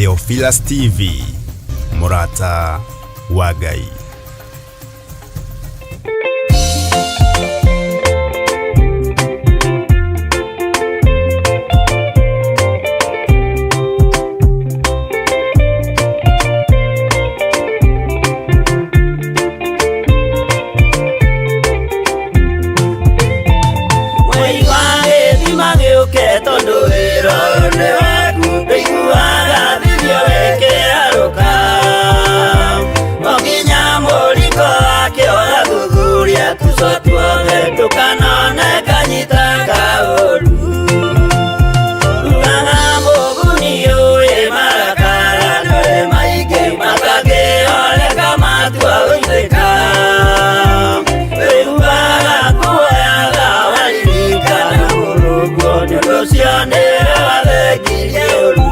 Theophilus TV, mũrata wa Ngai. Mwei wa gĩthima gĩũke tondũ wĩra ũyũ nĩ waku ndĩiguaga thithio wĩkĩarũka o nginya mũringo wake ũgathuthuria tuco tuothe ndũkanone kanyita kaũru Ugaga mũguni ũĩ marakara nĩwe maingĩ matangĩoleka matua gũitĩka wĩiguaga kuoyaga waririkana mũrũguo nĩ ũndũ ũcio nĩwe wathengirie ũru.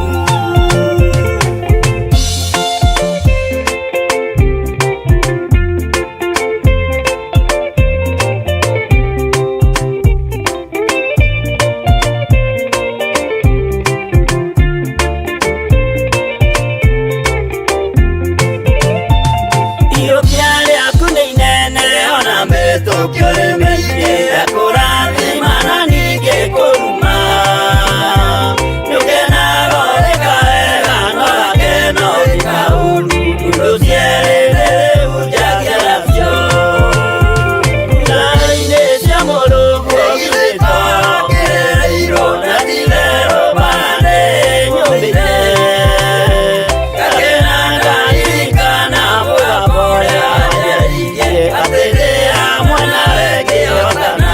Iyũkia rĩaku nĩ inene ona mĩtũkio nĩ mĩingĩ ekũrathima na ningĩ kũruma nĩũkenaga ũrĩka wega no gakeno ũrĩka ũru ũndũ cierĩ rĩu njagia nacio Ngari-inĩ cia mũrũguo githĩ to kĩrĩirwo na ti-itherũ mbara nĩ nyũmĩte Gakena ndaririkana mũgambo ũrĩa wanjĩrĩirie atĩ ndĩ hamwe nawe ngĩhotana.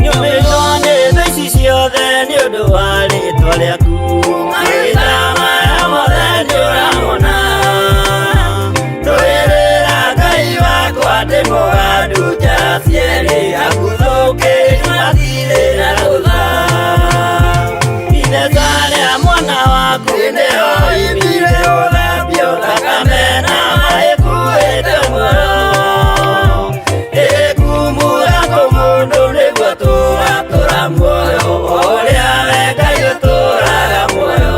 Nyũmĩtwo nĩ thũ ici ciothe nĩ ũndũ wa rĩtwa rĩaku mahinda maya mothe nĩ ũramona Ndũĩrĩra Ngai wakwa ndĩ mũgandu njara cierĩ akuthũkĩte matirĩ na rũtha Ithesa rĩa mwana waku nĩho imire ũthambio thakame na maĩ kuĩte muoyo ĩkumura kũmũndũ nĩguo tũratũra muoyo ũrĩa we Ngai ũtũraga muoyo.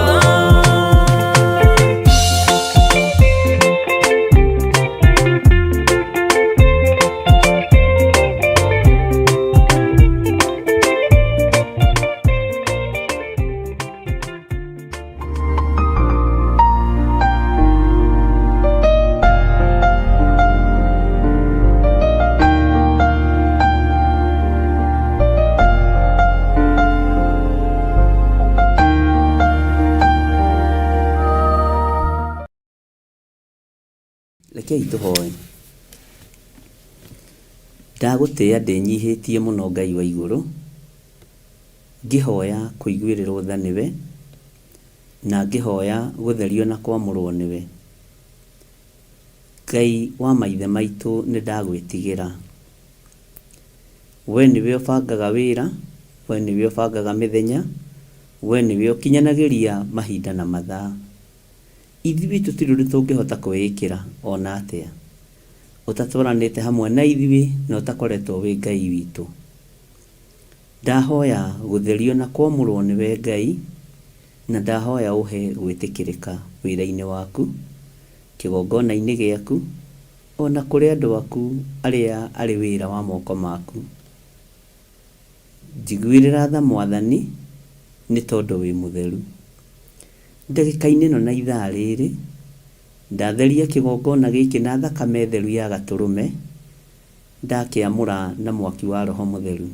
Rekei tũhoe. Ndagũtĩĩa ndĩnyihĩtie mũno Ngai wa igũrũ, ngĩhoya kũiguĩrĩrwo tha nĩwe, na ngĩhoya gũtherio na kwamũrwo nĩwe. Ngai wa maithe maitũ nĩ ndagwĩtigĩra. We nĩwe ũbangaga wĩra, we nĩwe ũbangaga mĩthenya, we nĩwe ũkinyanagĩria mahinda na mathaa. Ithuĩ tũtirĩ ũndũ tũngĩhota kwĩĩkĩra o na atĩa, ũtatwaranĩte hamwe na ithuĩ na ũtakoretwo wĩ Ngai witũ. Ndahoya gũtherio na kwamũrwo nĩwe Ngai, na ndahoya ũhe gwĩtĩkĩrĩka wĩra-inĩ waku, kĩgongona-inĩ gĩaku, o na kũrĩ andũ aku arĩa arĩ wĩra wa moko maku. Njiguĩrĩra tha Mwathani, nĩ tondũ wĩ mũtheru. Ndagĩka-inĩ ĩno na ithaa rĩrĩ, ndatheria kĩgongona gĩkĩ na thakame theru ya Gatũrũme, ndakĩamũra na mwaki wa Roho Mũtheru.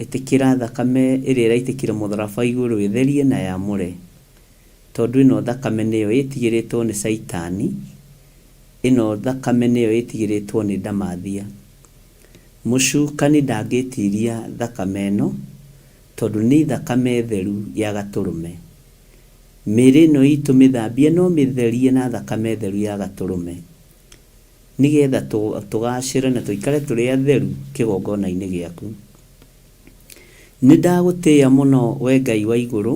Ĩtĩkĩra thakame ĩrĩa ĩraitĩkire mũtharaba igũrũ ĩtherie na yamũre, tondũ ĩno thakame nĩyo ĩtigĩrĩtwo nĩ Caitani, ĩno thakame nĩyo ĩtigĩrĩtwo nĩ ndamathia. Mũcukani ndangĩtiria thakame ĩno, tondũ nĩ thakame theru ya Gatũrũme. Mĩĩrĩ ĩno itũ mĩthambie no mĩtherie na thakame theru ya Gatũrũme, nĩgetha tũgacĩre na tũikare tũrĩ atheru kĩgongona-inĩ gĩaku. Nĩ ndagũtĩĩa mũno we Ngai wa igũrũ,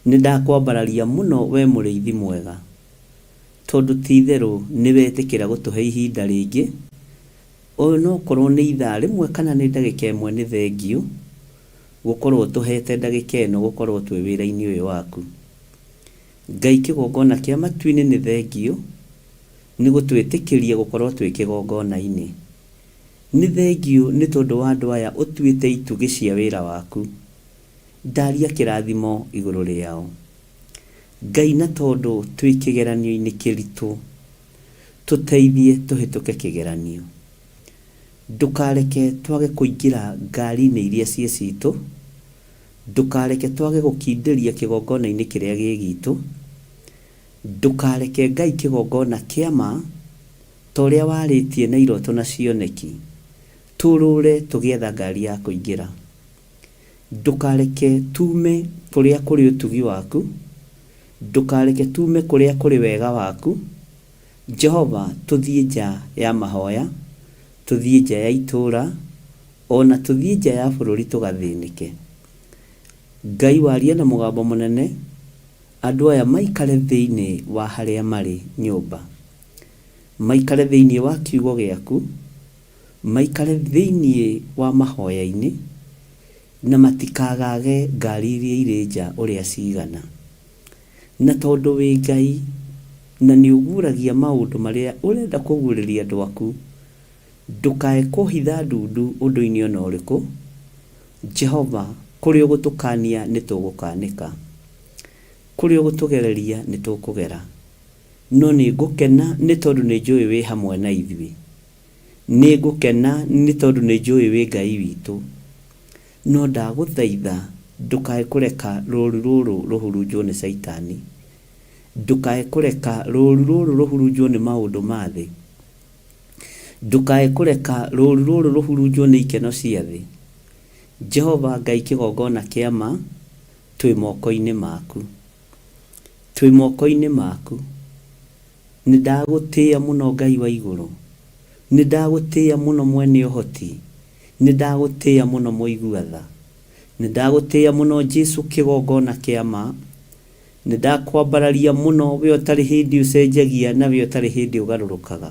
nĩ ndakwambararia mũno we mũrĩithi mwega, tondũ ti itherũ nĩ wetĩkĩra gũtũhe ihinda rĩngĩ, onokorwo nĩ ithaa rĩmwe kana nĩ ndagĩka ĩmwe nĩ thengiũ gũkorwo ũtũhete ndagĩka ĩno gũkorwo twĩ wĩra-inĩ ũyũ waku. Ngai kĩgongona kĩa matu-inĩ nĩ thengiũ nĩ gũtwĩtĩkĩria gũkorwo twĩ kĩgongona-inĩ. Nĩ thengiũ nĩ tondũ wa andũ aya ũtuĩte itugĩ cia wĩra waku. Ndaria kĩrathimo igũrũ rĩao. Ngai na tondũ twĩ kĩgeranio-inĩ kĩritũ, tũteithie tũhĩtũke kĩgeranio. Ndũkareke twage kũingĩra ngari-inĩ iria ciĩ citũ, ndũkareke twage gũkindĩria kĩgongona-inĩ kĩrĩa gĩ gitũ, ndũkareke Ngai kĩgongona kĩa ma ta ũrĩa warĩtie na iroto na cioneki, tũrũre tũgĩetha ngari ya kũingĩra. Ndũkareke tuume kũrĩa kũrĩ ũtugi waku, ndũkareke tuume kũrĩa kũrĩ wega waku. Jehova, tũthiĩ nja ya mahoya, tũthiĩ nja ya itũũra, o na tũthiĩ nja ya bũrũri tũgathĩnĩke. Ngai warie na mũgambo mũnene, andũ aya maikare thĩinĩ wa harĩa marĩ nyũmba. Maikare thĩinĩ wa kiugo gĩaku, maikare thĩinĩ wa mahoya-inĩ, na matikagage ngari iria irĩ nja ũrĩa cigana. Na tondũ wĩ Ngai na nĩ ũguũragia maũndũ marĩa ũrenda kũguũrĩria andũ aku, ndũkae kũhitha ndundu ũndũ-inĩ o na ũrĩkũ. Jehova, kũrĩa ũgũtũkaania nĩ tũgũkaanĩka, kũrĩa ũgũtũgereria nĩ tũkũgera. No nĩ ngũkena nĩ tondũ nĩ njũĩ wĩ hamwe na ithuĩ. Nĩ ngũkena nĩ tondũ nĩ njũĩ wĩ Ngai witũ. No ndagũthaitha ndũkae kũreka rũũru rũrũ rũhurunjwo nĩ Caitani. Ndũkae kũreka rũũru rũrũ rũhurunjwo nĩ maũndũ ma thĩ. Ndũkae kũreka rũũru rũrũ rũhurunjwo nĩ ikeno cia thĩ. Jehova Ngai kĩgongona kĩa ma, twĩ moko-inĩ maku. Twĩ moko-inĩ maku. Nĩ ndagũtĩĩa mũno Ngai wa igũrũ. Nĩ ndagũtĩĩa mũno mwene ũhoti. Nĩ ndagũtĩĩa mũno mũigua tha. Nĩ ndagũtĩĩa mũno Jesu kĩgongona kĩa ma. Nĩ ndakwambararia mũno we ũtarĩ hĩndĩ ũcenjagia na we ũtarĩ hĩndĩ ũgarũrũkaga.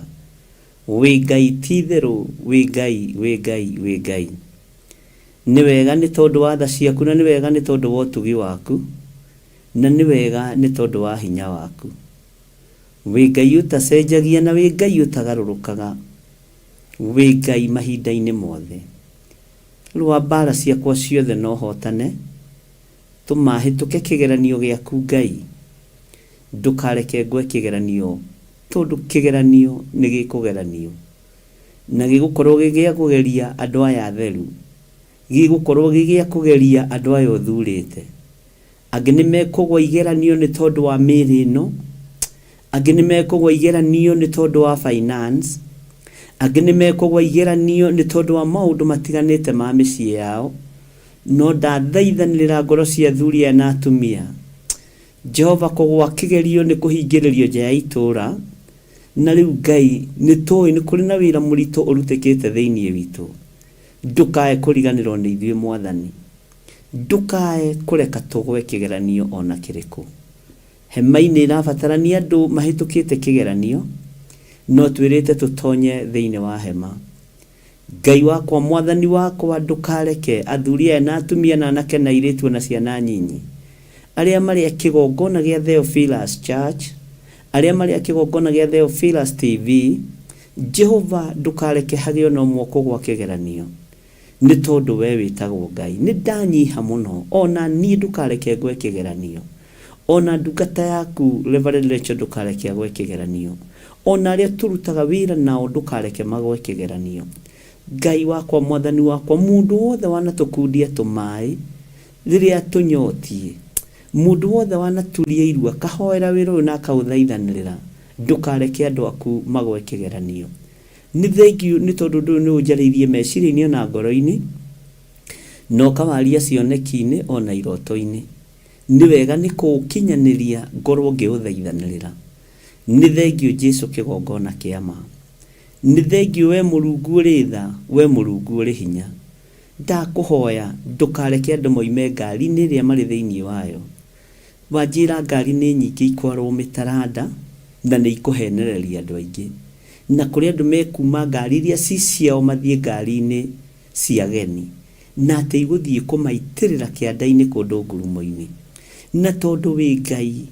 Wĩ Ngai ti itherũ, wĩ Ngai, wĩ Ngai, wĩ Ngai. Nĩ wega nĩ tondũ wa tha ciaku na nĩ wega nĩ tondũ wa ũtugi waku. Na nĩ wega nĩ tondũ wa hinya waku. Wĩ Ngai ũtacenjagia na wĩ Ngai ũtagarũrũkaga. Wĩ Ngai mahinda-inĩ mothe. Rũa mbaara ciakwa ciothe na ũhootane. Tũma hĩtũke kĩgeranio gĩaku Ngai. Ndũkareke ngwe kĩgeranio tondũ kĩgeranio nĩ gĩkũgeranio. Na gĩgũkorwo gĩ gĩa kũgeria andũ aya atheru. Gĩgũkorwo gĩ gĩa kũgeria andũ aya ũthurĩte. Angĩ nĩ mekũgwa igeranio nĩ tondũ wa mĩĩrĩ ĩno, angĩ nĩ mekũgwa igeranio nĩ tondũ wa finance, angĩ nĩ mekũgwa igeranio nĩ tondũ wa maũndũ matiganĩte ma mĩciĩ yao, no ndathaithanĩrĩra ngoro cia athuri aya na atumia. Jehova kũgwa kĩgerio nĩ kũhingĩrĩrio nja ya itũũra, na rĩu Ngai nĩ tũĩ nĩ kũrĩ na wĩra mũritũ ũrutĩkĩte thĩinĩ witũ. Ndũkae kũriganĩrwo nĩ ithuĩ Mwathani. Ndũkae kũreka tũgwe kĩgeranio o na kĩrĩkũ. Hema-inĩ ĩrabatarania andũ mahĩtũkĩte kĩgeranio, no twĩrĩte tũtonye thĩinĩ wa hema. Ngai wakwa, Mwathani wakwa, ndũkareke athuri aya na atumia na anake na airĩtu o na ciana nyinyi, arĩa marĩ a kĩgongona gĩa Theophilus Church, arĩa marĩ a kĩgongona gĩa Theophilus TV, Jehova ndũkareke hagĩe o na ũmwe ũkũgwa kĩgeranio. Nĩ tondũ wee wĩtagwo Ngai. Nĩ ndanyiha mũno, o na niĩ ndũkareke ngwe kĩgeranio. O na ndungata yaku Reverend Rachel ndũkareke agwe kĩgeranio. O na arĩa tũrutaga wĩra nao ndũkareke magwe kĩgeranio. Ngai wakwa, Mwathani wakwa, mũndũ wothe wanatũkundia tũmaĩ rĩrĩa atũnyotiĩ, mũndũ wothe wanaturia iru akahoera wĩra ũyũ na akaũthaithanĩrĩra, ndũkareke andũ aku magwe kĩgeranio. Nĩ thengiũ nĩ tondũ ũndũ ũyũ nĩ ũnjarĩirie meciria-inĩ o na ngoro-inĩ, na ũkawaria cioneki-inĩ o na iroto-inĩ. Nĩ wega nĩ kũũkinyanĩria ngorwo ngĩũthaithanĩrĩra. Nĩ thengiũ Jesu kĩgongona kĩa ma. Nĩ thengiũ wee Mũrungu ũrĩ tha, wee Mũrungu ũrĩ hinya. Ndakũhoya ndũkareke andũ moime ngari-inĩ ĩrĩa marĩ thĩinĩ wayo. Wanjĩra ngari nĩ nyingĩ ikwarwo mĩtaranda na nĩ ikũhenereria andũ aingĩ. Na kũrĩ andũ mekuma ngari iria ci ciao mathiĩ ngari-inĩ cia ageni. Na atĩ igũthiĩ kũmaitĩrĩra kĩanda-inĩ kũndũ ngurumo-inĩ. Na tondũ wĩ Ngai,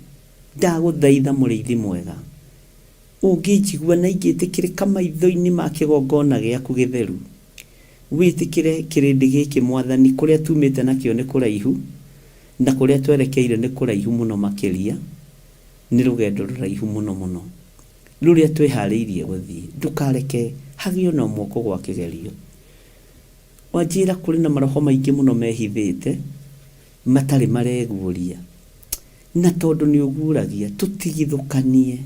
ndagũthaitha mũrĩithi mwega, ũngĩnjigua na ingĩtĩkĩrĩka maitho-inĩ ma kĩgongona gĩaku gĩtheru, wĩtĩkĩre kĩrĩndĩ gĩkĩ Mwathani, kũrĩa tumĩte nakĩo nĩ kũraihu, na kũrĩa twerekeire nĩ kũraihu mũno makĩria, nĩ rũgendo rũraihu mũno mũno, rũrĩa twĩharĩirie gũthiĩ. Ndũkareke hagĩe ona ũmwe ũkũgwa kĩgerio. Wanjĩra kũrĩ na maroho maingĩ mũno mehithĩte, matarĩ mareguũria. Na tondũ nĩ ũguũragia, tũtigithũkanie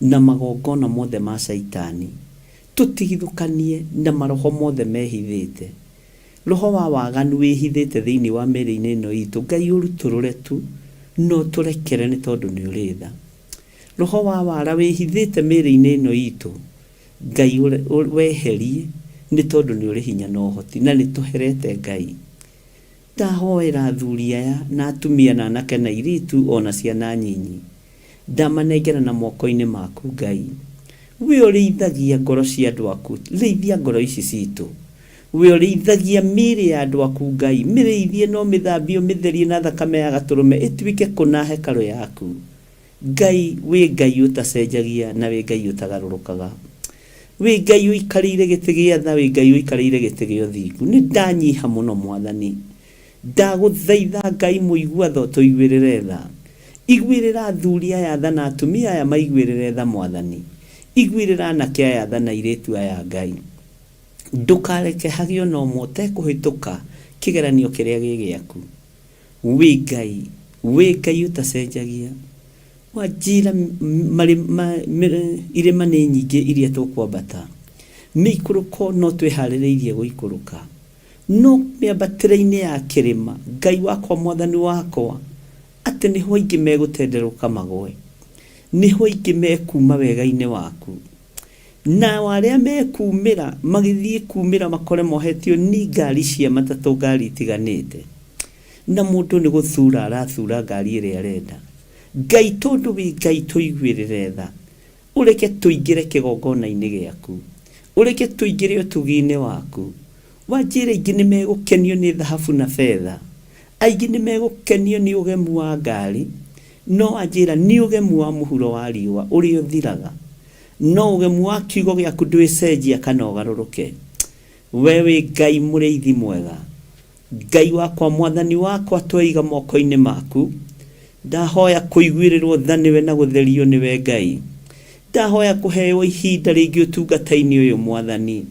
na magongona mothe ma Shaitani, tũtigithũkanie na maroho mothe mehithĩte. Roho wa waganu wĩhithĩte thĩinĩ wa mĩĩrĩ-inĩ ĩno itũ, Ngai ũrutũrũre tu na ũtũrekere nĩ tondũ nĩ ũrĩ tha. Roho wa wara wĩhithĩte mĩĩrĩ-inĩ ĩno itũ, Ngai weherie nĩ tondũ nĩ ũrĩ hinya na ũhoti na nĩ tũherete Ngai. Ndahoera athuri aya na atumia na anake na airĩtu o na ciana nyinyi. Ndamanengera na moko-inĩ maku Ngai. We ũrĩithagia ngoro cia andũ aku, rĩithia ngoro ici citũ. We ũrĩithagia mĩĩrĩ ya andũ aku Ngai, mĩrĩithie na ũmĩthambie ũmĩtherie na thakame ya Gatũrũme ĩtuĩke kũna hekarũ yaku. Ngai, wĩ Ngai ũtacenjagia na wĩ Ngai ũtagarũrũkaga. Wĩ Ngai ũikarĩire gĩtĩ gĩa tha, wĩ Ngai ũikarĩire gĩtĩ gĩa ũthingu. Nĩ ndanyiha mũno Mwathani. Ndagũthaitha Ngai mũigua tha ũtũiguĩrĩre tha. Iguĩrĩra athuri aya tha na atumia aya maiguĩrĩre tha Mwathani. Iguĩrĩra anake aya tha na airĩtu aya Ngai. Ndũkareke hagĩe ona ũmwe ũtekũhĩtũka kĩgeranio kĩrĩa gĩ gĩaku. Wĩ Ngai, wĩ Ngai ũtacenjagia. Wanjĩra irĩma nĩ nyingĩ iria tũkwambata, mĩikũrũko no twĩharĩrĩirie gũikũrũka, no mĩambatĩre-inĩ ya kĩrĩma, Ngai wakwa Mwathani wakwa, atĩ nĩho aingĩ megũtenderũka magwe, nĩho aingĩ mekuuma wega-inĩ waku. Nao arĩa mekumĩra magĩthiĩ kumĩra makore mohetio ni ngari cia matatũ ngari itiganĩte. Na mũndũ nĩ gũthura arathura ngari ĩrĩa arenda. Ngai tondũ wĩ Ngai tũiguĩrĩre tha. Ũreke tũingĩre kĩgongona-inĩ gĩaku. Ũreke tũingĩre ũtugi-inĩ waku. Wanjĩra aingĩ nĩ megũkenio nĩ thahabu na betha. Aingĩ nĩ megũkenio nĩ ũgemu wa ngari. No wanjĩra nĩ ũgemu wa mũhuro wa riũa ũrĩa ũthiraga. No ũgemu wa kiugo gĩaku ndwĩcenjia kana ũgarũrũke. We wĩ Ngai mũrĩithi mwega. Ngai wakwa, Mwathani wakwa, tweiga moko-inĩ maku. Ndahoya kũiguĩrĩrwo tha nĩwe na gũtherio nĩwe Ngai. Ndahoya kũheo ihinda rĩngĩ ũtungata-inĩ ũyũ Mwathani.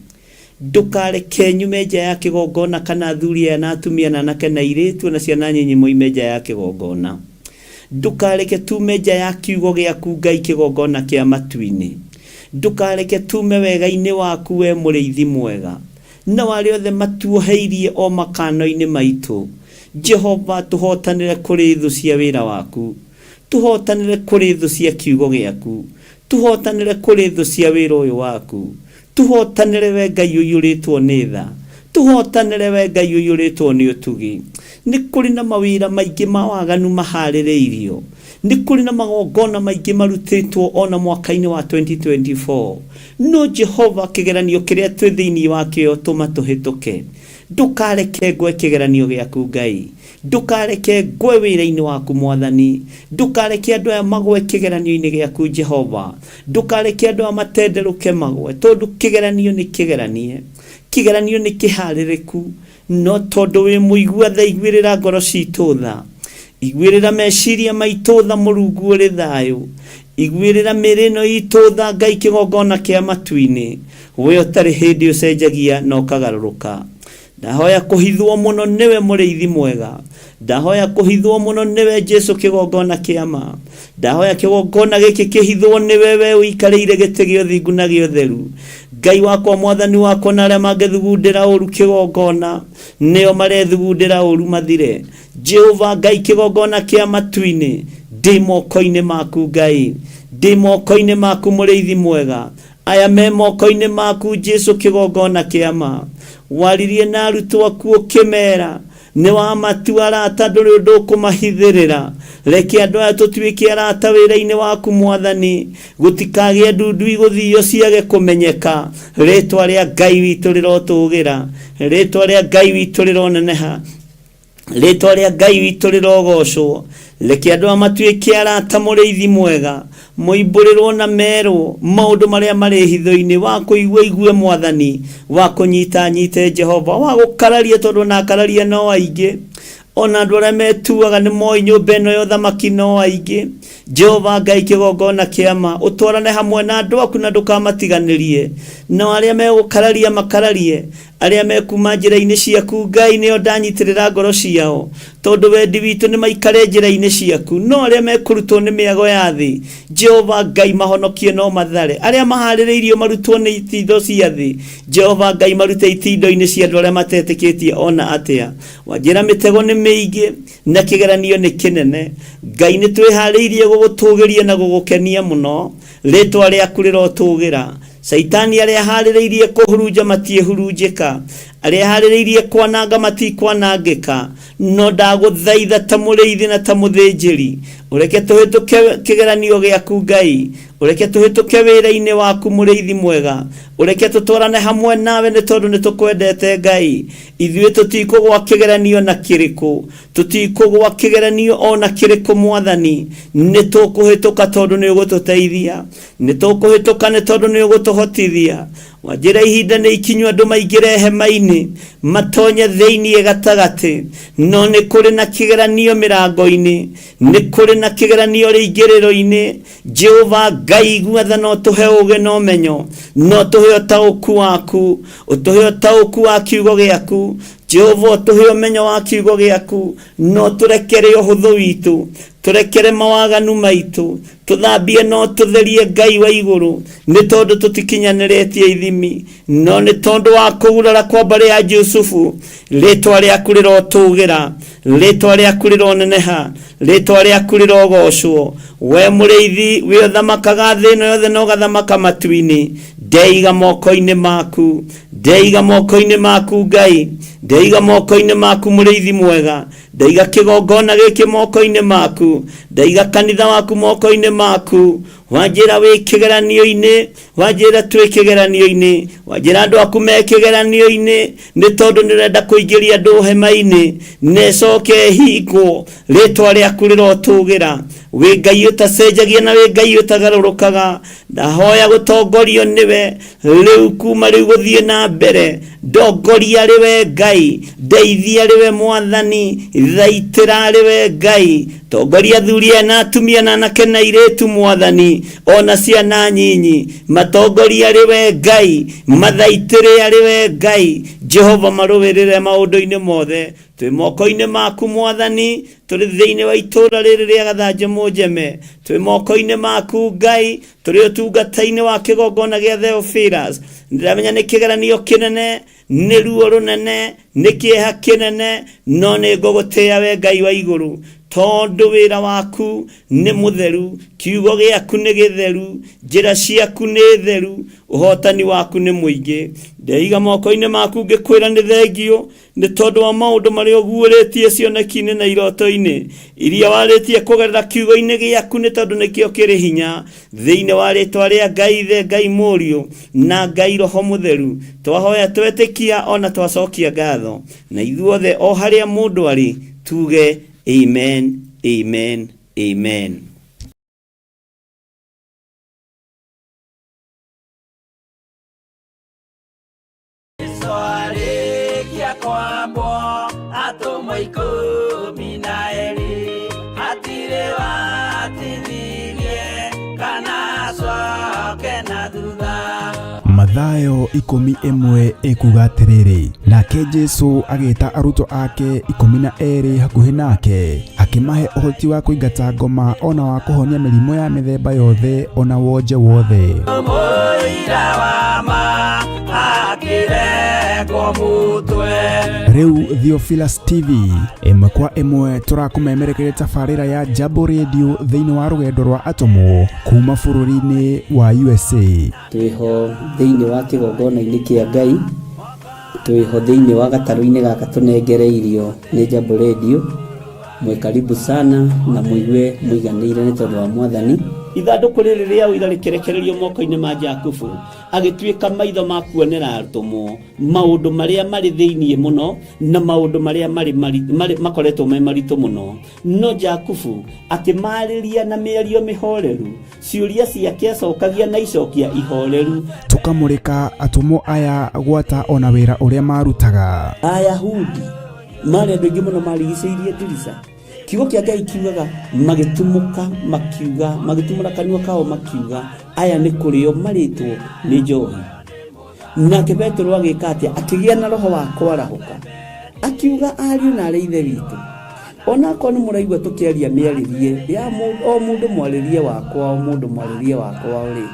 Ndũkareke nyume nja ya kĩgongona kana athuri aya na atumia na anake na airĩtu na ciana nyinyi moime nja ya kĩgongona. Ndũkareke tume nja ya kiugo gĩaku Ngai kĩgongona kĩa matu-inĩ. Ndũkareke tume wega-inĩ waku we mũrĩithi mwega. Nao arĩa othe matuoheirie o makano-inĩ maitũ, Jehova, tũhootanĩre kũrĩ thũ cia wĩra waku, tũhootanĩre kũrĩ thũ cia kiugo gĩaku, tũhootanĩre kũrĩ thũ cia wĩra ũyũ waku, tũhootanĩre we Ngai ũiyũrĩtwo nĩ tha, tũhootanĩre we Ngai ũiyũrĩtwo nĩ ũtugi. Nĩ kũrĩ na mawĩra maingĩ ma waganu maharĩrĩirio, nĩ kũrĩ na magongona maingĩ marutĩtwo o na mwaka-inĩ wa 2024, No Jehova, kĩgeranio kĩrĩa twĩ thĩinĩ wakĩo tũma tũhĩtũke. Ndũkareke ngwe kĩgeranio gĩaku Ngai. Ndũkareke ngwe wĩra-inĩ waku Mwathani. Ndũkareke andũ aya magwe kĩgeranio-inĩ gĩaku Jehova. Ndũkareke andũ aya matenderũke magwe, tondũ kĩgeranio nĩ kĩgeranie. Kĩgeranio nĩ kĩharĩrĩku. No tondũ wĩ mũigua tha iguĩrĩra ngoro citũ tha. Iguĩrĩra meciria maitũ tha Mũrungu ũrĩ thayũ. Iguĩrĩra mĩĩrĩ ĩno itũ tha Ngai kĩgongona kĩa matu-inĩ. We ũtarĩ hĩndĩ ũcenjagia na ũkagarũrũka. Ndahoya kũhithwo mũno nĩwe mũrĩithi mwega. Ndahoya kũhithwo mũno nĩwe Jesu kĩgongona kĩa ma. Ndahoya kĩgongona gĩkĩ kĩhithwo nĩwe we ũikarĩire gĩtĩ gĩa ũthingu na gĩa ũtheru. Ngai wakwa mwathani wakwa na arĩa mangĩthugundĩra ũru kĩgongona nĩo marethugundĩra ũru mathire. Jehova Ngai kĩgongona kĩa matu-inĩ ndĩ moko-inĩ maku Ngai. Ndĩ moko-inĩ maku mũrĩithi mwega. Aya me moko-inĩ maku Jesu kĩgongona kĩa ma. Waririe na arutwo aku ũkĩmera nĩ wamatua arata, ndũrĩ ũndũ ũkũmahithĩrĩra. Reke andũ aya tũtuĩke arata wĩra-inĩ waku Mwathani, gũtikagĩe ndundu igũthio ciage kũmenyeka. Rĩtwa rĩa Ngai witũ rĩrotũgĩra, rĩtwa rĩa Ngai witũ rĩroneneha, rĩtwa rĩa Ngai witũ rĩrogocwo. Reke andũ aya matuĩke arata mũrĩithi mwega, moimbũrĩrwo na merwo maũndũ marĩa marĩ hitho-inĩ, wa kũigua igue Mwathani, wa kũnyita nyite Jehova, wa gũkararia tondũ ona akararia no aingĩ, ona andũ arĩa metuaga nĩ moĩ nyũmba ĩno ya ũthamaki no aingĩ. Jehova Ngai kĩgongona kĩama, ũtwarane hamwe na andũ aku na ndũkamatiganĩrie. Nao arĩa megũkararia makararie, arĩa mekuma njĩra-inĩ ciaku Ngai nĩo ndanyitĩrĩra ngoro ciao, tondũ wendi witũ nĩ maikare njĩra-inĩ ciaku. No arĩa mekũrutwo nĩ mĩago ya thĩ, Jehova Ngai mahonokie no mathare. Arĩa maharĩrĩirio marutwo nĩ itindo cia thĩ, Jehova Ngai marute itindo-inĩ cia andũ arĩa matetĩkĩtie ona atĩa. Wanjĩra mĩtego nĩ mĩingĩ na kĩgeranio nĩ kĩnene. Ngai nĩ twĩharĩirie gũgũtũgĩria na gũgũkenia mũno, rĩtwa rĩaku rĩrotũgĩra. Caitani arĩa aharĩrĩirie kũhurunja matiĩhurunjĩka, arĩa aharĩrĩirie kwananga matikwanangĩka. No ndagũthaitha ta mũrĩithi na ta mũthĩnjĩri, ũreke tũhĩtũke kĩgeranio gĩaku Ngai, ũreke tũhĩtũke wĩra-inĩ waku mũrĩithi mwega, ũreke tũtwarane hamwe nawe nĩ tondũ nĩ tũkwendete Ngai. Ithuĩ tũtikũgwa kĩgeranio na kĩrĩkũ, tũtikũgwa kĩgeranio o na kĩrĩkũ Mwathani, nĩ tũkũhĩtũka tondũ nĩ ũgũtũteithia, nĩ tũkũhĩtũka nĩ tondũ nĩ ũgũtũhotithia. Wanjĩra ihinda nĩ ikinyu andũ maingĩre hema-inĩ, matonye thĩinĩ gatagatĩ, no nĩ kũrĩ na kĩgeranio mĩrango-inĩ, nĩ kũrĩ na kĩgeranio rĩingĩrĩro-inĩ. Jehova Ngai igua tha na ũtũhe ũũgĩ na ũmenyo, na ũtũhe ũtaũku waku, ũtũhe ũtaũku wa kiugo gĩaku. Jehova ũtũhe ũmenyo wa kiugo gĩaku, na ũtũrekere ũhũthũ witũ, tũrekere mawaganu maitũ, tũthambie na ũtũtherie Ngai wa igũrũ, nĩ tondũ tũtikinyanĩrĩtie ithimi, no nĩ tondũ wa kũgurara kwa mbarĩ ya Jusufu, rĩtwa rĩaku rĩrotũgĩra, rĩtwa rĩaku rĩroneneha, rĩtwa rĩaku rĩrogocwo. We mũrĩithi wĩ ũthamakaga thĩ ĩno yothe na ũgathamaka matu-inĩ, ndeiga moko-inĩ maku, ndeiga moko-inĩ maku Ngai, ndeiga moko-inĩ maku mũrĩithi mwega, ndaiga kĩgongona gĩkĩ moko-inĩ maku, ndaiga kanitha waku moko-inĩ maku. Wanjĩra wĩ kĩgeranio-inĩ, wanjĩra twĩ kĩgeranio-inĩ, wanjĩra andũ aku me kĩgeranio-inĩ, nĩ tondũ nĩ ũrenda kũingĩria andũ hema-inĩ na ĩcoke ĩhingwo. Rĩtwa rĩaku rĩrotũgĩra. Wĩ Ngai ũtacenjagia na wĩ Ngai ũtagarũrũkaga. Ndahoya gũtongorio nĩwe rĩu kuma rĩu gũthiĩ na mbere. Ndongoria rĩwe Ngai, ndeithia rĩwe Mwathani, thaitĩra rĩwe Ngai. Tongoria athuri aya na atumia na anake na airĩtu Mwathani, ona ciana nyinyi, matongoria rĩwe Ngai, mathaitĩre arĩwe Ngai. Jehova marũĩrĩre maũndũ-inĩ mothe. Twĩ moko-inĩ maku Mwathani, tũrĩ thĩinĩ wa itũũra rĩrĩ rĩa Gathanjĩ Mũnjeme, twĩ moko-inĩ maku Ngai, tũrĩ ũtungata-inĩ wa kĩgongona gĩa Theophilus. Ndĩramenya nĩ kĩgeranio kĩnene, nĩ ruo rũnene, nĩ kĩeha kĩnene, no nĩ ngũgũtĩĩa we Ngai wa igũrũ, tondũ wĩra waku nĩ mũtheru, kiugo gĩaku nĩ gĩtheru, njĩra ciaku nĩ theru, ũhotani waku nĩ mũingĩ. Ndeiga moko-inĩ maku ngĩkwĩra nĩ thengio nĩ tondũ wa maũndũ marĩa ũguũrĩtie cioneki-inĩ na iroto-inĩ iria warĩtie kũgerera kiugo-inĩ gĩaku, nĩ tondũ nĩkĩo kĩrĩ hinya. Thĩinĩ wa rĩtwa rĩa Ngai Ithe, Ngai Mũriũ na Ngai Roho Mũtheru, twahoya twetĩkia ona twacokia ngatho, na ithuothe o harĩa mũndũ arĩ tuge amen, amen, amen. Arĩkia kwambwo atũmwo ikũmi na erĩ, hatirĩ watithirie kana acoke na thutha. Mathayo 11 ĩkuga atĩrĩrĩ, nake Jesu agĩta arutwo ake 12 hakuhĩ nake, akĩmahe ũhoti wa kũingata ngoma ona wa kũhonia mĩrimũ ya mĩthemba yothe ona wonje wothe. Mũira wa ma akĩrengwo mũtwe. Rĩu Theophilus TV ĩmwe kwa ĩmwe tũrakũmemerekeria tabarĩra ya Jambo Radio thĩinĩ wa rũgendo rwa atũmwo kuma bũrũri-inĩ wa USA. Twĩho thĩinĩ wa kĩgongona-inĩ kĩa Ngai. Twĩho thĩinĩ wa gatarũ-inĩ gaka tũnengereirio nĩ Jambo Radio. Mwĩ karibu sana na mũigue mũiganĩire nĩ tondũ wa Mwathani. Ithandũkũ rĩrĩ rĩa ũira rĩkĩrekererio moko-inĩ ma Jakubu, agĩtuĩka maitho ma kuonera atũmwo maũndũ marĩa marĩ thĩinĩ mũno na maũndũ marĩa marĩ makoretwo me maritũ mũno. No Jakubu akĩmarĩria na mĩario mĩhoreru, ciũria ciake acokagia na icokia ihoreru. Tũkamũrĩka atũmwo aya gwata ona wĩra ũrĩa marutaga. Ayahudi marĩ andũ aingĩ mũno marigicĩirie ndirica. Kiugo kĩa Ngai kiugaga magĩtumũka makiuga, magĩtumũra kanua kao makiuga, aya nĩ kũrĩo marĩtwo nĩ njohi. Nake Petero agĩka atĩa? Akĩgĩa na roho wa kwarahũka, akiuga ariũ na arĩ ithe witũ, onakorwo nĩ mũraigua tũkĩaria mĩarĩrie ya o mũndũ mwarĩrie wakwa, o mũndũ mwarĩrie wakwa rĩ,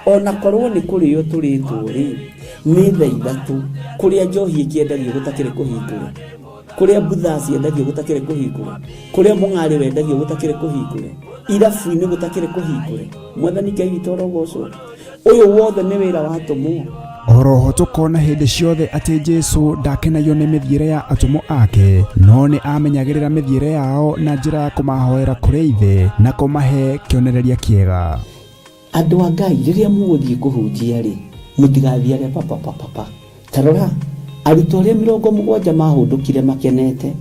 onakorwo nĩ kũrĩo tũrĩtwo rĩ, nĩ thaa ithatũ kũrĩa njohi ĩkĩendagio gũtakĩrĩ kũhingũre, kũrĩa mbutha ciendagio gũtakĩrĩ kũhingũre, kũrĩa mũng'arĩ wendagio gũtakĩrĩ kũhingũre, irabu-inĩ gũtakĩrĩ kũhingũre. Mwathani Ngai witũ arogocwo. Ũyũ wothe nĩ wĩra wa atũmwo. Oroho tũkona hĩndĩ ciothe atĩ Jesu ndakenagio nĩ mĩthiĩre ya atũmwo ake, no nĩ amenyagĩrĩra mĩthiĩre yao na njĩra ya kũmahoera kũrĩ Ithe na kũmahe kĩonereria kĩega. Andũ a Ngai, rĩrĩa mũgũthiĩ kũhunjia rĩ, mũtigathiage papapapapa. Ta rora, arutwo arĩa 70 mahũndũkire makenete,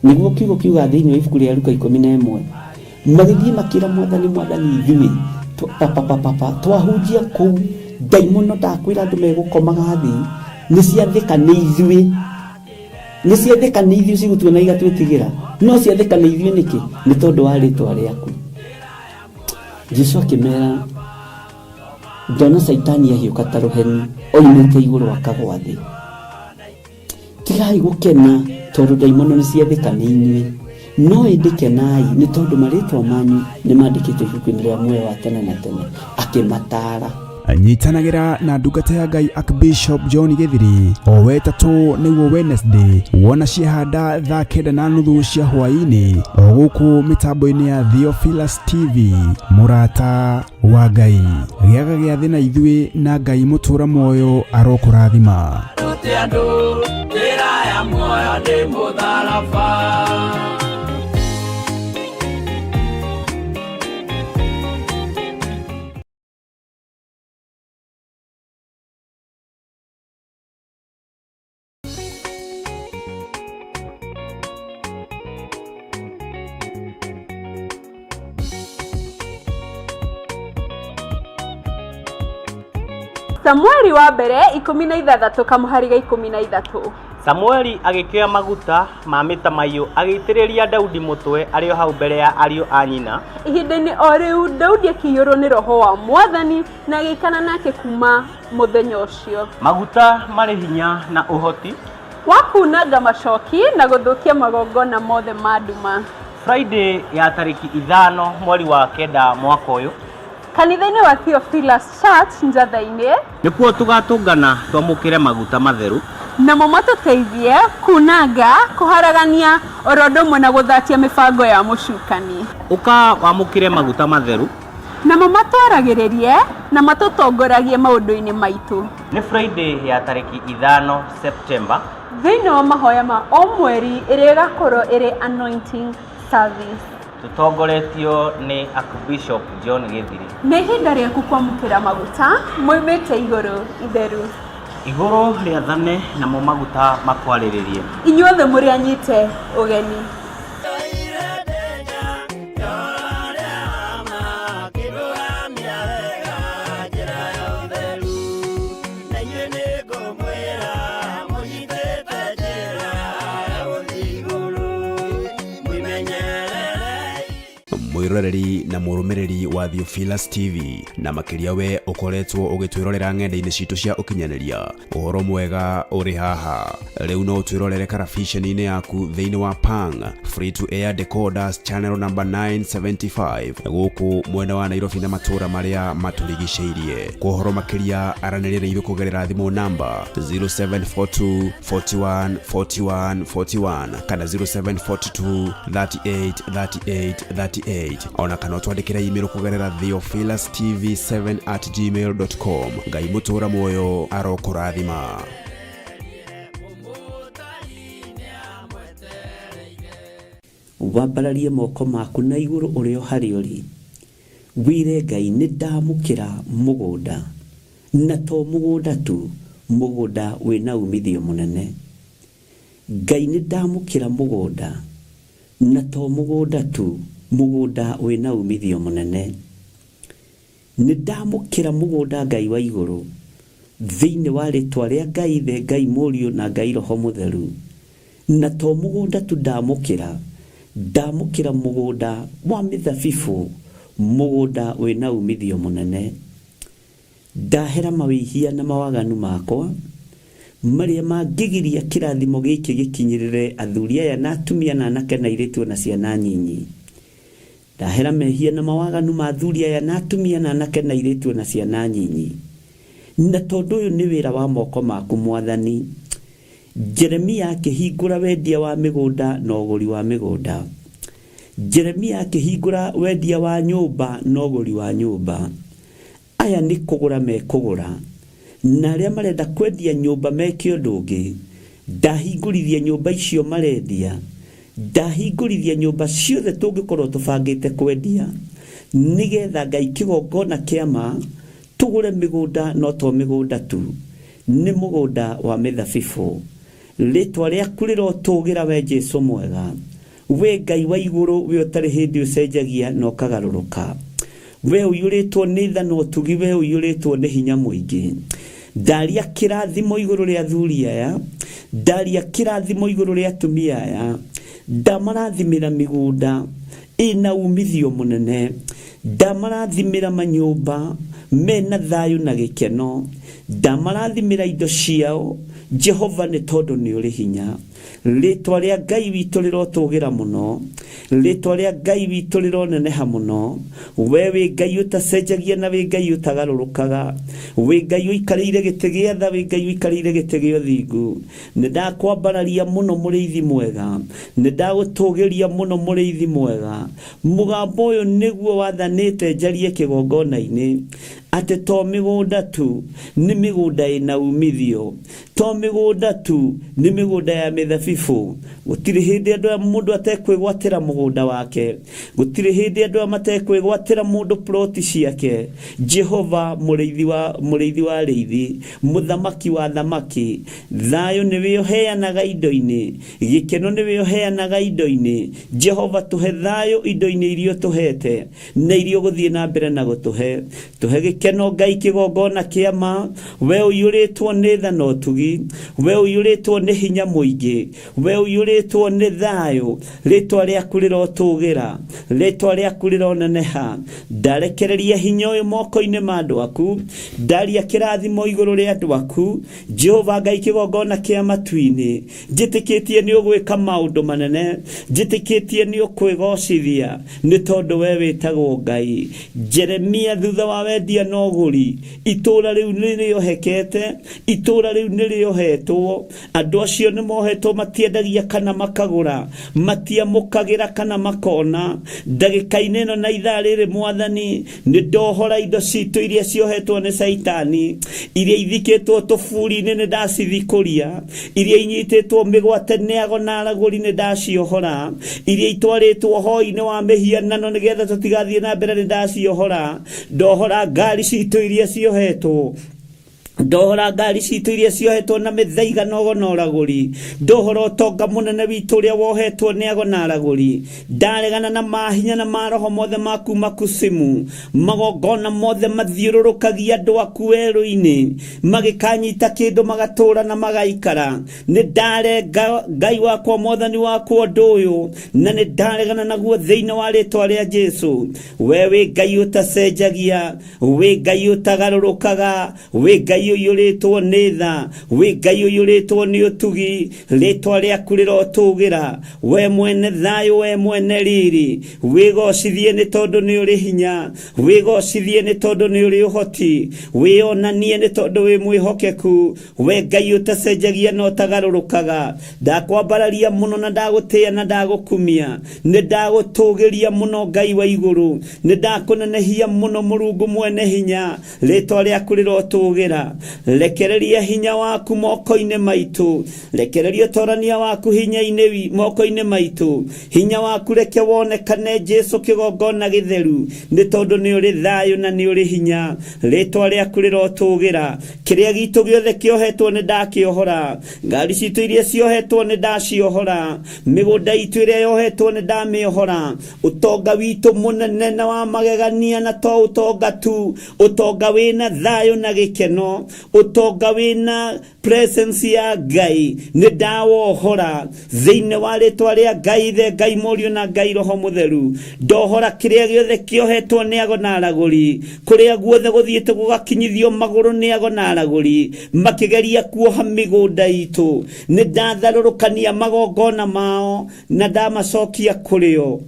nĩguo kiugo kiuga thĩinĩ wa ibuku rĩa Luka 11, magĩthiĩ makĩra Mwathani, Mwathani, ithuĩ papapapapa twahunjia kũu, ndaimono ndakwĩra andũ megũkomaga thĩ, nĩ ciathĩka nĩ ithuĩ, nĩ ciathĩka nĩ ithuĩ cigũtuona igatwĩtigĩra, no ciathĩka nĩ ithuĩ nĩkĩ? Nĩ tondũ wa rĩtwa rĩaku. Jesu akĩmera, ndona Caitani ahiũka ta rũheni oimĩte igũrũ akagwa thĩ. Tigai gũkena tondũ ndaimono nĩ ciathĩka nĩ inyuĩ, no ĩndĩ kenai nĩ tondũ marĩtwa manyu nĩ mandĩkĩtwo ibuku-inĩ rĩa muoyo wa tene na tene. Akĩmataara. Nyitanagĩra na ndungata ya Ngai Archbishop John Gĩthiri o wetatũ nĩguo Wednesday, wona ciahanda thaa 9:30 cia hwaĩ-inĩ o gũkũ mĩtambo-inĩ ya Theophilus TV. Mũrata wa Ngai, gĩaga gĩathĩ na ithuĩ, na Ngai mũtũra muoyo arokũrathima. Rute andũ njĩra ya muoyo nĩ mũtharaba. Samueli wa mbere 16 kamũhari ga 13. Samueli agĩkĩoya maguta ma mĩtamaiyũ agĩitĩrĩria Daudi mũtwe arĩ o hau mbere ya ariũ a nyina. Ihinda-inĩ o rĩu Daudi akĩiyũrwo nĩ roho wa Mwathani na agĩikara nake kuma mũthenya ũcio. Maguta marĩ hinya na ũhoti wa kunanga macoki na gũthũkia magongona mothe ma nduma. Friday ya tarĩki 5 mweri wa 9 mwaka ũyũ, kanitha-inĩ wa Theophilus Church Njatha-inĩ, nĩkuo tũgatũngana twamũkĩre maguta matheru, namo matũteithie kunanga, kũharagania oro ũndũ ũmwe na gũthatia mĩbango ya mũcukani. Ũka wamũkĩre maguta matheru, namo matwaragĩrĩrie na matũtongoragie maũndũ-inĩ maitũ. Nĩ Friday ya tarĩki 5 September, thĩinĩ wa mahoya ma o mweri ĩrĩa ĩgakorwo ĩrĩ anointing service. Tũtongoretio nĩ Archbishop John Gĩthiri. Nĩ ihinda rĩaku kwamũkĩra maguta moimĩte igũrũ itheru. Igũrũ rĩathane namo maguta makwarĩrĩrie. Inyuothe mũrĩ anyite ũgeni. Mwiroreri na mũrũmĩrĩri wa Theophilus TV, na makĩria we ũkoretwo ũgĩtwĩrorera ng'enda-inĩ citũ cia ũkinyanĩria, ũhoro mwega ũrĩ haha. Rĩu no ũtwĩrorere karabiceni-inĩ yaku thĩinĩ wa Pang Free to Air Decoders channel number 975 gũkũ mwena wa Nairobi na matũũra marĩa matũrigicĩirie. Kwa ũhoro makĩria aranĩria na ithuĩ kũgerera thimũ namba 0742 41 41 41 kana 0742 38 38 38, ona kana ũtwandĩkĩre email kũgerera theophilustv7@gmail.com. Ngai mũtũra muoyo arokũrathima. Wambararie moko maku na igũrũ ũrĩ o harĩa ũrĩ, wĩre Ngai nĩ ndamũkĩra mũgũnda, na to mũgũnda tu, mũgũnda wĩna umithio mũnene. Ngai nĩ ndamũkĩra mũgũnda, na to mũgũnda tu, mũgũnda wĩna umithio mũnene. Nĩ ndamũkĩra mũgũnda Ngai wa igũrũ, thĩinĩ wa rĩtwa rĩa Ngai Ithe, Ngai Mũriũ na Ngai Roho Mũtheru. Na to mũgũnda tu ndamũkĩra, ndamũkĩra mũgũnda wa mĩthabibũ, mũgũnda wĩna umithio mũnene. Ndahera mawĩhia na mawaganu makwa, marĩa mangĩgiria kĩrathimo gĩkĩ gĩkinyĩrĩre athuri aya na atumia na anake na airĩtu ona ciana nyinyi. Ndahera mehia na mawaganu ma athuri aya na atumia na anake na airĩtu ona ciana nyinyi. Na tondũ ũyũ nĩ wĩra wa moko maku Mwathani, Jeremia akĩhingũra wendia wa mĩgũnda na ũgũri wa mĩgũnda. Jeremia akĩhingũra wendia wa nyũmba na ũgũri wa nyũmba. Aya nĩ kũgũra mekũgũra, na arĩa marenda kwendia nyũmba meke ũndũ ũngĩ. Ndahingũrithia nyũmba icio marendia, ndahingũrithia nyũmba ciothe tũngĩkorwo tũbangĩte kwendia, nĩgetha Ngai kĩgongona kĩa ma tũgũre mĩgũnda, no to mĩgũnda tu, nĩ mũgũnda wa mĩthabibũ. Rĩtwa rĩaku rĩrotũgĩra we Jesu mwega, we Ngai wa igũrũ, we ũtarĩ hĩndĩ ũcenjagia na ũkagarũrũka, we ũiyũrĩtwo nĩ tha na ũtugi, we ũiyũrĩtwo nĩ hinya mũingĩ. Ndaria kĩrathimo igũrũ rĩa athuri aya, ndaria kĩrathimo igũrũ rĩa atumia aya, ndamarathimĩra mĩgũnda ĩna umithio mũnene, ndamarathimĩra manyũmba mena thayũ na gĩkeno, ndamarathimĩra indo ciao Jehova, nĩ tondũ nĩ ũrĩ hinya. Rĩtwa rĩa Ngai witũ rĩrotũgĩra mũno, rĩtwa rĩa Ngai witũ rĩroneneha mũno. We wĩ Ngai ũtacenjagia na wĩ Ngai ũtagarũrũkaga, wĩ Ngai ũikarĩire gĩtĩ gĩa tha, wĩ Ngai ũikarĩire gĩtĩ gĩa ũthingu. Nĩ ndakwambararia mũno mũrĩithi mwega, nĩ ndagũtũgĩria mũno mũrĩithi mwega. Mũgambo ũyũ nĩguo wathanĩte njarie kĩgongona-inĩ, atĩ to mĩgũnda tu, nĩ mĩgũnda ĩna umithio, to mĩgũnda tu, nĩ mĩgũnda ya mĩthabibũ. Gũtirĩ hĩndĩ andũ aya mũndũ atekwĩgwatĩra mũgũnda wake, gũtirĩ hĩndĩ andũ aya matekwĩgwatĩra mũndũ ploti ciake. Jehova mũrĩithi wa mũrĩithi wa arĩithi, mũthamaki wa thamaki, thayũ nĩwe ũheanaga indo-inĩ, gĩkeno nĩwe ũheanaga indo-inĩ. Jehova tũhe thayũ indo-inĩ iria ũtũhete na iria ũgũthiĩ na mbere na gũtũhe. Tũhe gĩkeno Ngai kĩgongona kĩa ma, we ũiyũrĩtwo nĩ tha na ũtugi, we ũiyũrĩtwo nĩ hinya mũingĩ, we ũiyũrĩtwo nĩ thayũ. Rĩtwa rĩaku rĩrotũgĩra, rĩtwa rĩaku rĩroneneha. Ndarekereria hinya ũyũ moko-inĩ ma andũ aku, ndaria kĩrathimo igũrũ rĩa andũ aku. Jehova Ngai kĩgongona kĩa matu-inĩ, njĩtĩkĩtie nĩ ũgwĩka maũndũ manene, njĩtĩkĩtie nĩ ũkwĩgocithia, nĩ tondũ we wĩtagwo Ngai. Jeremia thutha wa wendia na ũgũri, itũũra rĩu nĩ rĩohekete, itũũra rĩu nĩ rĩohetwo, andũ acio nĩ mohetwo, matiendagia kana makagũra, matiamũkagĩra kana makona. Ndagĩka-inĩ ĩno na ithaa rĩrĩ Mwathani, nĩ ndohora indo citũ iria ciohetwo nĩ Caitani, iria ithikĩtwo tũburi-inĩ nĩ ndacithikũria, iria inyitĩtwo mĩgwate nĩ ago na aragũri nĩ ndaciohora, iria itwarĩtwo hoi-inĩ wa mĩhianano nĩgetha tũtigathiĩ na mbere nĩ ndaciohora. Ndohora ngari citũ iria ciohetwo, ndohora ngari citũ iria ciohetwo na mĩthaiga na ũgo na ũragũri, ndohora ũtonga mũnene witũ ũrĩa wohetwo nĩ ago na aragũri. Ndaregana na mahinya na maroho mothe ma kuma kusimu, magongona mothe mathiũrũrũkagia andũ aku werũ-inĩ, magĩkanyita kĩndũ magatũra na magaikara. Nĩ ndarenga Ngai wakwa Mwathani wakwa ũndũ ũyũ, na nĩ ndaregana naguo thĩinĩ wa rĩtwa rĩa Jesu. We wĩ Ngai ũtacenjagia, wĩ Ngai ũtagarũrũkaga, wĩ Ngai ũiyũrĩtwo nĩ tha, wĩ Ngai ũiyũrĩtwo nĩ ũtugi. Rĩtwa rĩaku rĩrotũgĩra, we mwene thayũ, we mwene riri. Wĩgocithie nĩ tondũ nĩ ũrĩ hinya, wĩgocithie nĩ tondũ nĩ ũrĩ ũhoti, wĩonanie nĩ tondũ wĩ mwĩhokeku. We Ngai ũtacenjagia na ũtagarũrũkaga, ndakwambararia mũno na ndagũtĩĩa na ndagũkumia. Nĩ ndagũtũgĩria mũno Ngai wa igũrũ, nĩ ndakũnenehia mũno Mũrungu mwene hinya. Rĩtwa rĩaku rĩrotũgĩra. Rekereria hinya waku moko-inĩ maitũ, rekereria ũtorania waku hinya-inĩ moko-inĩ maitũ. Hinya waku reke wonekane Jesu kĩgongona gĩtheru, nĩ tondũ nĩ ũrĩ thayũ na nĩ ũrĩ hinya. Rĩtwa rĩaku rĩrotũgĩra. Kĩrĩa gitũ gĩothe kĩohetwo nĩ ndakĩohora, ngari citũ iria ciohetwo nĩ ndaciohora, mĩgũnda itũ ĩrĩa yohetwo nĩ ndamĩohora, ũtonga witũ mũnene na wa magegania, na to ũtonga tu, ũtonga wĩna thayũ na gĩkeno, ũtonga wĩna presence ya Ngai nĩ ndawohora thĩinĩ wa rĩtwa rĩa Ngai Ithe, Ngai Mũriũ na Ngai Roho Mũtheru. Ndohora kĩrĩa gĩothe kĩohetwo nĩ ago na aragũri, kũrĩa guothe gũthiĩte gũgakinyithio magũrũ nĩ ago na aragũri makĩgeria kuoha mĩgũnda itũ, nĩ ndatharũrũkania magongona mao na ndamacokia kũrĩ o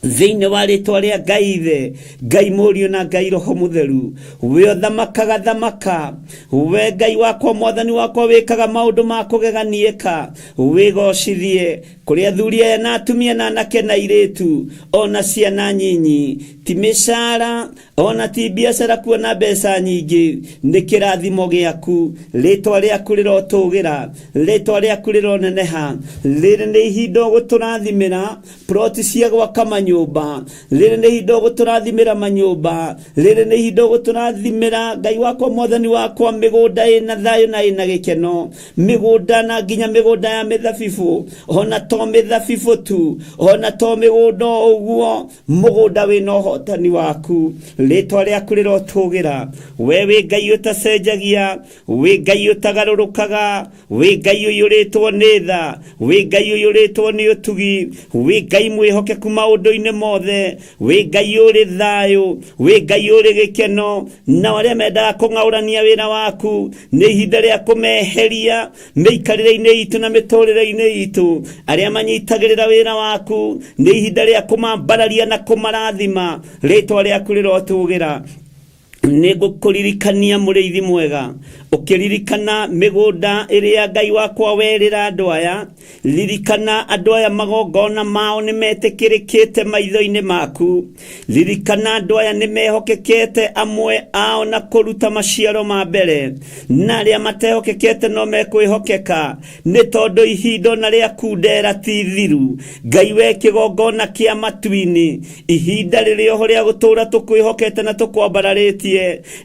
thĩinĩ wa rĩtwa rĩa Ngai Ithe, Ngai Mũriũ na Ngai Roho Mũtheru. We ũthamakaga thamaka, we Ngai wakwa, Mwathani wakwa, wĩkaga maũndũ ma kũgegania, wĩgocithie kũrĩ athuri aya na atumia na anake na airĩtu ona ciana nyinyi. Ti mĩcara ona ti biacara kuona mbeca nyingĩ, nĩ kĩrathimo gĩaku. Rĩtwa rĩaku rĩrotũgĩra, rĩtwa rĩaku rĩroneneha. Rĩrĩ nĩ ihinda ũgũtũrathimĩra ploti cia gwaka manyũmba, rĩrĩ nĩ ihinda ũgũtũrathimĩra manyũmba, rĩrĩ nĩ ihinda ũgũtũrathimĩra Ngai wakwa, Mwathani wakwa, mĩgũnda ĩna thayũ na ĩna gĩkeno, mĩgũnda na nginya mĩgũnda ya mĩthabibũ, ona to mĩthabibũ tu, ona to mĩgũnda o ũguo, mũgũnda wĩna ũhotani waku. Rĩtwa rĩaku rĩrotũgĩra. We wĩ Ngai ũtacenjagia, wĩ Ngai ũtagarũrũkaga, wĩ Ngai ũiyũrĩtwo nĩ tha, wĩ Ngai ũiyũrĩtwo nĩ ũtugi, wĩ Ngai mwĩhokeku maũndũ-inĩ mothe, wĩ Ngai ũrĩ thayũ, wĩ Ngai ũrĩ gĩkeno. Nao arĩa mendaga kũng'aũrania wĩra waku, nĩ ihinda rĩa kũmeheria mĩikarĩre-inĩ itũ na mĩtũrĩre-inĩ itũ. Arĩa manyitagĩrĩra wĩra waku, nĩ ihinda rĩa kũmambararia na kũmarathima. Rĩtwa rĩaku rĩrotũgĩra. Nĩ ngũkũririkania mũrĩithi mwega, ũkĩririkana mĩgũnda ĩrĩa Ngai wakwa werĩra andũ aya. Ririkana andũ aya magongona mao nĩ metĩkĩrĩkĩte maitho-inĩ maku. Ririkana andũ aya nĩ mehokekete amwe ao na kũruta maciaro ma mbere, na arĩa matehokekete no mekwĩhokeka, nĩ tondũ ihinda ona rĩa kundera ti thiru. Ngai we kĩgongona kĩa matu-inĩ, ihinda rĩrĩ oho rĩa gũtũũra tũkwĩhokete na tũkwambararĩtie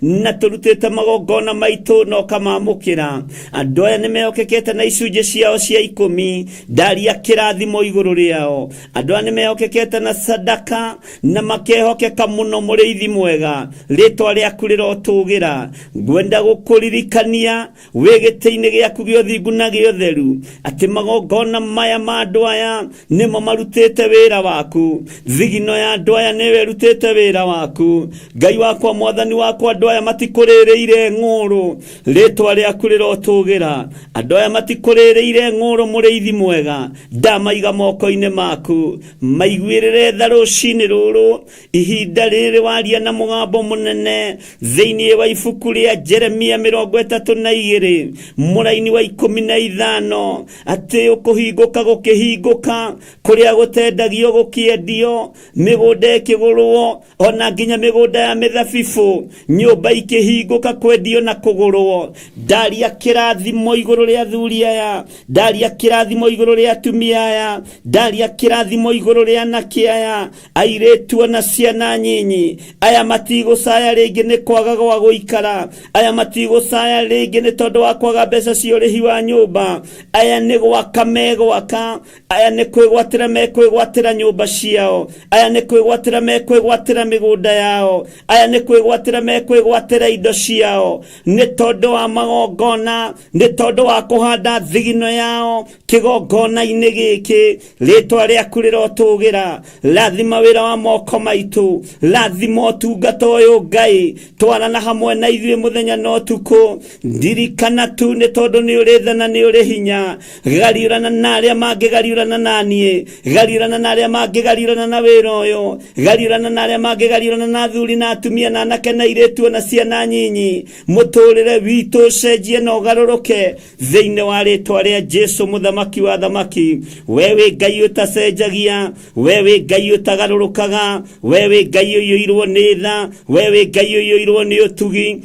na tũrutĩte magongona maitũ na ũkamamũkĩra. Andũ aya nĩ mehokekete na icunjĩ ciao cia 10, ndaria kĩrathimo igũrũ rĩao. Andũ aya nĩ mehokekete na sadaka na makehokeka mũno. Mũrĩithi mwega, rĩtwa rĩaku rĩrotũgĩra. Ngwenda gũkũririkania wĩ gĩtĩ-inĩ gĩaku gĩa ũthingu na gĩa ũtheru, atĩ magongona maya ma andũ aya nĩmo marutĩte wĩra waku. Thigino ya andũ aya nĩyo ĩrutĩte wĩra waku. Ngai wakwa, Mwathani wakwa, andũ aya matikũrĩrĩire ng'ũrũ. Rĩtwa rĩaku rĩrotũgĩra. Andũ aya matikũrĩrĩire ng'ũrũ. Mũrĩithi mwega, ndamaiga moko-inĩ maku, maiguĩrĩre tha rũcinĩ rũrũ. Ihinda rĩrĩ waria na mũgambo mũnene thĩinĩ wa ibuku rĩa Jeremia 32 mũraini wa 15, atĩ ũkũhingũka gũkĩhingũka, kũrĩa gũtendagio gũkĩendio, mĩgũnda ĩkĩgũrwo, ona nginya mĩgũnda ya mĩthabibũ, nyũmba ikĩhingũka kwendio na kũgũrwo. Ndaria kĩrathimo igũrũ rĩa athuri aya, ndaria kĩrathimo igũrũ rĩa atumia aya, ndaria kĩrathimo igũrũ rĩa anake aya, airĩtu ona ciana nyinyi. Aya matigũcaya rĩngĩ nĩ kwaga gwa gũikara, aya matigũcaya rĩngĩ nĩ tondũ wa kwaga mbeca cia ũrĩhi wa nyũmba. Aya nĩ gwaka megwaka, aya nĩ kwĩgwatĩra mekwĩgwatĩra nyũmba ciao, aya nĩ kwĩgwatĩra mekwĩgwatĩra mĩgũnda yao, aya nĩ kwĩgwatĩra mekwĩgwatĩra indo ciao, nĩ tondũ wa magongona, nĩ tondũ wa kũhanda thigino yao kĩgongona-inĩ gĩkĩ. Rĩtwa rĩaku rĩrotũgĩra. Rathima wĩra wa moko maitũ, rathima ũtungata ũyũ Ngai, twarana hamwe na ithuĩ mũthenya na ũtukũ. Ndirikana tu nĩ tondũ nĩ ũrĩ tha na nĩ ũrĩ hinya. Gariũrana na arĩa mangĩgariũrana na niĩ, gariũrana na arĩa mangĩgariũrana na wĩra ũyũ, gariũrana na arĩa mangĩgariũrana na athuri na atumia na anake na airĩtu ona ciana nyinyi. Mũtũrĩre witũ ũcenjie na ũgarũrũke thĩinĩ wa rĩtwa rĩa Jesu mũthamaki wa thamaki. We wĩ Ngai ũtacenjagia, we wĩ Ngai ũtagarũrũkaga, we wĩ Ngai ũiyũirwo nĩ tha, we wĩ Ngai ũiyũirwo nĩ ũtugi.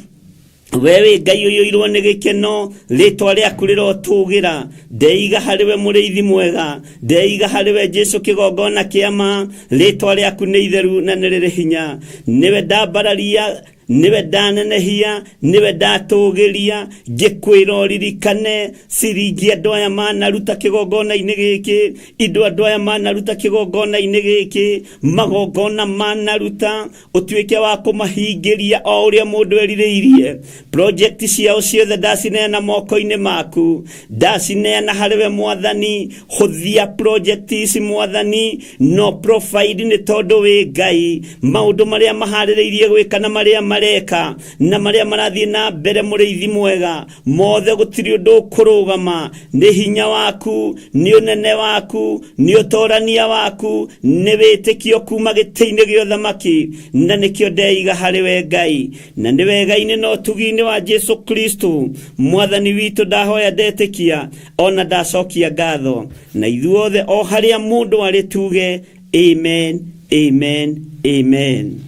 We wĩ Ngai ũiyũirwo nĩ gĩkeno, rĩtwa rĩaku rĩrotũgĩra. Ndeiga harĩ we mũrĩithi mwega, ndeiga harĩ we Jesu kĩgongona kĩa ma, rĩtwa rĩaku nĩ itheru na nĩ rĩrĩ hinya. Nĩwe ndambararia, nĩwe ndanenehia, nĩwe ndatũgĩria, ngĩkwĩra ũririkane ciringi andũ aya manaruta kĩgongona-inĩ gĩkĩ, indo andũ aya manaruta kĩgongona-inĩ gĩkĩ, magongona manaruta, ũtuĩke wa kũmahingĩria o ũrĩa mũndũ erirĩirie. Project ciao ciothe ndacineana moko-inĩ maku, ndacineana harĩ we Mwathani. Hũthia project ici Mwathani, no provide nĩ tondũ wĩ Ngai. Maũndũ marĩa maharĩrĩirie gwĩka na marĩa mareka na marĩa marathiĩ na mbere, mũrĩithi mwega, mothe gũtirĩ ũndũ ũkũrũgama. Nĩ hinya waku, nĩ ũnene waku, nĩ ũtorania waku, nĩ wĩtĩkio kuma gĩtĩ-inĩ gĩa ũthamaki, na nĩkĩo ndeiga harĩ we Ngai, na nĩ wega-inĩ na ũtugi-inĩ wa Jesu Kristo Mwathani witũ. Ndahoya, ndetĩkia, ona ndacokia ngatho, na ithuothe o harĩa mũndũ arĩ tuge amen, amen, amen.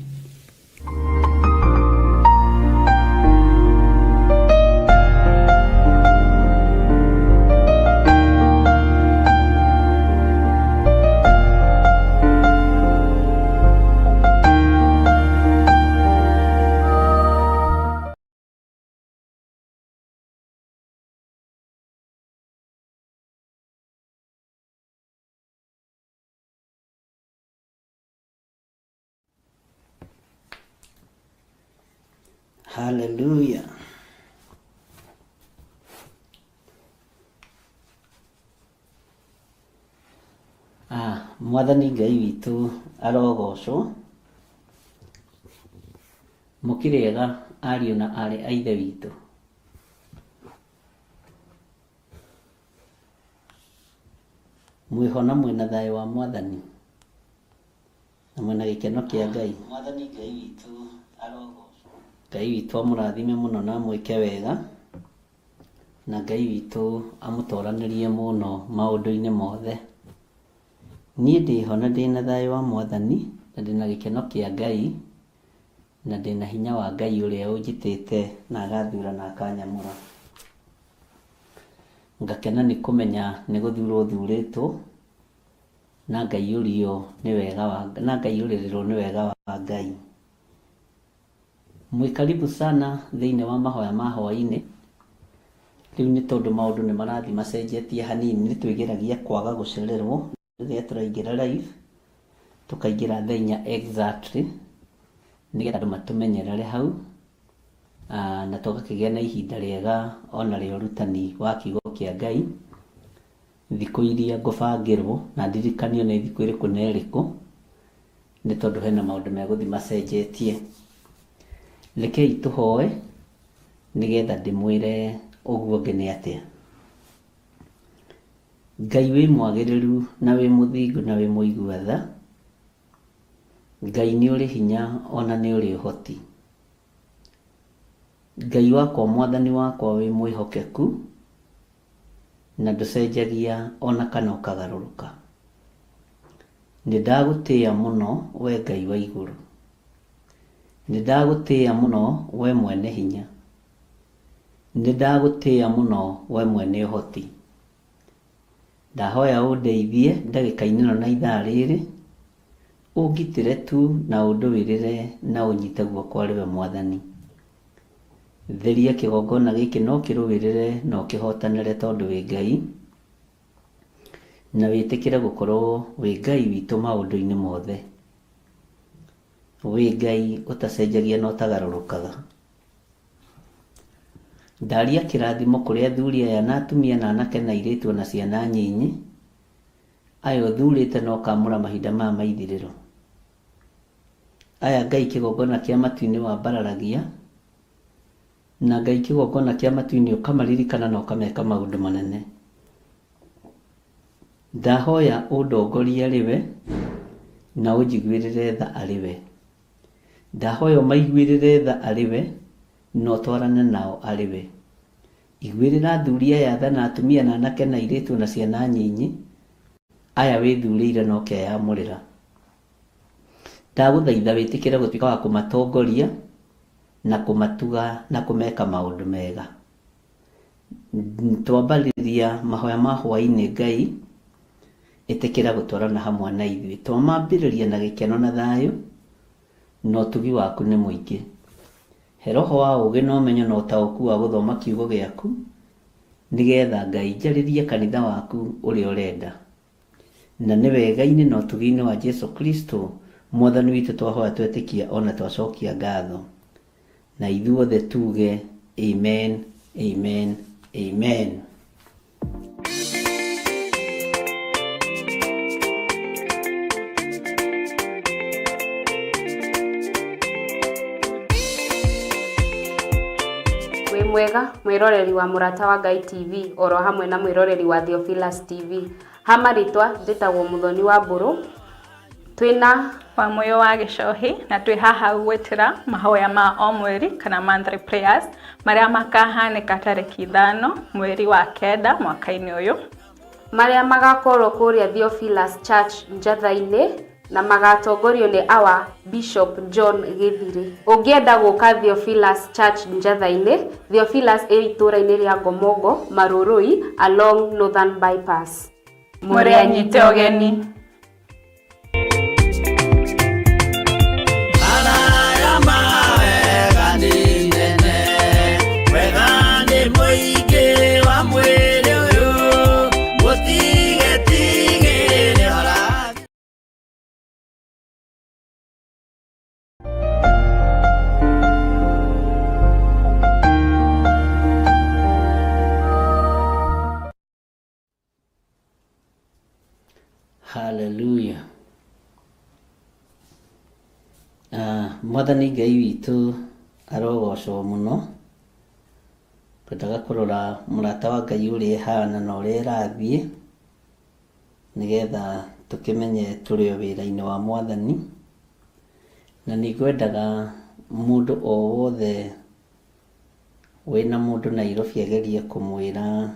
Hallelujah. Mwathani Ngai witũ arogocwo. Mũkĩrĩ ega ariũ na aarĩ a Ithe witũ? Mwĩho na mwĩna thayũ wa Mwathani na mwĩna gĩkeno kĩa Ngai. Mwathani Ngai witũ arogocwo. Ngai witũ amũrathime mũno na amwĩke wega, na Ngai witũ amũtoranĩrie mũno maũndũ-inĩ mothe. Niĩ ndĩho na ndĩna thayũ wa Mwathani na ndĩna gĩkeno kĩa Ngai na ndĩna hinya wa Ngai ũrĩa ũnjĩtĩte na agathura na akanyamũra. Ngakena nĩ kũmenya nĩ gũthurwo thurĩtwo na ngaiyũrio nĩ wega wa na ngaiyũrĩrĩrwo nĩ wega wa Ngai. Mwĩ karibu sana thĩinĩ wa mahoya ma hwainĩ. Rĩu nĩ tondũ maũndũ nĩ marathiĩ macenjetie hanini, nĩ twĩgeragia kwaga gũcererwo rĩrĩa tũraingĩra live, tũkaingĩra thaa inya exactly, nĩgetha andũ matũmenyerere hau, na tũgakĩgĩa na ihinda rĩega ona rĩa ũrutani wa kiugo kĩa Ngai, thikũ iria ngũbangĩrwo na ndirikanio nĩ thikũ ĩrĩkũ na ĩrĩkũ, nĩ tondũ hena maũndũ megũthiĩ macenjetie. Rekei tũhoe nĩgetha ndĩmwĩre ũguo ũngĩ nĩ atĩa. Ngai wĩ mwagĩrĩru na wĩ mũthingu na wĩ mũigua tha, Ngai nĩ ũrĩ hinya ona nĩ ũrĩ ũhoti. Ngai wakwa Mwathani wakwa wĩ mwĩhokeku na ndũcenjagia ona kana ũkagarũrũka. Nĩ ndagũtĩĩa mũno we Ngai wa igũrũ. Nĩ ndagũtĩĩa mũno we mwene hinya. Nĩ ndagũtĩĩa mũno we mwene ũhoti. Ndahoya ũndeithie ndagĩka-inĩ ĩno na ithaa rĩrĩ, ũngitĩre tu na ũndũĩrĩre na ũnyite guoko arĩ we Mwathani. Theria kĩgongona gĩkĩ na ũkĩrũĩrĩre na ũkĩhotanĩre tondũ wĩ Ngai, na wĩtĩkĩre gũkorwo wĩ Ngai witũ maũndũ-inĩ mothe. Wĩ Ngai ũtacenjagia na ũtagarũrũkaga. Ndaria kĩrathimo kũrĩ athuri aya na atumia na anake na airĩtu ona ciana nyinyi, aya ũthurĩte na ũkamũra mahinda maya ma ithirĩro. Aya Ngai kĩgongona kĩa matu-inĩ wambararagia, na Ngai kĩgongona kĩa matu-inĩ ũkamaririkana na ũkameka maũndũ manene. Ndahoya ũndongorie arĩ we, na ũnjiguĩrĩre tha arĩ we. Ndahoya ũmaiguĩrĩre tha arĩ we, na ũtwarane nao arĩ we. Iguĩrĩra athuri aya tha na atumia na anake na airĩtu na ciana nyinyi, aya wĩthurĩire na ũkeyamũrĩra. Ndagũthaitha wĩtĩkĩre gũtuĩka wa kũmatongoria. na kũmatuga na kũmeka maũndũ mega. Twambĩrĩria mahoya ma hwaĩ-inĩ Ngai, ĩtĩkĩra gũtwarana hamwe na ithuĩ. Twamambĩrĩria na gĩkeno na thayũ, na ũtugi waku nĩ mũingĩ. He roho wa ũũgĩ na ũmenyo na ũtaũku wa gũthoma kiugo gĩaku, nĩgetha Ngai njarĩrie kanitha waku ũrĩa ũrenda. Na nĩ wega-inĩ na ũtugi-inĩ wa Jesu Kristo Mwathani witũ twahoya twetĩkia o na twacokia ngatho. Na ithuothe tuge amen, amen, amen. Wĩ mwega mwĩroreri wa Mũrata wa Ngai TV oro hamwe na mwĩroreri wa Theophilus TV. Ha marĩtwa njĩtagwo Mũthoni wa Mbũrũ. Twĩna Wamũyũ wa Gĩcohi na twĩ haha gwĩtĩra mahoya ma o mweri kana monthly prayers marĩa makahanĩka tarĩki 5 mweri wa 9 mwaka-inĩ ũyũ. Marĩa magakorwo kũrĩa Theophilus Church Njatha-inĩ na magatongorio nĩ our Bishop John Gĩthirĩ. Ũngĩenda gũka Theophilus Church Njatha-inĩ, Theophilus ĩ itũra-inĩ rĩa Ngomongo, Marurui, along Northern Bypass. Mũrĩ anyite ũgeni. Hallelujah. Mwathani Ngai witũ arogocwo mũno. Twendaga kũrora mũrata wa Ngai ũrĩa ĩhana na ũrĩa ĩrathiĩ, nĩgetha tũkĩmenye tũrĩ o wĩra-inĩ wa Mwathani. Na nĩ ngwendaga mũndũ o wothe wĩna mũndũ Nairobi agerie kũmwĩra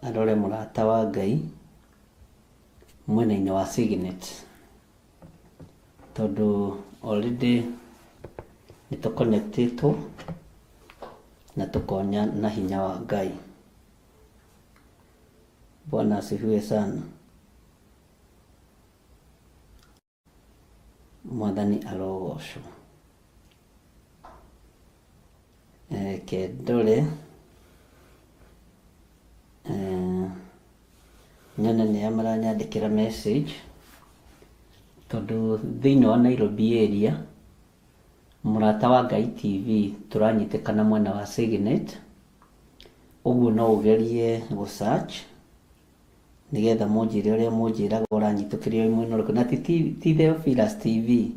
arore mũrata wa Ngai mwena-inĩ wa Signet, tondũ already nĩ tũ connect ĩtwo na tũkonya na hinya wa Ngai. Bwana asifiwe sana. Mwathani arogocwo. Reke ndore nyone nĩa maranyandĩkĩra message, tondũ thĩinĩ wa Nairobi area, Mũrata wa Ngai TV tũranyitĩkana mwena wa Signet, ũguo no ũgerie gũ search nĩgetha mũnjĩre ũrĩa mũnjĩraga ũranyitũkĩria wĩ mwena ũrĩkũ. Na ti ti Theophilus TV,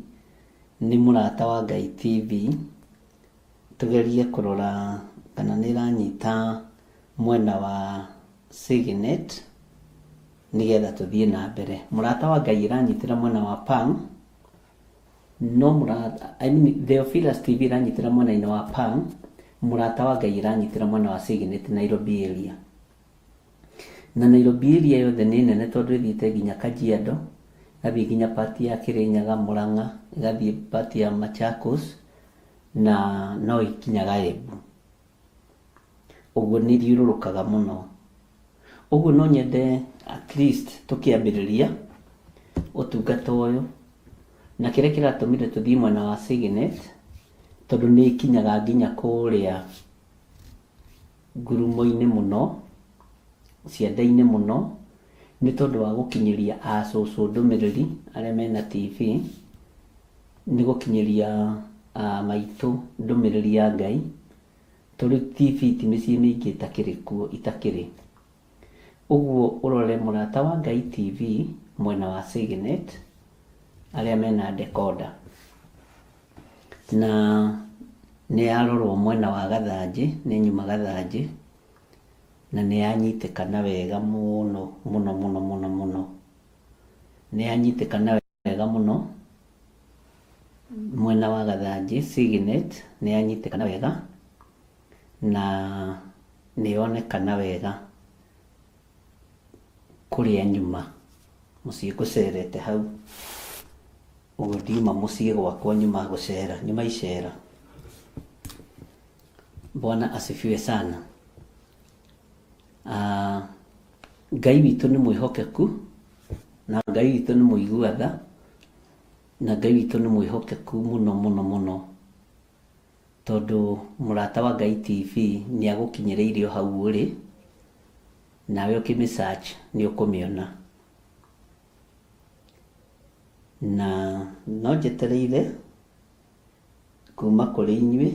nĩ Mũrata wa Ngai TV, tũgerie kũrora kana nĩ ĩranyita mwena wa Signet nĩgetha tũthiĩ na mbere. Mũrata wa Ngai ĩranyitĩra mwena wa Pang, no mũrata, I mean Theophilus TV ĩranyitĩra mwena-inĩ wa Pang, Mũrata wa Ngai ĩranyitĩra mwena wa Signet Nairobi area. Na Nairobi area yothe nĩ nene tondũ ĩthiĩte nginya Kajiado, ĩgathiĩ nginya part ya Kĩrĩnyaga, Mũrang'a, ĩgathiĩ part ya Machakos na no ĩkinyaga Embu. Ũguo nĩ ĩthiũrũrũkaga mũno. Ũguo no nyende at least tũkĩambĩrĩria ũtungata ũyũ, na kĩrĩa kĩratũmire tũthiĩ mwena wa Signet, tondũ nĩ ĩkinyaga nginya kũrĩa ngurumo-inĩ mũno, cianda-inĩ mũno, nĩ tondũ wa gũkinyĩria a cũcũ ndũmĩrĩri arĩa mena TV, nĩ gũkinyĩria a maitũ ndũmĩrĩri ya Ngai, tondũ TV ti mĩciĩ mĩingĩ ĩtakĩrĩ kuo, itakĩrĩ. Ũguo ũrore Mũrata wa Ngai TV mwena wa Signet, arĩa mena decoder. Na nĩ yarorwo mwena wa Gathanjĩ, nĩ nyuma Gathanjĩ, na nĩ yanyitĩkana wega mũno mũno mũno mũno mũno. Nĩ yanyitĩkana wega mũno mwena wa Gathanjĩ, Signet nĩ yanyitĩkana wega na nĩ yonekana wega kũrĩa nyuma, mũciĩ ngũcerete hau. Ũguo ndiuma mũciĩ gwakwa nyuma gũcera, nyuma icera. Bwana asifiwe sana. Ah, Ngai witũ nĩ mwĩhokeku na Ngai witũ nĩ mũigua tha na Ngai witũ nĩ mwĩhokeku mũno mũno mũno tondũ Mũrata wa Ngai TV nĩ agũkinyĩrĩirie o hau ũrĩ nawe ũkĩmĩ search nĩ ũkũmĩona. Na no njetereire kuma kũrĩ inyuĩ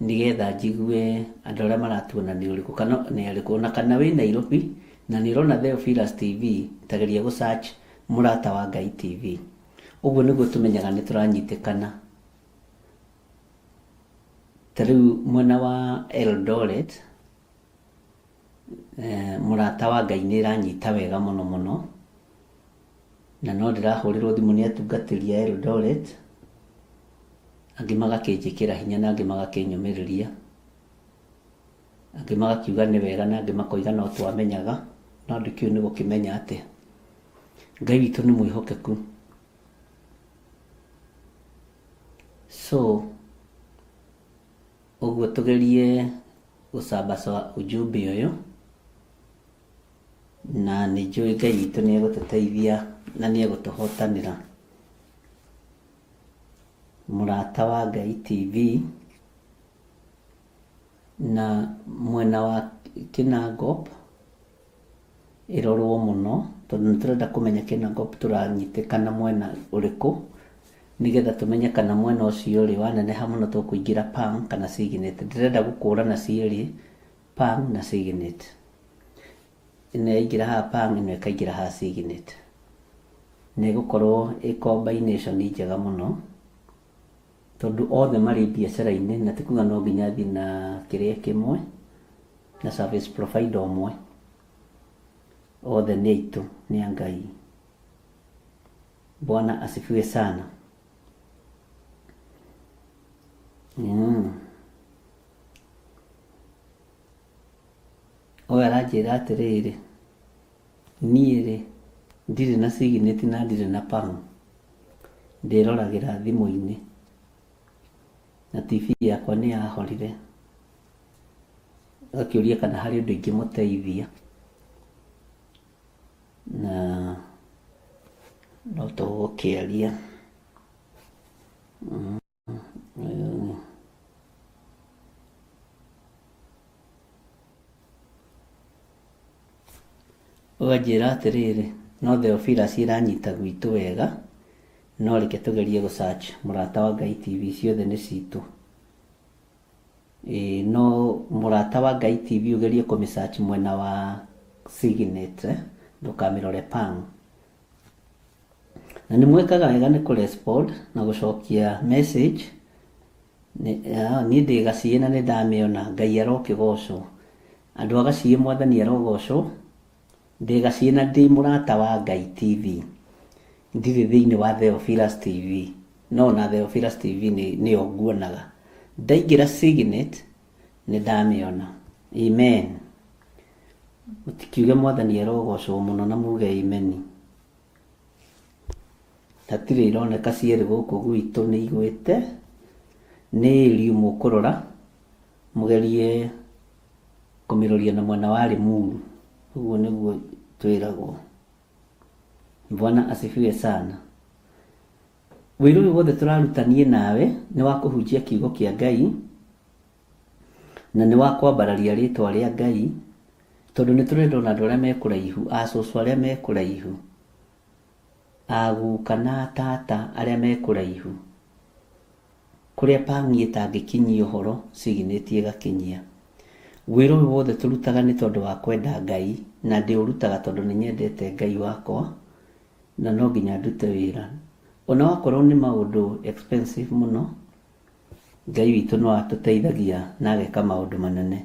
nĩgetha njigue andũ arĩa maratuona nĩ ũrĩkũ kana nĩ arĩkũ ona kana wĩ Nairobi na nĩ ũrona Theophilus TV ta geria gũ search Mũrata wa Ngai TV. Ũguo nĩguo tũmenyaga nĩ tũranyitĩkana. Ta rĩu mwena wa Eldoret Mũrata wa Ngai nĩ ĩranyita wega mũno mũno, na no ndĩrahũrĩrwo thimũ nĩ atungatĩri a Eldoret, angĩ magakĩnjĩkĩra hinya na angĩ magakĩnyũmĩrĩria, angĩ magakiuga nĩ wega na angĩ makoiga no twamenyaga, no ndikĩũĩ nĩ gũkĩmenya atĩa. Ngai witũ nĩ mwĩhokeku. So, ũguo tũgerie gũsambaza ujumbe ũyũ, na nĩ njũĩ Ngai witũ nĩ egũtũteithia na nĩ egũtũhotanĩra. Mũrata wa Ngai TV, na mwena wa Kinangop ĩrorwo mũno tondũ nĩ tũrenda kũmenya Kinangop tũranyitĩkana mwena ũrĩkũ nĩgetha tũmenye kana mwena ũcio rĩ waneneha mũno tũkũingĩra Pang kana Signet. Ndĩrenda gũkũrana cierĩ Pang na Signet. Ĩno yaingĩra haha Pang, ĩno ĩkaingĩra haha Signet. Na ĩgũkorwo ĩ combination njega mũno tondũ othe marĩ biacara-inĩ na ti kuga no nginya thiĩ na kĩrĩa kĩmwe na service provider ũmwe. Othe nĩ aitũ, nĩ a Ngai. Bwana asifiwe sana. Ũyũ aranjĩra atĩrĩrĩ, niĩ-rĩ, ndirĩ na Signet na ndirĩ na Pang, ndĩroragĩra thimũ-inĩ, na TV yakwa nĩ yahorire. Agakĩũria kana harĩ ũndũ ingĩmũteithia, na no tũgũkĩaria. Ũkanjĩra atĩrĩrĩ, no Theophilus ĩranyita gwitũ wega, no reke tũgerie gũ search Mũrata wa Ngai TV, ciothe nĩ citũ. Ĩĩ no Mũrata wa Ngai TV ũgerie kũmĩ search mwena wa Signet, ndũkamĩrore Pang. Na nĩ mwĩkaga wega nĩ kũ respond na gũcokia message. Niĩ ndĩ Gaciĩ na nĩ ndamĩona, Ngai arokĩgocwo. Andũ a Gaciĩ Mwathani arogocwo. Ndĩ Gaciĩ na ndĩ Mũrata wa Ngai TV. Ndirĩ thĩinĩ wa Theophilus TV, no ona Theophilus TV nĩyo nguonaga. Ndaingĩra Signet nĩ ndamĩona. Amen. Mũtikiuge Mwathani arogocwo mũno na muge ameni. Hatirĩ ironeka cierĩ gũkũ gwitũ nĩ igwĩte, nĩ ĩriũ mũkũrora, mũgerie kũmĩroria na mwena wa Limuru, ũguo nĩguo twĩragwo. Bwana asifiwe sana. Wĩra ũyũ wothe tũraruta niĩ nawe nĩ wa kũhunjia kiugo kĩa Ngai, na nĩ wa kwambararia rĩtwa rĩa Ngai, tondũ nĩ tũrenda ona andũ arĩa me kũraihu, a cũcũ arĩa me kũraihu, a guka na a tata arĩa me kũraihu, kũrĩa pang'i ĩtangĩkinyia ũhoro, Signet ĩgakinyia. Wĩra ũyũ wothe tũrutaga nĩ tondũ wa kwenda Ngai, na ndĩũrutaga tondũ nĩ nyendete Ngai wakwa, na no nginya ndute wĩra. Ona wakorwo nĩ maũndũ expensive mũno, Ngai witũ no atũteithagia na ageka maũndũ manene.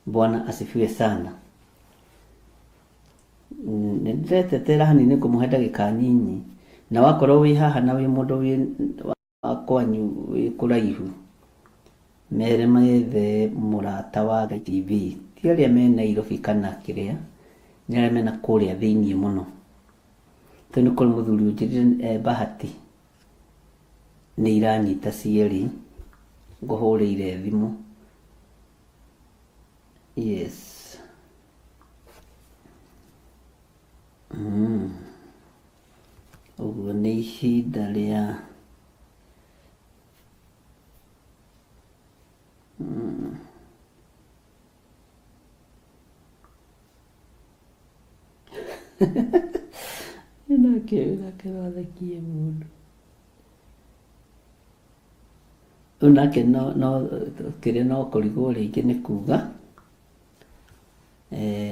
Bwana asifiwe sana. Nĩ ndĩretetera hanini nĩ ngũmũhe ndagĩka nyinyi. Na wakorwo wĩ haha na wĩ mũndũ wĩ wa kwanyu wĩ kũraihu, mere methe Mũrata wa Ngai TV. Ti arĩa me Nairobi kana kĩrĩa, nĩ arĩa mena kũrĩa thĩiniĩ mũno. Tondũ nĩ kũrĩ mũthuri ũnjĩrire Bahati nĩ iranyita cierĩ, ngũhũrĩire thimũ. Yes. Ũguo nĩ ihinda rĩa Nake nake wathekie mũndũ. Rĩu nake no no kĩrĩa no kũrigwo rĩngĩ nĩ kuga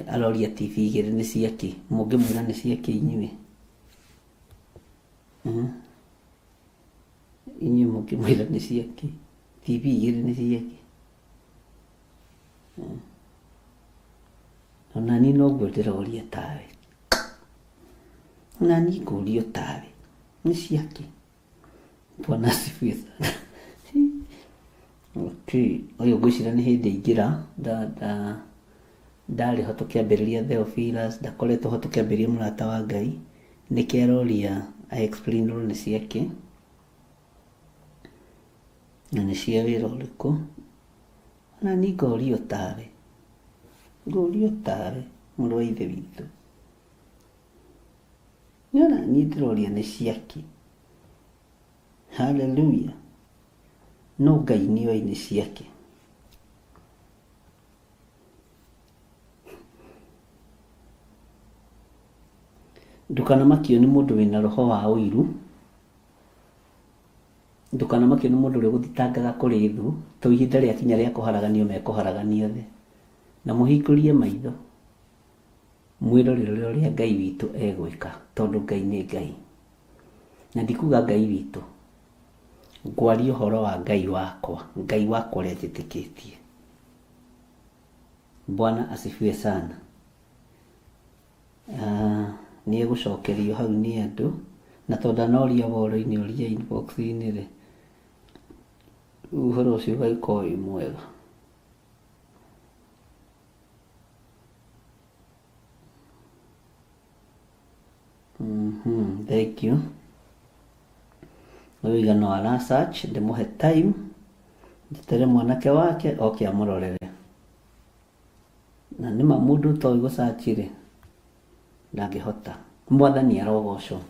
aroria TV igĩrĩ nĩ ciakĩ, mũngĩmwĩra nĩ ciakĩ inyuĩ? Inyuĩ mũngĩmwĩra nĩ ciakĩ? TV igĩrĩ nĩ ciakĩ? Ona niĩ noguo ndĩroria tawe. Ona niĩ ngũrio tawe. Nĩ ciakĩ? Bwana asifiwe sana. Okay, ũyũ ngwĩciria nĩ hĩndĩ aingĩra ndarĩ ho tũkĩambĩrĩria Theophilus, ndakoretwo ho tũkĩambĩrĩria mũrata wa Ngai, nĩkĩo aroria a explain rwo nĩ ciakĩ na nĩ cia wĩra ũrĩkũ. Ona niĩ ngorio tawe, ngorio tawe mũrũ wa ithe witũ. Nĩ ona niĩ ndĩroria nĩ ciakĩ. Hallelujah. No Ngai nĩoĩ nĩ ciake. Ndũkanamakio nĩ mũndũ wĩna roho wa ũiru. Ndũkanamakio nĩ mũndũ ũrĩa ũgũthitangaga kũrĩ thũ, to ihinda rĩakinya rĩa kũharaganio mekũharaganio othe. Na mũhingũrie maitho mwĩrorere ũrĩa Ngai witũ egwĩka, tondũ Ngai nĩ Ngai. Na ndikuga Ngai witũ, ngwaria ũhoro wa Ngai wakwa, Ngai wakwa ũrĩa njĩtĩkĩtie. Bwana asifiwe sana. Nĩ egũcokerio hau nĩ andũ, na tondũ ndanoria woro-inĩ ũria inbox-inĩ rĩ, rĩu ũhoro ũcio ũgagĩkorwo wĩ mwega. Thank you. Ũyũ iga no ara search, ndĩmũhe time, njetere mwanake wake oke amũrorere. Na nĩma mũndũ ũtoĩ gũ search rĩ, ndangĩhota. Mwathani arogocwo.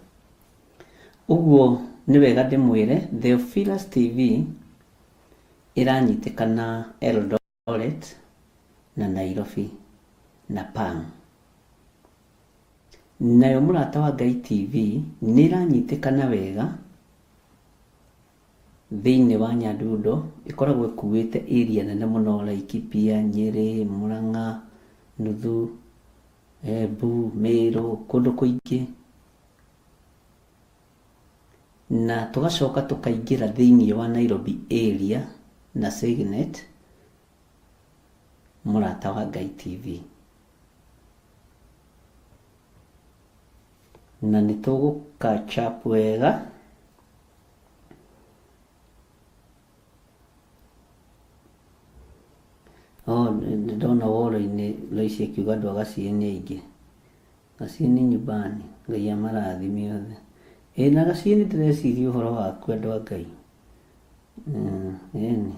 Ũguo nĩ wega ndĩmwĩre Theophilus TV ĩranyitĩkana Eldoret na Nairobi na Pang. Nayo Mũrata wa Ngai TV nĩ ĩranyitĩkana wega thĩinĩ wa Nyandundo, ĩkoragwo ĩkuĩte area nene mũno Laikipia, Nyĩrĩ, Mũrang'a, nuthu, Embu, Meru, kũndũ kũingĩ. Na tũgacoka tũkaingĩra thĩinĩ wa Nairobi area na Signet, Mũrata wa Ngai TV. Na nĩ tũgũ catch up wega. Oh, ndona woro-inĩ Loici akiuga andũ a Gaciĩ nĩ aingĩ. Gaciĩ nĩ nyumbani, Ngai amarathime othe. Ĩ na Gaciĩ nĩ ndĩreciria ũhoro waku andũ a Ngai. Ĩni.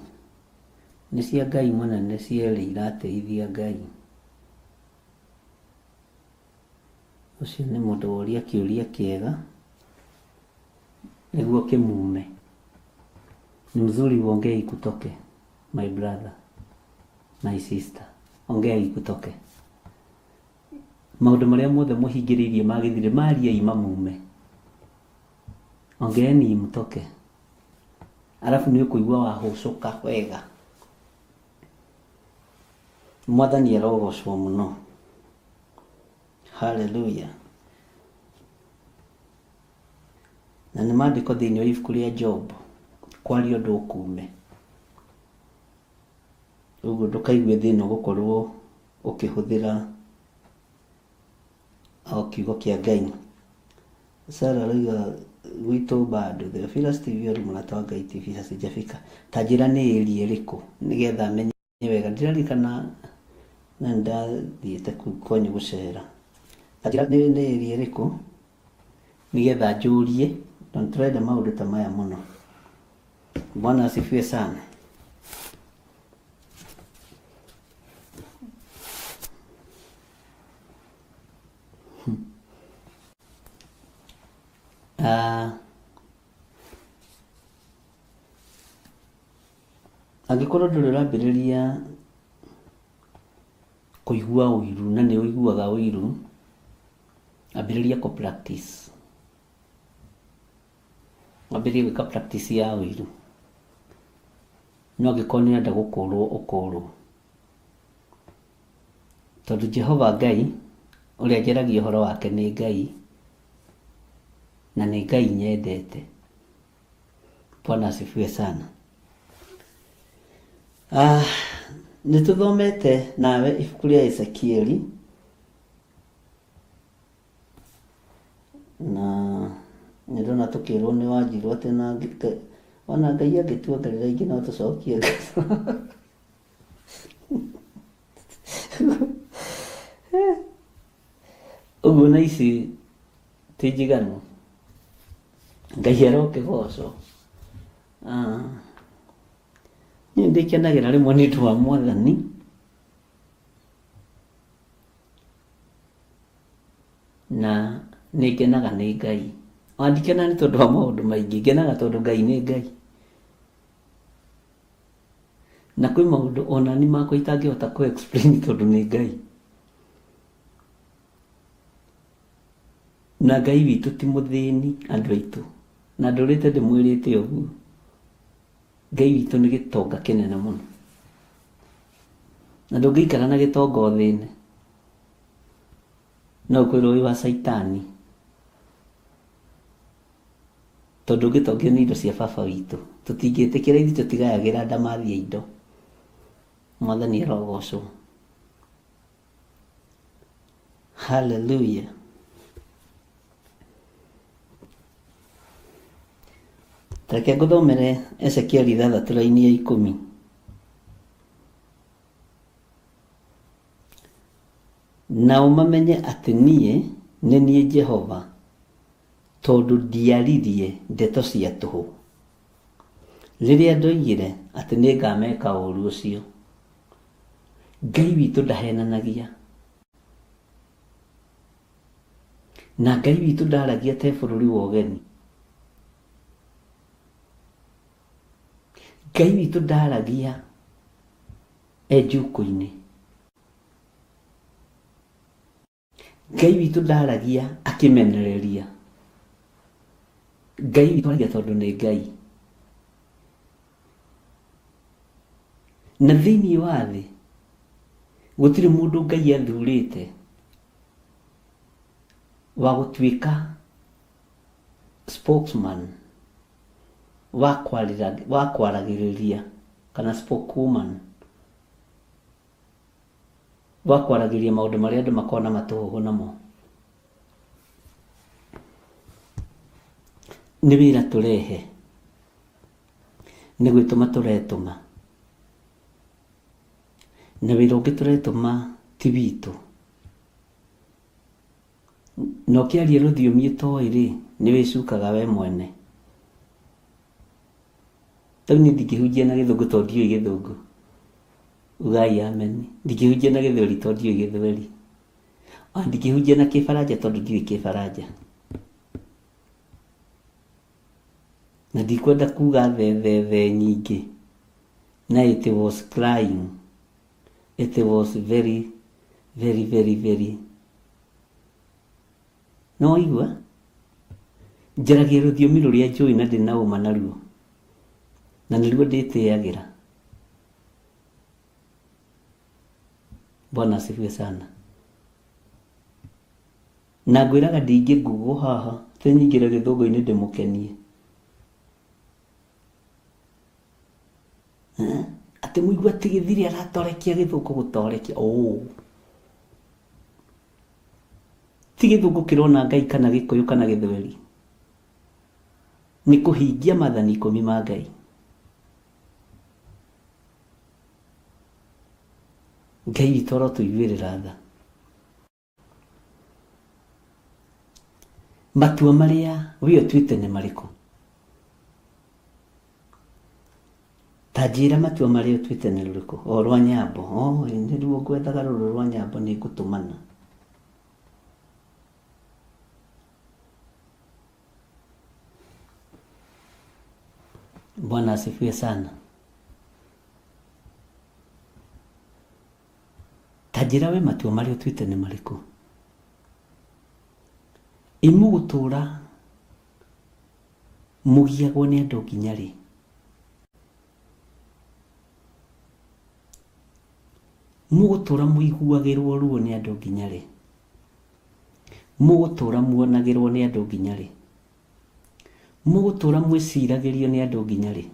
Nĩ cia Ngai mũnene cierĩ irateithia Ngai. Ũcio nĩ mũndũ woria kĩũria kĩega nĩguo kĩmume. Ni mzuri uongee ikutoke my brother, my sister. Ongea ikutoke. Maũndũ marĩa mothe mũhingĩrĩirie magĩthire mariei mamume. Ongeeni mtoke. Arabu nĩ ũkũigua wahũcũka wega. Mwathani arogocwo mũno. Hallelujah. Na nĩ maandĩko thĩinĩ wa ibuku rĩa Job, kwaria ũndũ ũkume. Ũguo ndũkaigue thĩna gũkorwo ũkĩhũthĩra o kiugo kĩa Ngai. Sarah arauga gwitũ bado Theophilus TV or Mũrata wa Ngai TV hazijafika. Ta njĩra nĩ area ĩrĩkũ nĩgetha menye wega. Ndiraririkana na nĩndathiĩte kũu kwanyu gũcera. Ta njĩra nĩ area ĩrĩkũ? Nĩgetha njũrie, tondũ tũrenda maũndũ ta maya mũno. Bwana asifiwe sana. Ah, angĩkorwo ndũrĩ ũrambĩrĩria kũigua ũiru na nĩ ũiguaga ũiru, ambĩrĩria kũ practice. Wambĩrĩrie gwĩka practice ya ũiru. No angĩkorwo nĩ ũrenda gũkũrwo ũkũrwo. Tondũ Jehova Ngai ũrĩa njaragia ũhoro wake nĩ Ngai na nĩ Ngai nyendete. Bwana asifiwe sana. Ah, nĩ tũthomete nawe ibuku rĩa Ezekieli na nĩ ndona tũkĩrwo nĩ wanjirwo atĩ na ona Ngai angĩtuongerera ingĩ no tũcokie ngatho. Ũguo na ici ti njiganu. Ngai arokĩgocwo. Ah, niĩ ndĩkenagĩra rĩmwe nĩ ũndũ wa mwathani. Na nĩ ngenaga nĩ Ngai. Ona ndikenaga nĩ tondũ wa maũndũ maingĩ, ngenaga tondũ Ngai nĩ Ngai. Na kwĩ maũndũ ona niĩ makwa itangĩhota kũ explain tondũ nĩ Ngai. Na Ngai witũ ti mũthĩni andũ aitũ. Na ndũrĩte ndĩmwĩrĩte ũguo. Ngai witũ nĩ gĩtonga kĩnene mũno. Na ndũngĩikara na gĩtonga ũthĩne. No ũkwĩrwo wĩ wa caitani. Tondũ ũngĩtongio nĩ indo cia baba witũ. Tũtingĩtĩkĩra ithuĩ tũtigayagĩra ndamathia indo. Mwathani arogocwo. Hallelujah. Reke ngũthomere Ezekieli ithathatũ raini ya ikũmi. Nao mamenye atĩ niĩ nĩ niĩ Jehova, tondũ ndiaririe ndeto cia tũhũ, rĩrĩa ndoigire atĩ nĩngameka ũũru ũcio. Ngai witũ ndahenanagia. Na Ngai witũ ndaragia ta e bũrũri wa ũgeni. Ngai witũ ndaragia e njukũ-inĩ. Ngai witũ ndaragia akĩmenereria. Ngai witũ aragia tondũ nĩ Ngai. Na thĩinĩ wa thĩ gũtirĩ mũndũ Ngai athurĩte wa gũtuĩka spokesman wa kwarĩra wa kwaragĩrĩria kana spokeswoman wa kwaragĩria maũndũ marĩa andũ makoragwo na matũhũhũ namo. Nĩ wĩra tũrehe, nĩ gwĩtũma tũretũma, na wĩra ũngĩ tũretũma ti witũ. Na ũkĩaria rũthiomi ũtoĩ rĩ, nĩ wĩcukaga we mwene. Rĩu niĩ ndingĩhunjia na gĩthũngũ tondũ ndiũĩ gĩthũngũ. Ugai amen. Ndingĩhunjia na gĩthweri tondũ ndiũĩ gĩthweri. Ona ndingĩhunjia na kĩbaranja tondũ ndiũĩ kĩbaranja. Na ndikwenda kuga the the the nyingĩ. Na it was crying. It was very very very very no waigua njaragia rũthiomi rũrĩa njũĩ na ndĩ na ũma naruo na nĩruo ndĩtĩagĩra bwana asifiwe sana na ngwĩraga ndingĩ google haha atĩ nyingĩre gĩthũngũ-inĩ ndĩmũkenie Eh? Atĩ mũigue atĩ gĩthiri aratorekia gĩthũngũ gũtorekia oh. Ti gĩthũngũ kĩrona Ngai kana gĩkũyũ kana gĩthweri, nĩ kũhingia maathani ikũmi ma Ngai. Ngai witũ arotũiguĩrĩra tha. Matua marĩa we ũtuĩte nĩ marĩkũ? Ta njĩra matua marĩa ũtuĩte nĩ rũrĩkũ? O rwa nyambo. O nĩruo ngwethaga rũrũ rwa nyambo nĩ ngũtũmana. Bwana asifiwe sana. Ta njĩra we matua marĩa ũtuĩte nĩ marĩkũ? Ĩ mũgũtũra mũgiagwo nĩ andũ nginya rĩ? Mũgũtũra mũiguagĩrwo ruo nĩ andũ nginya rĩ? Mũgũtũra muonagĩrwo nĩ andũ nginya rĩ? Mũgũtũra mwĩciragĩrio nĩ andũ nginya rĩ?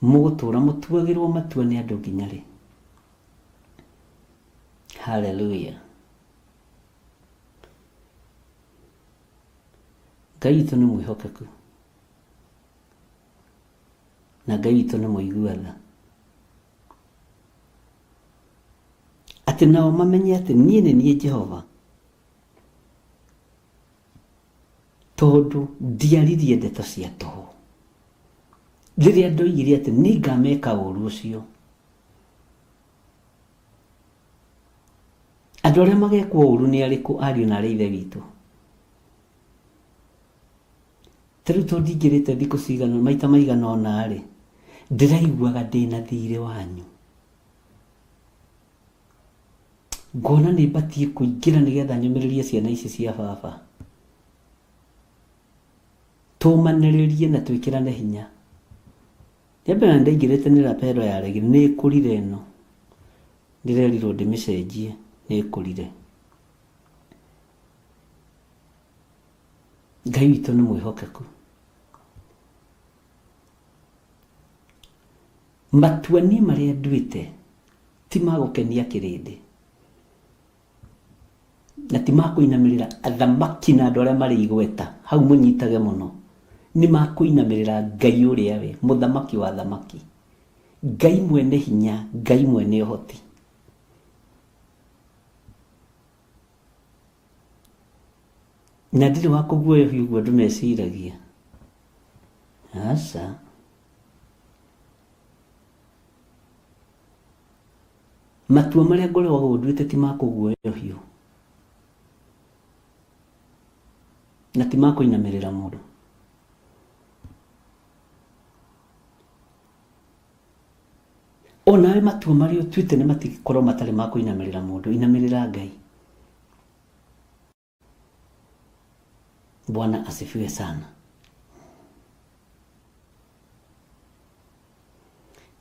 Mũgũtũra mũtuagĩrwo matua nĩ andũ nginya rĩ? Haleluya. Ngai witũ nĩ mwĩhokeku na Ngai witũ nĩ mũigua tha. Atĩ nao mamenye atĩ niĩ nĩ niĩ Jehova, tondũ ndiaririe ndeto cia tũhũ rĩrĩa ndoigire atĩ nĩngameka ũũru ũcio. Andũ arĩa magekwo ũũru nĩ arĩkũ ariũ na arĩ ithe witũ? Ta rĩu tondũ ndingĩrĩte thikũ cigana maita maigana ũna rĩ, ndĩraiguaga ndĩna thirĩ wanyu. Ngona nĩ batiĩ kũingĩra nĩgetha nyũmĩrĩrie ciana ici cia baba. Tũmanĩrĩrie na twĩkĩrane hinya. Rĩa mbere ndaingĩrĩte nĩ lapel yaregire, nĩ ĩkũrire ĩno. Ndĩrerirwo ndĩmĩcenjie, nĩ ĩkũrire. Ngai witũ nĩ mwĩhokeku. Matua niĩ marĩa nduĩte ti ma gũkenia kĩrĩndĩ na ti ma kũinamĩrĩra athamaki na andũ arĩa marĩ igweta, hau mũnyitage mũno, nĩ ma kũinamĩrĩra Ngai ũrĩa we mũthamaki wa athamaki, Ngai mwene hinya, Ngai mwene ũhoti. Na ndirĩ wa kũguoyohia ũguo andũ meciragia. Aca. Matua marĩa ngoragwo nduĩte ti ma kũguoyohio na ti ma kũinamĩrĩra mũndũ. Onawe matua marĩa ũtuĩte nĩ matikorwo matarĩ ma kũinamĩrĩra mũndũ, inamĩrĩra Ngai. Bwana asifiwe sana.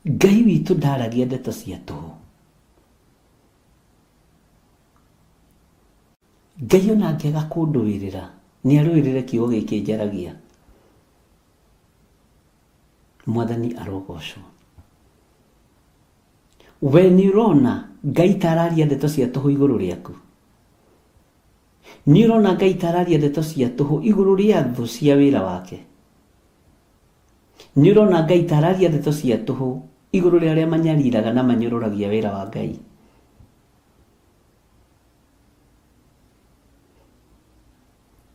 Ngai witũ ndaragia ndeto cia tũhũ. Ngai ona angĩaga kũndũĩrĩra, nĩ arũĩrĩre kiugo gĩkĩ njaragia. Mwathani arogocwo. We nĩ ũrona Ngai ta araria ndeto cia tũhũ igũrũ rĩaku? Nĩ ũrona Ngai ta araria ndeto cia tũhũ igũrũ rĩa thũ cia wĩra wake? Nĩ ũrona Ngai ta araria ndeto cia tũhũ igũrũ rĩa arĩa manyariraga na manyũrũragia wĩra wa Ngai?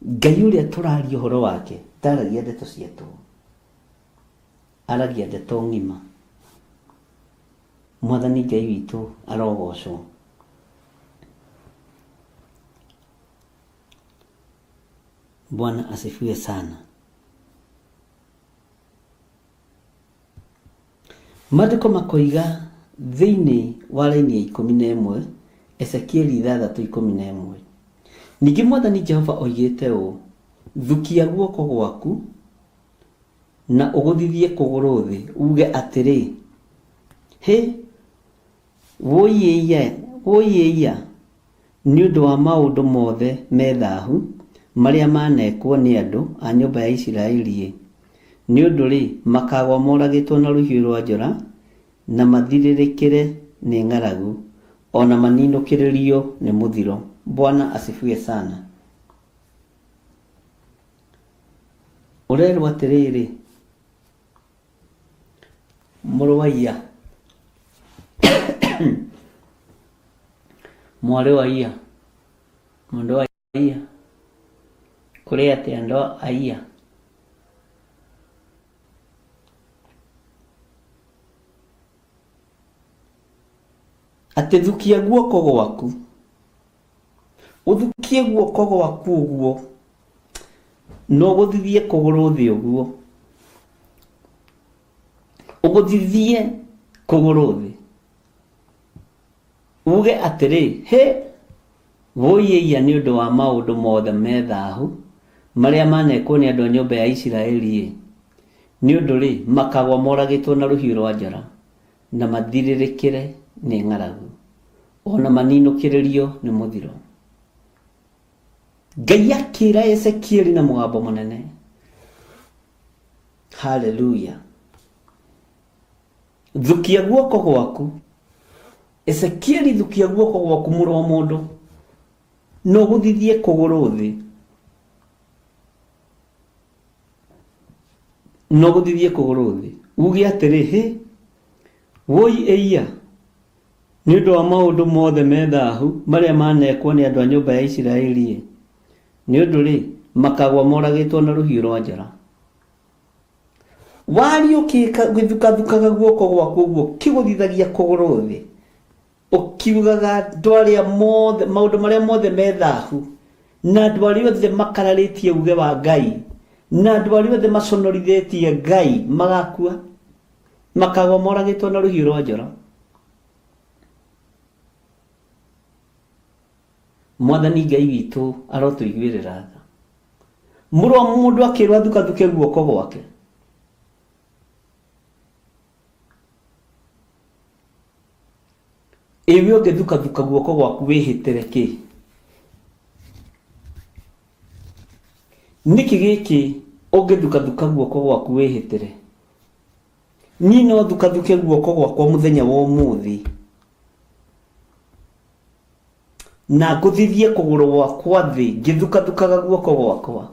Ngai ũrĩa tũraria ũhoro wake ndaragia ndeto cia tũhũ, aragia ndeto ng'ima. Mwathani Ngai witũ arogocwo. Bwana asifiwe sana. Maandĩko makoiga thĩinĩ wa raini ya 11, Ezekieli 6:11. Ningĩ Mwathani Jehova oigĩte ũũ, Thukia guoko gwaku na ũgũthithie kũgũrũ thĩ, uuge atĩrĩ, Hĩ, wũi-ĩiya, nĩ ũndũ wa maũndũ mothe me thahu marĩa maanekwo nĩ andũ a nyũmba ya Isiraeli-ĩ! Nĩ ũndũ-rĩ, makaagũa moragĩtwo na rũhiũ rũa njora, na mathirĩrĩkĩre nĩ ng'aragu, o na maninũkĩrĩrio nĩ mũthiro. Bwana asifiwe sana. Ũrerwo atĩrĩrĩ, mũrũ wa iya, mwarĩ wa iya, Mũndũ aiya. Kũrĩ atĩa andũ aiya? Atĩ thukia guoko gwaku. Ũthukie guoko gwaku ũguo. Na ũgũthithie kũgũrũ thĩ ũguo. Ũgũthithie kũgũrũ thĩ. Uuge atĩrĩ, Hĩ! Wũi-ĩiya nĩ ũndũ wa maũndũ mothe me thahu marĩa maanekwo nĩ andũ a nyũmba ya Isiraeli-ĩ! Nĩ ũndũ-rĩ, makagũa moragĩtwo na rũhiũ rũa njora, na mathirĩrĩkĩre nĩ ng'aragu, o na maninũkĩrĩrio nĩ mũthiro. Ngai akĩĩra Ezekieli na mũgambo mũnene. Haleluya! Thukia guoko gwaku. Ezekieli thukia guoko gwaku mũrũ wa mũndũ. Na ũgũthithie kũgũrũ thĩ. Na ũgũthithie kũgũrũ thĩ. Uge atĩrĩ, hĩ, wũi ĩiya, nĩ ũndũ wa maũndũ mothe me thahu marĩa manekwo nĩ andũ a nyũmba ya Isiraeli-ĩ. Nĩ ũndũ-rĩ, makagwa moragĩtwo na rũhiũ rwa njora. Waria ũgĩthukathukaga guoko gwaku ũguo ũkĩgũthithagia kũgũrũ thĩ, ũkiugaga andũ arĩa mothe, maũndũ marĩa mothe me thahu, na andũ arĩa othe makararĩtie uge wa Ngai, na andũ arĩa othe maconorithĩtie Ngai magakua, makagwa moragĩtwo na rũhiũ rwa njora. Mwathani Ngai witũ arotũiguĩrĩra tha. Mũrũ wa mũndũ akĩrwo athukathuke guoko gwake. Ĩwe ũngĩthukathuka guoko gwaku wĩhĩtĩre kĩ? Nĩkĩ gĩkĩ ũngĩthukathuka guoko gwaku wĩhĩtĩre? Niĩ no thukathuke guoko gwakwa mũthenya wa ũmũthĩ na ngũthithie kũgũrũ gwakwa thĩ ngĩthukathukaga guoko gwakwa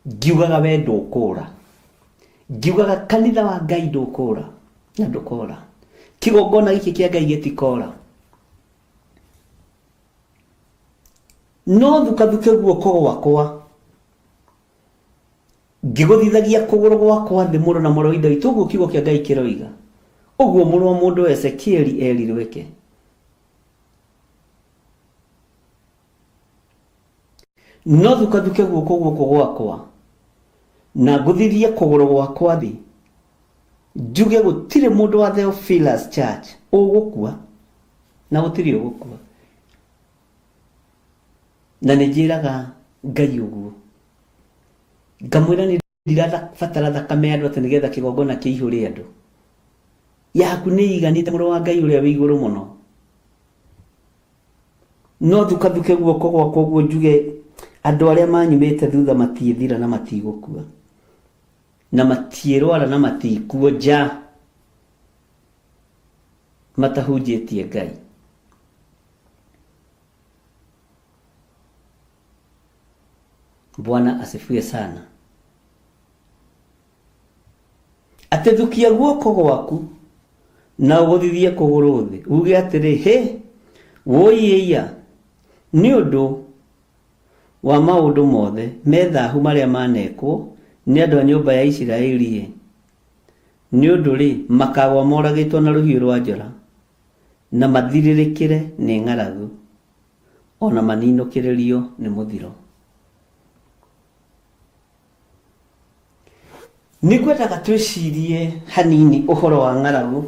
ngiugaga we ndũkũra ngiugaga kanitha wa Ngai ndũkũra na ndũkora kĩgongona gĩkĩ kĩa Ngai gĩtikora no thukathuke guoko gwakwa ngĩgũthithagia kũgũrũ gwakwa thĩ mũrũ na mũrũ wa ithe witũ ũguo kiugo kĩa Ngai kĩroiga ũguo mũrũ wa mũndũ Ezekieli erirwo eke no thukathuke guoko guoko gwakwa na ngũthithie kũgũrũ gwakwa thĩ njuge gũtirĩ mũndũ wa Theophilus Church ũgũkua na gũtirĩ ũgũkua na nĩ njĩraga Ngai ũguo ngamwĩra nĩ ndirabatara thakame ya andũ atĩ nĩgetha kĩgongona kĩihũre andũ yaku nĩ iganĩte mũrũ wa Ngai ũrĩa wĩ igũrũ mũno no thukathuke guoko gwakwa ũguo njuge andũ arĩa manyumĩte thutha matiĩthira na matigũkua na matiĩrwara na matikuonja matahunjĩtie Ngai. Bwana asifiwe sana. Atĩ thukia guoko gwaku na ũgũthithie kũgũrũ thĩ uge atĩrĩ hĩ wũi ĩiya nĩ ũndũ wa maũndũ mothe me thahu marĩa manekwo nĩ andũ a nyũmba ya Isiraeli-ĩ, nĩ ũndũ-rĩ makagwa moragĩtwo na rũhiũ rwa njora na mathirĩrĩkĩre nĩ ng'aragu o na maninũkĩrĩrio nĩ mũthiro. Nĩ ngwendaga twĩcirie hanini ũhoro wa ng'aragu,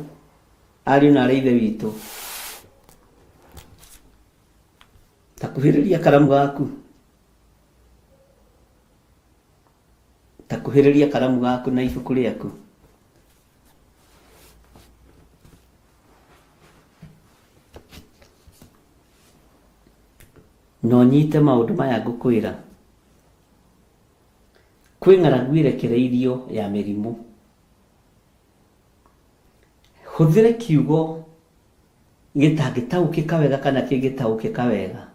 ariũ na aarĩ a Ithe witũ. Ta kuhĩrĩria karamu gaku. Ta kuhĩrĩria karamu gaku na ibuku rĩaku. Na ũnyite maũndũ maya ngũkwĩra. Kwĩ ng'aragu ĩrekereirio ya mĩrimũ. Hũthĩre kiugo gĩtangĩtaũkĩka wega kana kĩngĩtaũkĩka wega.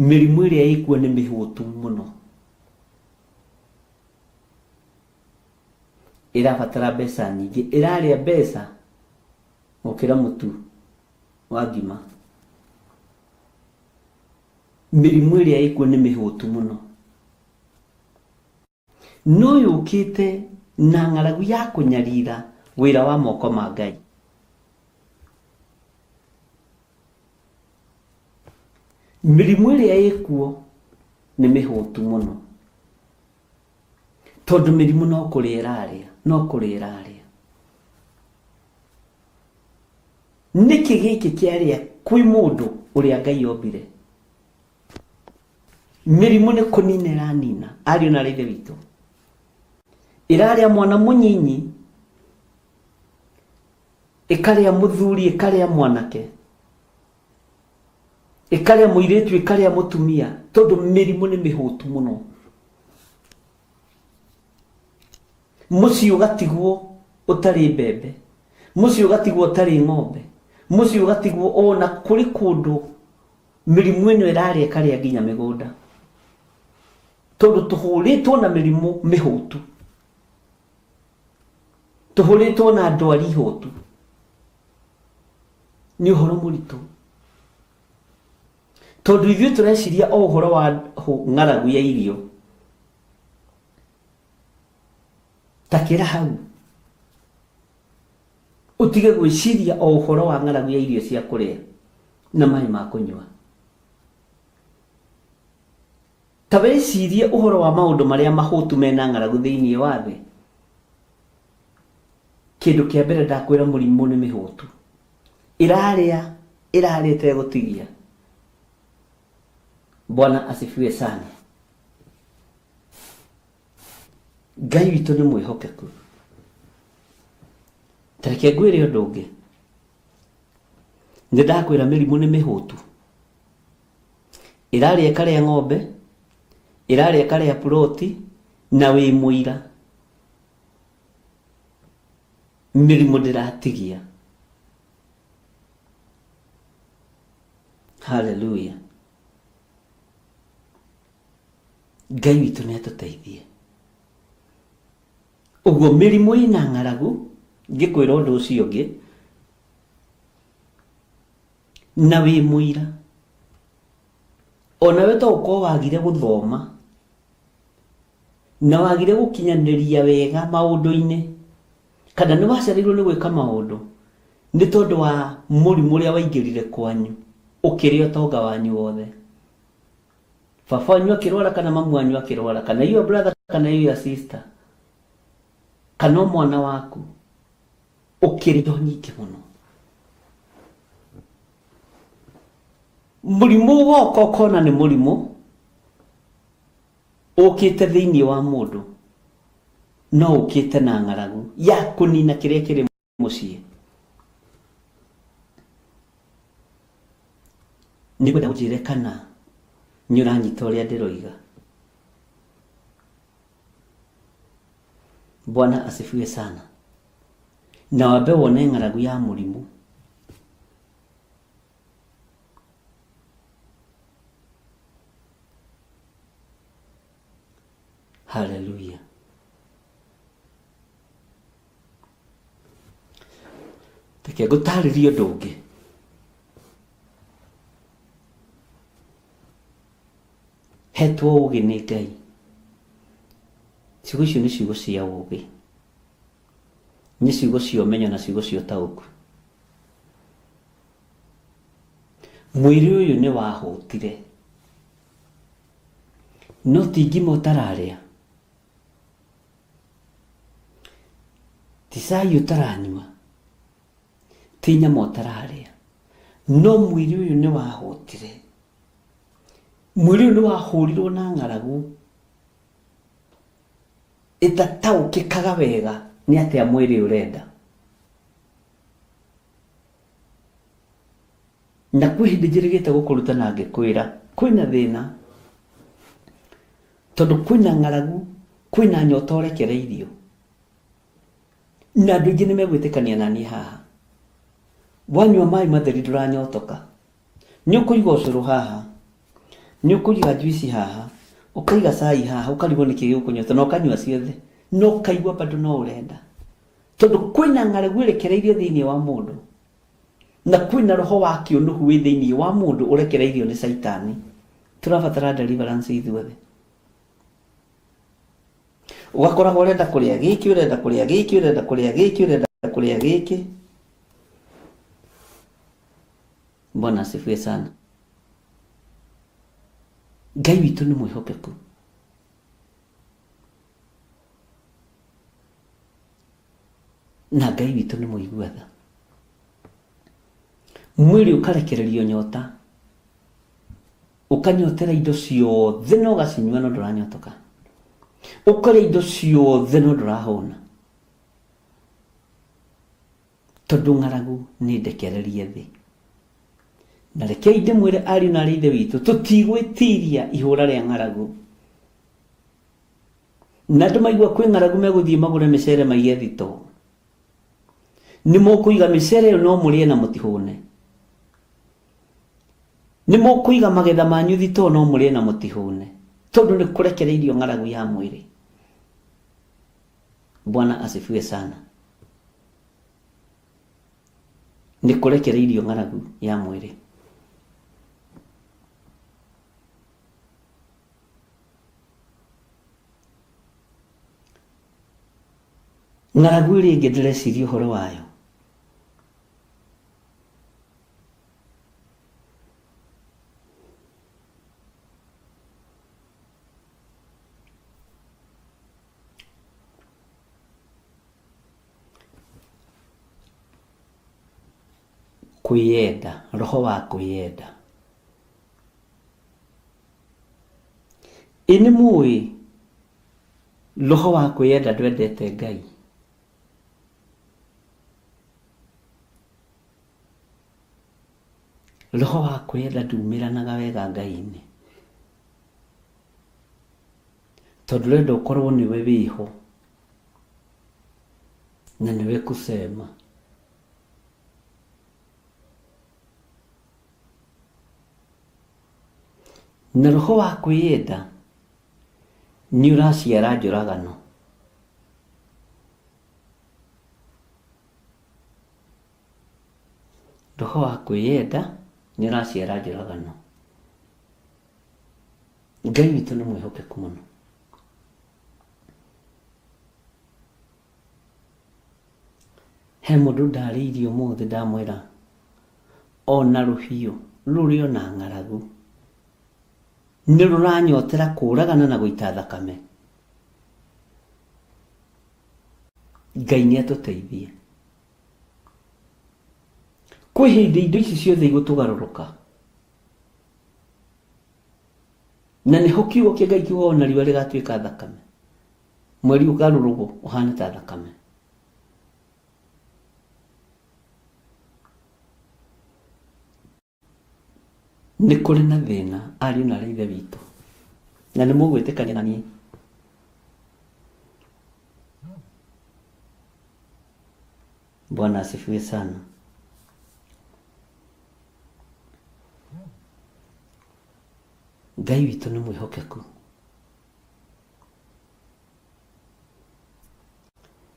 Mĩrimũ ĩrĩa ĩkuo nĩ mĩhũtu mũno. Ĩrabatara mbeca nyingĩ. Ĩrarĩa mbeca gũkĩra mũtu wa ngima. Mĩrimũ ĩrĩa ĩkuo nĩ mĩhũtu mũno. No yũkĩte na ng'aragu ya kũnyarira wĩra wa moko ma Ngai. Mĩrimũ ĩrĩa ĩkuo nĩ mĩhũtu mũno. Tondũ mĩrimũ no kũrĩa ĩrarĩa, no kũrĩa ĩrarĩa. Nĩkĩ gĩkĩ kĩarĩa kwĩ mũndũ ũrĩa Ngai ombire? Mĩrimũ nĩ kũnina ĩranina, ariũ na aarĩ a Ithe witũ. Ĩrarĩa mwana mũnyinyi, ĩkarĩa mũthuri, ĩkarĩa mwanake, ĩkarĩa mũirĩtu, ĩkarĩa mũtumia, tondũ mĩrimũ nĩ mĩhũtu mũno. Mũciĩ ũgatigwo ũtarĩ mbembe, mũciĩ ũgatigwo ũtarĩ ng'ombe, mũciĩ ũgatigwo ona kũrĩ kũndũ mĩrimũ ĩno ĩrarĩa ĩkarĩa nginya mĩgũnda, tondũ tũhũrĩtwo na mĩrimũ mĩhũtu, tũhũrĩtwo na ndwari hũtu. Nĩ ũhoro mũritũ, tondũ ithuĩ tũreciria o ũhoro wa ng'aragu ya irio. Ta kĩra hau ũtige gwĩciria o ũhoro wa ng'aragu ya irio cia kũrĩa na maĩ ma kũnyua. Ta wĩcirie ũhoro wa maũndũ marĩa mahũtu mena ng'aragu thĩinĩ wa thĩ. Kĩndũ kĩa mbere ndakwĩra mũrimũ nĩ mĩhũtu. Ĩrarĩa, ĩrarĩa ĩtegũtigia. Bwana asifiwe sana. Ngai witũ nĩ mwĩhokeku. Ta reke ngwĩre ũndũ ũngĩ. Nĩ ndakwĩra mĩrimũ nĩ mĩhũtu. Ĩrarĩa ĩkarĩa ng'ombe, ĩrarĩa ĩkarĩa ploti, na wĩ mũira. Mĩrimũ ndĩratigia. Hallelujah. Ngai witũ nĩ atũteithie. Ũguo mĩrimũ ĩna ng'aragu, ngĩkwĩra ũndũ ũcio ũngĩ, na wĩ mũira. Onawe to ũkorwo wagire gũthoma, na wagire gũkinyanĩria wega maũndũ-inĩ, kana nĩ wacereirwo nĩ gwĩka maũndũ, nĩ tondũ wa mũrimũ ũrĩa waingĩrire kwanyu, ũkĩrĩa ũtonga wanyu wothe. Baba wanyu akĩrwara kana mamu wanyu akĩrwara, kana your brother kana your sister, kana o mwana waku, ũkĩrĩa indo nyingĩ mũno. Mũrimũ woka ũkona nĩ mũrimũ ũkĩte thĩinĩ wa mũndũ, no ũkĩte na ng'aragu ya kũnina kĩrĩa kĩrĩ mũciĩ. Nĩngwenda ũnjĩre kana nĩ ũranyita ũrĩa ndĩroiga. Bwana asifiwe sana. Na wambe wone ng'aragu ya mũrimũ. Haleluya. Reke ngũtarĩrie ũndũ ũngĩ. Hetwo ũũgĩ nĩ Ngai. Ciugo icio nĩ ciugo cia ũũgĩ. Nĩ ciugo cia ũmenyo na ciugo cia ũtaũku. Mwĩrĩ ũyũ nĩ wahũtire. No ti ngima ũtararĩa. Ti cai ũtaranyua. Ti nyama ũtararĩa. No mwĩrĩ ũyũ nĩ wahũtire. Mwĩrĩ ũyũ nĩ wahũrirwo na ng'aragu ĩtataũkĩkaga wega nĩ atĩa mwĩrĩ ũrenda. Na kwĩ hĩndĩ njĩrĩgĩte gũkũruta na ngĩkwĩra kwĩna thĩna, tondũ kwĩna ng'aragu, kwĩna nyota ũrekereirio. Na andũ aingĩ nĩ megwĩtĩkania na niĩ haha. Wanyua maĩ matheri ndũranyotoka. Nĩ ũkũiga ũcũrũ haha, nĩ ũkũiga njuici haha, ũkaiga cai haha, ũkarigwo nĩkĩ gĩgũkũnyota na ũkanyua ciothe, na ũkaigua bado no ũrenda. Tondũ kwĩna ng'aragu ĩrekereirio thĩinĩ wa mũndũ. Na kwĩna roho wa kĩũnũhu wĩ thĩinĩ wa mũndũ ũrekereirio nĩ caitani. Tũrabatara deliverance ithuothe. Ũgakoragwo ũrenda kũrĩa gĩkĩ, ũrenda kũrĩa gĩkĩ, ũrenda kũrĩa gĩkĩ, ũrenda kũrĩa gĩkĩ. Bwana asifiwe sana. Ngai witũ nĩ mwĩhokeku. Na Ngai witũ nĩ mũigua tha. Mwĩrĩ ũkarekererio nyota, ũkanyotera indo ciothe na ũgacinyua no ndũranyotoka. Ũkarĩa indo ciothe no ndũrahũna. Tondũ ng'aragu nĩ ndekererie thĩ. Na rekei ndĩmwĩre ariũ na aarĩ a Ithe witũ, tũtigwĩtiria ihũra rĩa ng'aragu. Na andũ maigua kwĩ ng'aragu megũthiĩ magũre mĩcere maige thitoo. Nĩ mũkũiga mĩcere ĩyo no mũrĩe na mũtihũne. Nĩ mũkũiga magetha manyu thitoo no mũrĩe na mũtihũne. Tondũ nĩ kũrekereirio ng'aragu ya mwĩrĩ. Bwana asifiwe sana. Nĩ kũrekereirio ng'aragu ya mwĩrĩ. Ng'aragu ĩrĩa ĩngĩ ndĩreciria ũhoro wayo kwĩyenda, roho wa kwĩyenda. Ĩ nĩ mũĩ roho wa kwĩyenda ndwendete Ngai? Roho wa kwĩyenda ndumĩranaga wega Ngai-inĩ. Tondũ ũrenda ũkorwo nĩwe wĩho na nĩwe kusema. Na roho wa kwĩyenda nĩ ũraciara njũragano. Roho wa kwĩyenda nĩ ũraciara njũragano. Ngai witũ nĩ mwĩhokeku mũno. He mũndũ ndarĩirie ũmũthĩ ndamwĩra ona rũhiũ rũrĩ ona ng'aragu nĩ rũranyotera kũragana na gũita thakame. Ngai nĩ atũteithie. Kwĩ hĩndĩ indo ici ciothe igũtũgarũrũka. Na nĩho kiugo kĩa Ngai kiugaga ona riũa rĩgatuĩka thakame. Mweri ũgarũrũgwo ũhane ta thakame. Nĩ kũrĩ na thĩna ariũ na aarĩ a Ithe witũ, na nĩ mũgwĩtĩkania na niĩ. Bwana asifiwe sana. Ngai witũ nĩ mwĩhokeku.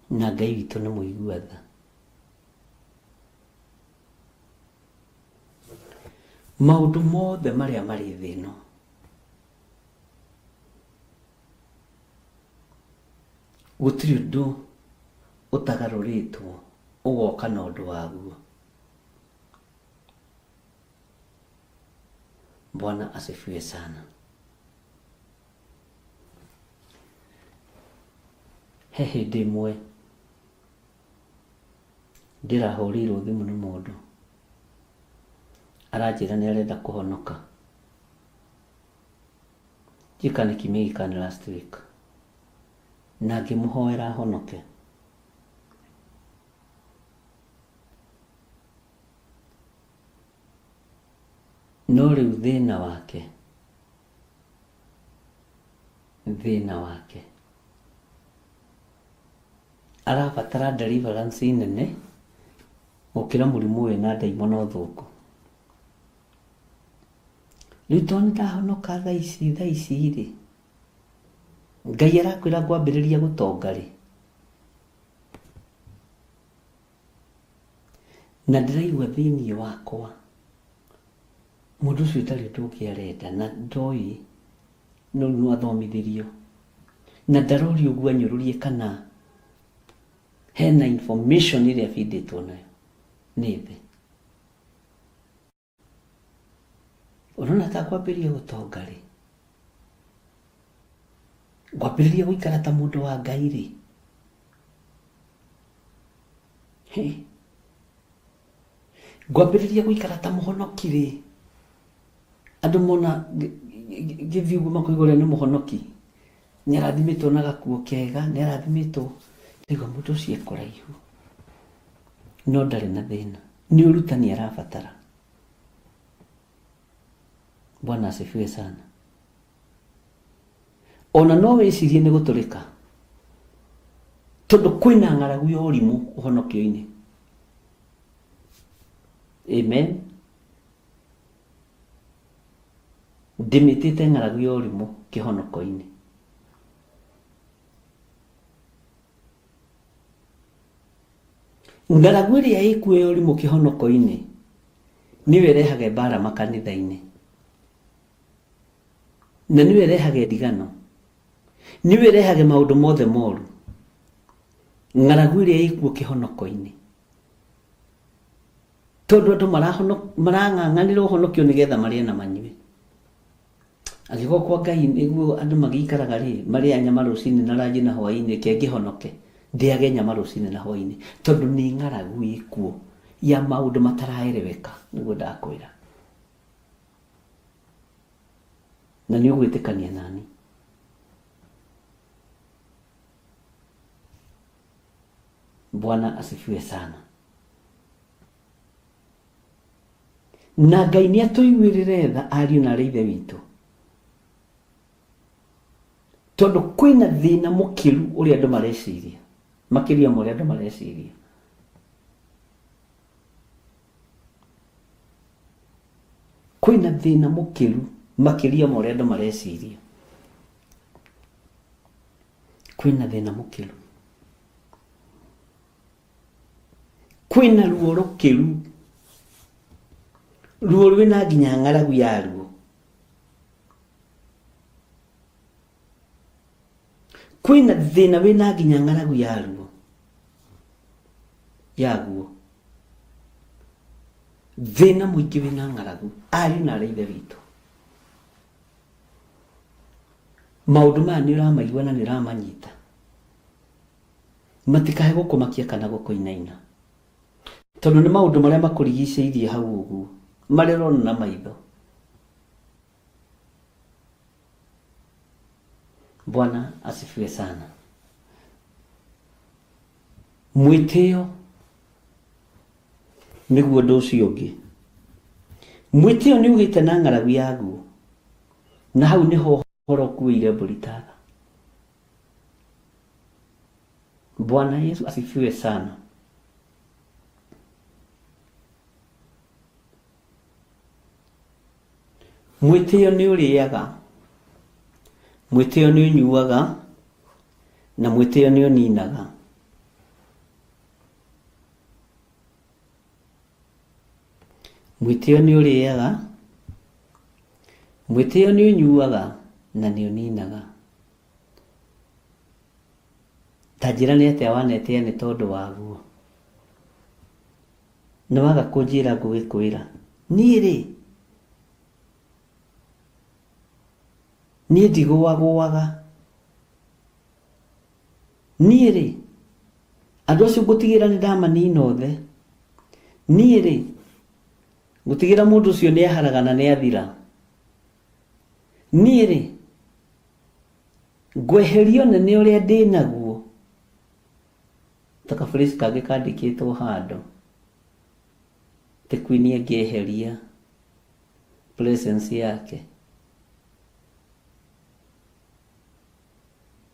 Na Ngai witũ nĩ mũigua tha. Maũndũ mothe marĩa marĩ thĩ ĩno gũtirĩ ũndũ ũtagarũrĩtwo ũgoka na ũndũ waguo. Bwana asifiwe sana. He hĩndĩ ĩmwe ndĩrahũrĩirwo thimũ nĩ mũndũ aranjĩra nĩ arenda kũhonoka. Ndiũĩ kana nĩ kiumia gĩkĩ kana nĩ last week. Na ngĩmũhoera ahonoke. No rĩu thĩna wake, thĩna wake, arabatara deliverance nene gũkĩra mũrimũ wĩna ndaimono thũku. Rĩu tondũ nĩndahonoka thaa ici thaa ici rĩ, Ngai arakwĩra ngwambĩrĩria gũtonga rĩ? Na ndĩraigua thĩinĩ wakwa Mũndũ ũcio ndarĩ ũndũ ũngĩ arenda na ndoĩ no rĩu no athomithirio na ndarorio ũguo anyũrũrie kana hena information ĩrĩa abindĩtwo nayo nĩ thĩ. Ũrona ta ngwambĩrĩria gũtonga rĩ? Ngwambĩrĩria gũikara ta mũndũ wa Ngai rĩ? Hĩ! Ngwambĩrĩria gũikara ta mũhonoki rĩ? Andũ mona ngĩthiĩ ũguo makoiga ũrĩa nĩ mũhonoki, nĩ arathimĩtwo na gakuo kega, nĩ arathimĩtwo, ndaigua mũndũ ũcio e kũraihu, no ndarĩ na thĩna, nĩ ũrutani arabatara. Bwana asifiwe sana. Ona no wĩcirie nĩ gũtũrĩka tondũ kwĩna ng'aragu ya ũrimũ ũhonokio-inĩ. Amen. Ndĩmĩtĩte ng'aragu ya ũrimũ kĩhonoko-inĩ. Ng'aragu ĩrĩa ĩkuo ya ũrimũ kĩhonoko-inĩ nĩyo ĩrehage mbara makanitha-inĩ, na nĩyo ĩrehage ndigano, nĩyo ĩrehage maũndũ mothe moru. Ng'aragu ĩrĩa ĩkuo kĩhonoko-inĩ, tondũ andũ marang'ang'anĩra ũhonokio nĩgetha marĩe na manyue. Angĩkorwo kwa Ngai nĩguo andũ magĩikaraga rĩ, marĩaga nyama rũcinĩ na ranji na hwainĩ, reke ngĩhonoke ndĩage nyama rũcinĩ na hwainĩ, tondũ nĩ ng'aragu ĩkuo ya maũndũ mataraereweka, nĩguo ndakwĩra. Na nĩ ũgwĩtĩkania nani. Bwana asifiwe sana. Na Ngai nĩ atũiguĩrĩre tha ariũ na arĩ ithe witũ, tondũ kwĩna thĩna mũkĩru ũrĩa andũ mareciria, makĩria ma ũrĩa andũ mareciria. Kwĩna thĩna mũkĩru makĩria ma ũrĩa andũ mareciria. Kwĩna thĩna mũkĩru. Kwĩna ruo rũkĩru, ruo rwĩna nginya ng'aragu yaruo. Kwĩna thĩna wĩna nginya ng'aragu yaruo, yaguo. Thĩna mũingĩ wĩna ng'aragu, ariũ na aarĩ a Ithe witũ. Maũndũ maya nĩ ũramaigua na nĩ ũramanyita. Matikae gũkũmakia kana gũkũinaina, tondũ nĩ maũndũ marĩa makũrigicĩirie hau ũguo, marĩa ũrona na maitho. Bwana asifiwe sana. Mwĩtĩo nĩguo ũndũ ũcio ũngĩ. Mwĩtĩo nĩ ũgĩte na ng'aragu yaguo, na hau nĩho ũhoro ũkuĩire mbũri ta tha. Bwana Yesu asifiwe sana. Mwĩtĩo nĩ ũrĩaga, mwĩtĩo nĩ ũnyuaga, na mwĩtĩo nĩ ũninaga. Mwĩtĩo nĩ ũrĩaga, mwĩtĩo nĩ ũnyuaga, na nĩ ũninaga. Ta njĩra nĩ atĩa wanetĩa nĩ tondũ waguo? Na waga kũnjĩra ngũgĩkwĩra. Niĩ-rĩ, niĩ ndigũagũaga. Niĩ-rĩ, andũ acio ngũtigĩra nĩ ndamanina othe. Niĩ-rĩ, ngũtigĩra mũndũ ũcio nĩ aharagana nĩ athira. Niĩ-rĩ, ngweheria ũnene ũrĩa ndĩ naguo. Ta ka phrase kangĩ kandĩkĩtwo handũ, ti queen angĩeheria presence yake.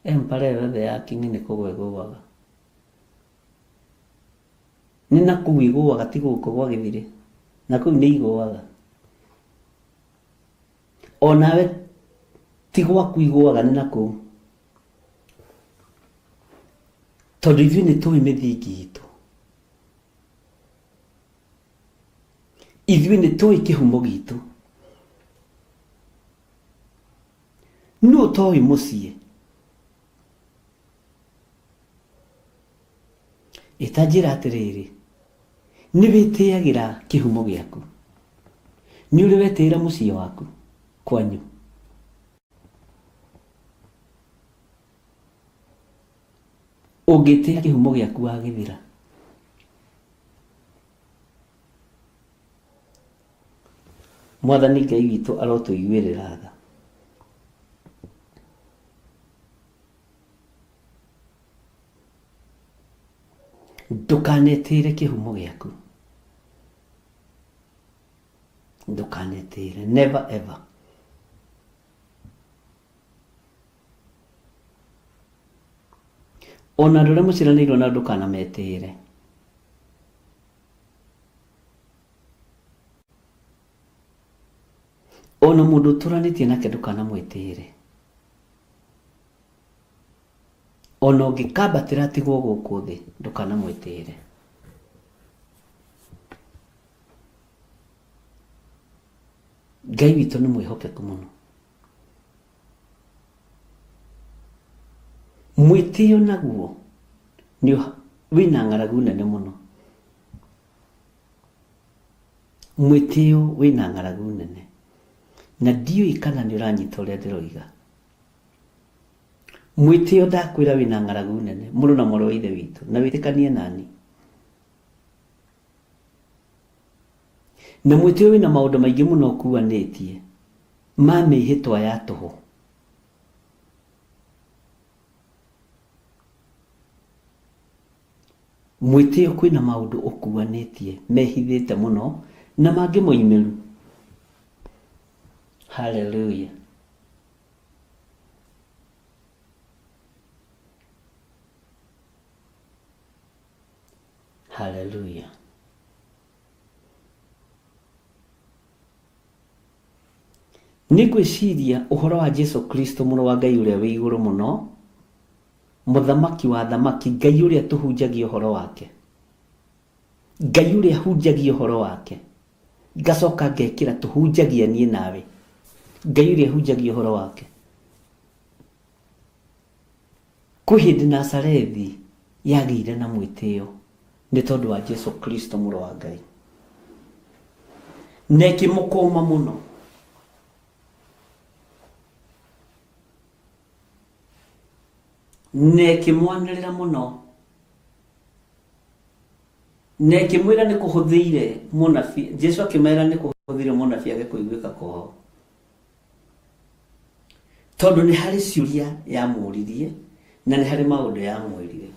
Empire yothe ya king nĩ kũgwa ĩgũaga. Nĩ na kũu ĩgũaga ti gũkũ gwa gĩthirĩ. Na kũu nĩ igũaga. Onawe ti gwaku igũaga nĩ na kũu. Tondũ ithuĩ nĩ tũĩ mĩthingi itũ. Ithuĩ nĩ tũĩ kĩhumo gitũ. Ũtoĩ mũciĩ? Ĩ ta njĩra atĩrĩrĩ, nĩ wĩtĩagĩra kĩhumo gĩaku? Nĩ ũrĩ wetĩĩra mũciĩ waku kwanyu? Ũngĩtĩa kĩhumo gĩaku wagĩthira. Mwathani Ngai witũ arotũiguĩrĩra tha. Ndũkanetĩĩre kĩhumo gĩaku. Ndũkanetĩĩre. Never ever. Ona andũ arĩa mũciaranĩirwo nao ndũkanametĩĩre. Ona mũndũ ũtũranĩtie nake ndũkanamwĩtĩĩre. Ona ũngĩkambatĩra atigwo gũkũ thĩ ndũkanamwĩtĩĩre. Ngai witũ nĩ mwĩhokeku mũno. Mwĩtĩo naguo nĩ wĩna ng'aragu nene mũno. Mwĩtĩo wĩna ng'aragu nene. Na ndiũĩ kana nĩ ũranyita ũrĩa ndĩroiga. Mwĩtĩo ndakwĩra wĩna ng'aragu nene, mũrũ na mwarĩ wa Ithe witũ, na wĩtĩkanie nani. Na mwĩtĩo wĩna maũndũ maingĩ mũno ũkuanĩtie ma mĩhĩtwa ya tũhũ. Mwĩtĩo kwĩna maũndũ ũkuanĩtie mehithĩte mũno na mangĩ moimĩru. Hallelujah. Hallelujah. Nĩ ngwĩciria ũhoro wa Jesu Kristo mũrũ wa Ngai ũrĩa wĩ igũrũ mũno, mũthamaki wa athamaki, Ngai ũrĩa tũhunjagia ũhoro wake. Ngai ũrĩa hunjagia ũhoro wake. Ngacoka ngekĩra tũhunjagia niĩ nawe. Ngai ũrĩa hunjagia ũhoro wake. Kwĩ hĩndĩ Nazarethi yagĩire na mwĩtĩo nĩ tondũ wa Jesu Kristo mũrũ wa Ngai. Na ĩkĩmũkũma mũno. Na ĩkĩmwanĩrĩra mũno. Na ĩkĩmwĩra nĩ kũhũthĩire mũnabii, Jesu akĩmera nĩ kũhũthĩire mũnabii age kũiguĩka kwao. Tondũ nĩ harĩ ciũria yamũririe na nĩ harĩ maũndũ yamwĩrire.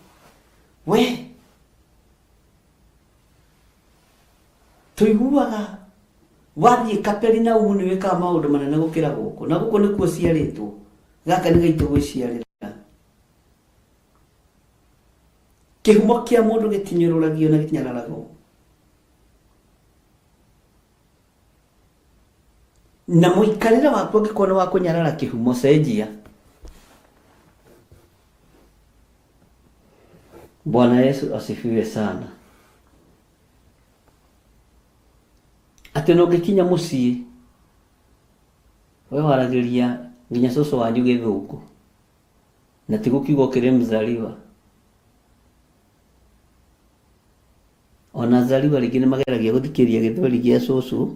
We tũiguaga wathiĩ Kaperinaumu nĩ wĩkaga maũndũ manene gũkĩra gũkũ, na gũkũ nĩkuo ũciarĩtwo, gaka nĩ gaitũ gwĩciarĩra. Kĩhumo kĩa mũndũ gĩtinyũrũragio na gĩtinyararagwo. Na mũikarĩre waku angĩkorwo nĩ wa kũnyarara kĩhumo, cenjia. Bwana Yesu asifiwe sana. Atĩ ona ũngĩkinya mũciĩ, we waragĩria nginya cũcũ wanyu gĩthũngũ, na ti gũkiuga ũkĩrĩ mzaliwa. Ona Zaliwa rĩngĩ nĩ mageragia gũthikĩrĩria gĩthweri gĩa cũcũ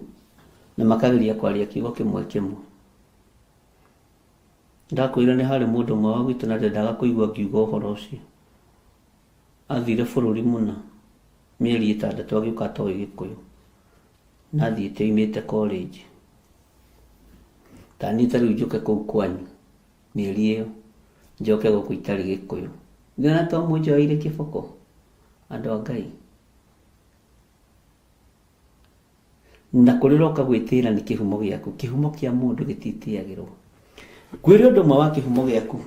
na makageria kwaria kiugo kĩmwe kĩmwe. Ndakwĩra nĩ harĩ mũndũ ũmwe wa gwitũ na ndendaga kũigua ngiuga ũhoro ũcio. Athire bũrũri mũna mĩeri ĩtandatũ agĩũka atoĩ gĩkũyũ na athiĩte oimĩte college. Ta niĩ ta rĩu njũke kũu kwanyu mĩeri ĩyo njoke gũkũ itarĩ gĩkũyũ. Nĩwona twamũnjoeire kĩboko andũ a Ngai. Na kũrĩa ũroka gwĩtĩĩra nĩ kĩhumo gĩaku. Kĩhumo kĩa mũndũ gĩtitĩagĩrwo. Ngwĩre ũndũ ũmwe wa kĩhumo gĩaku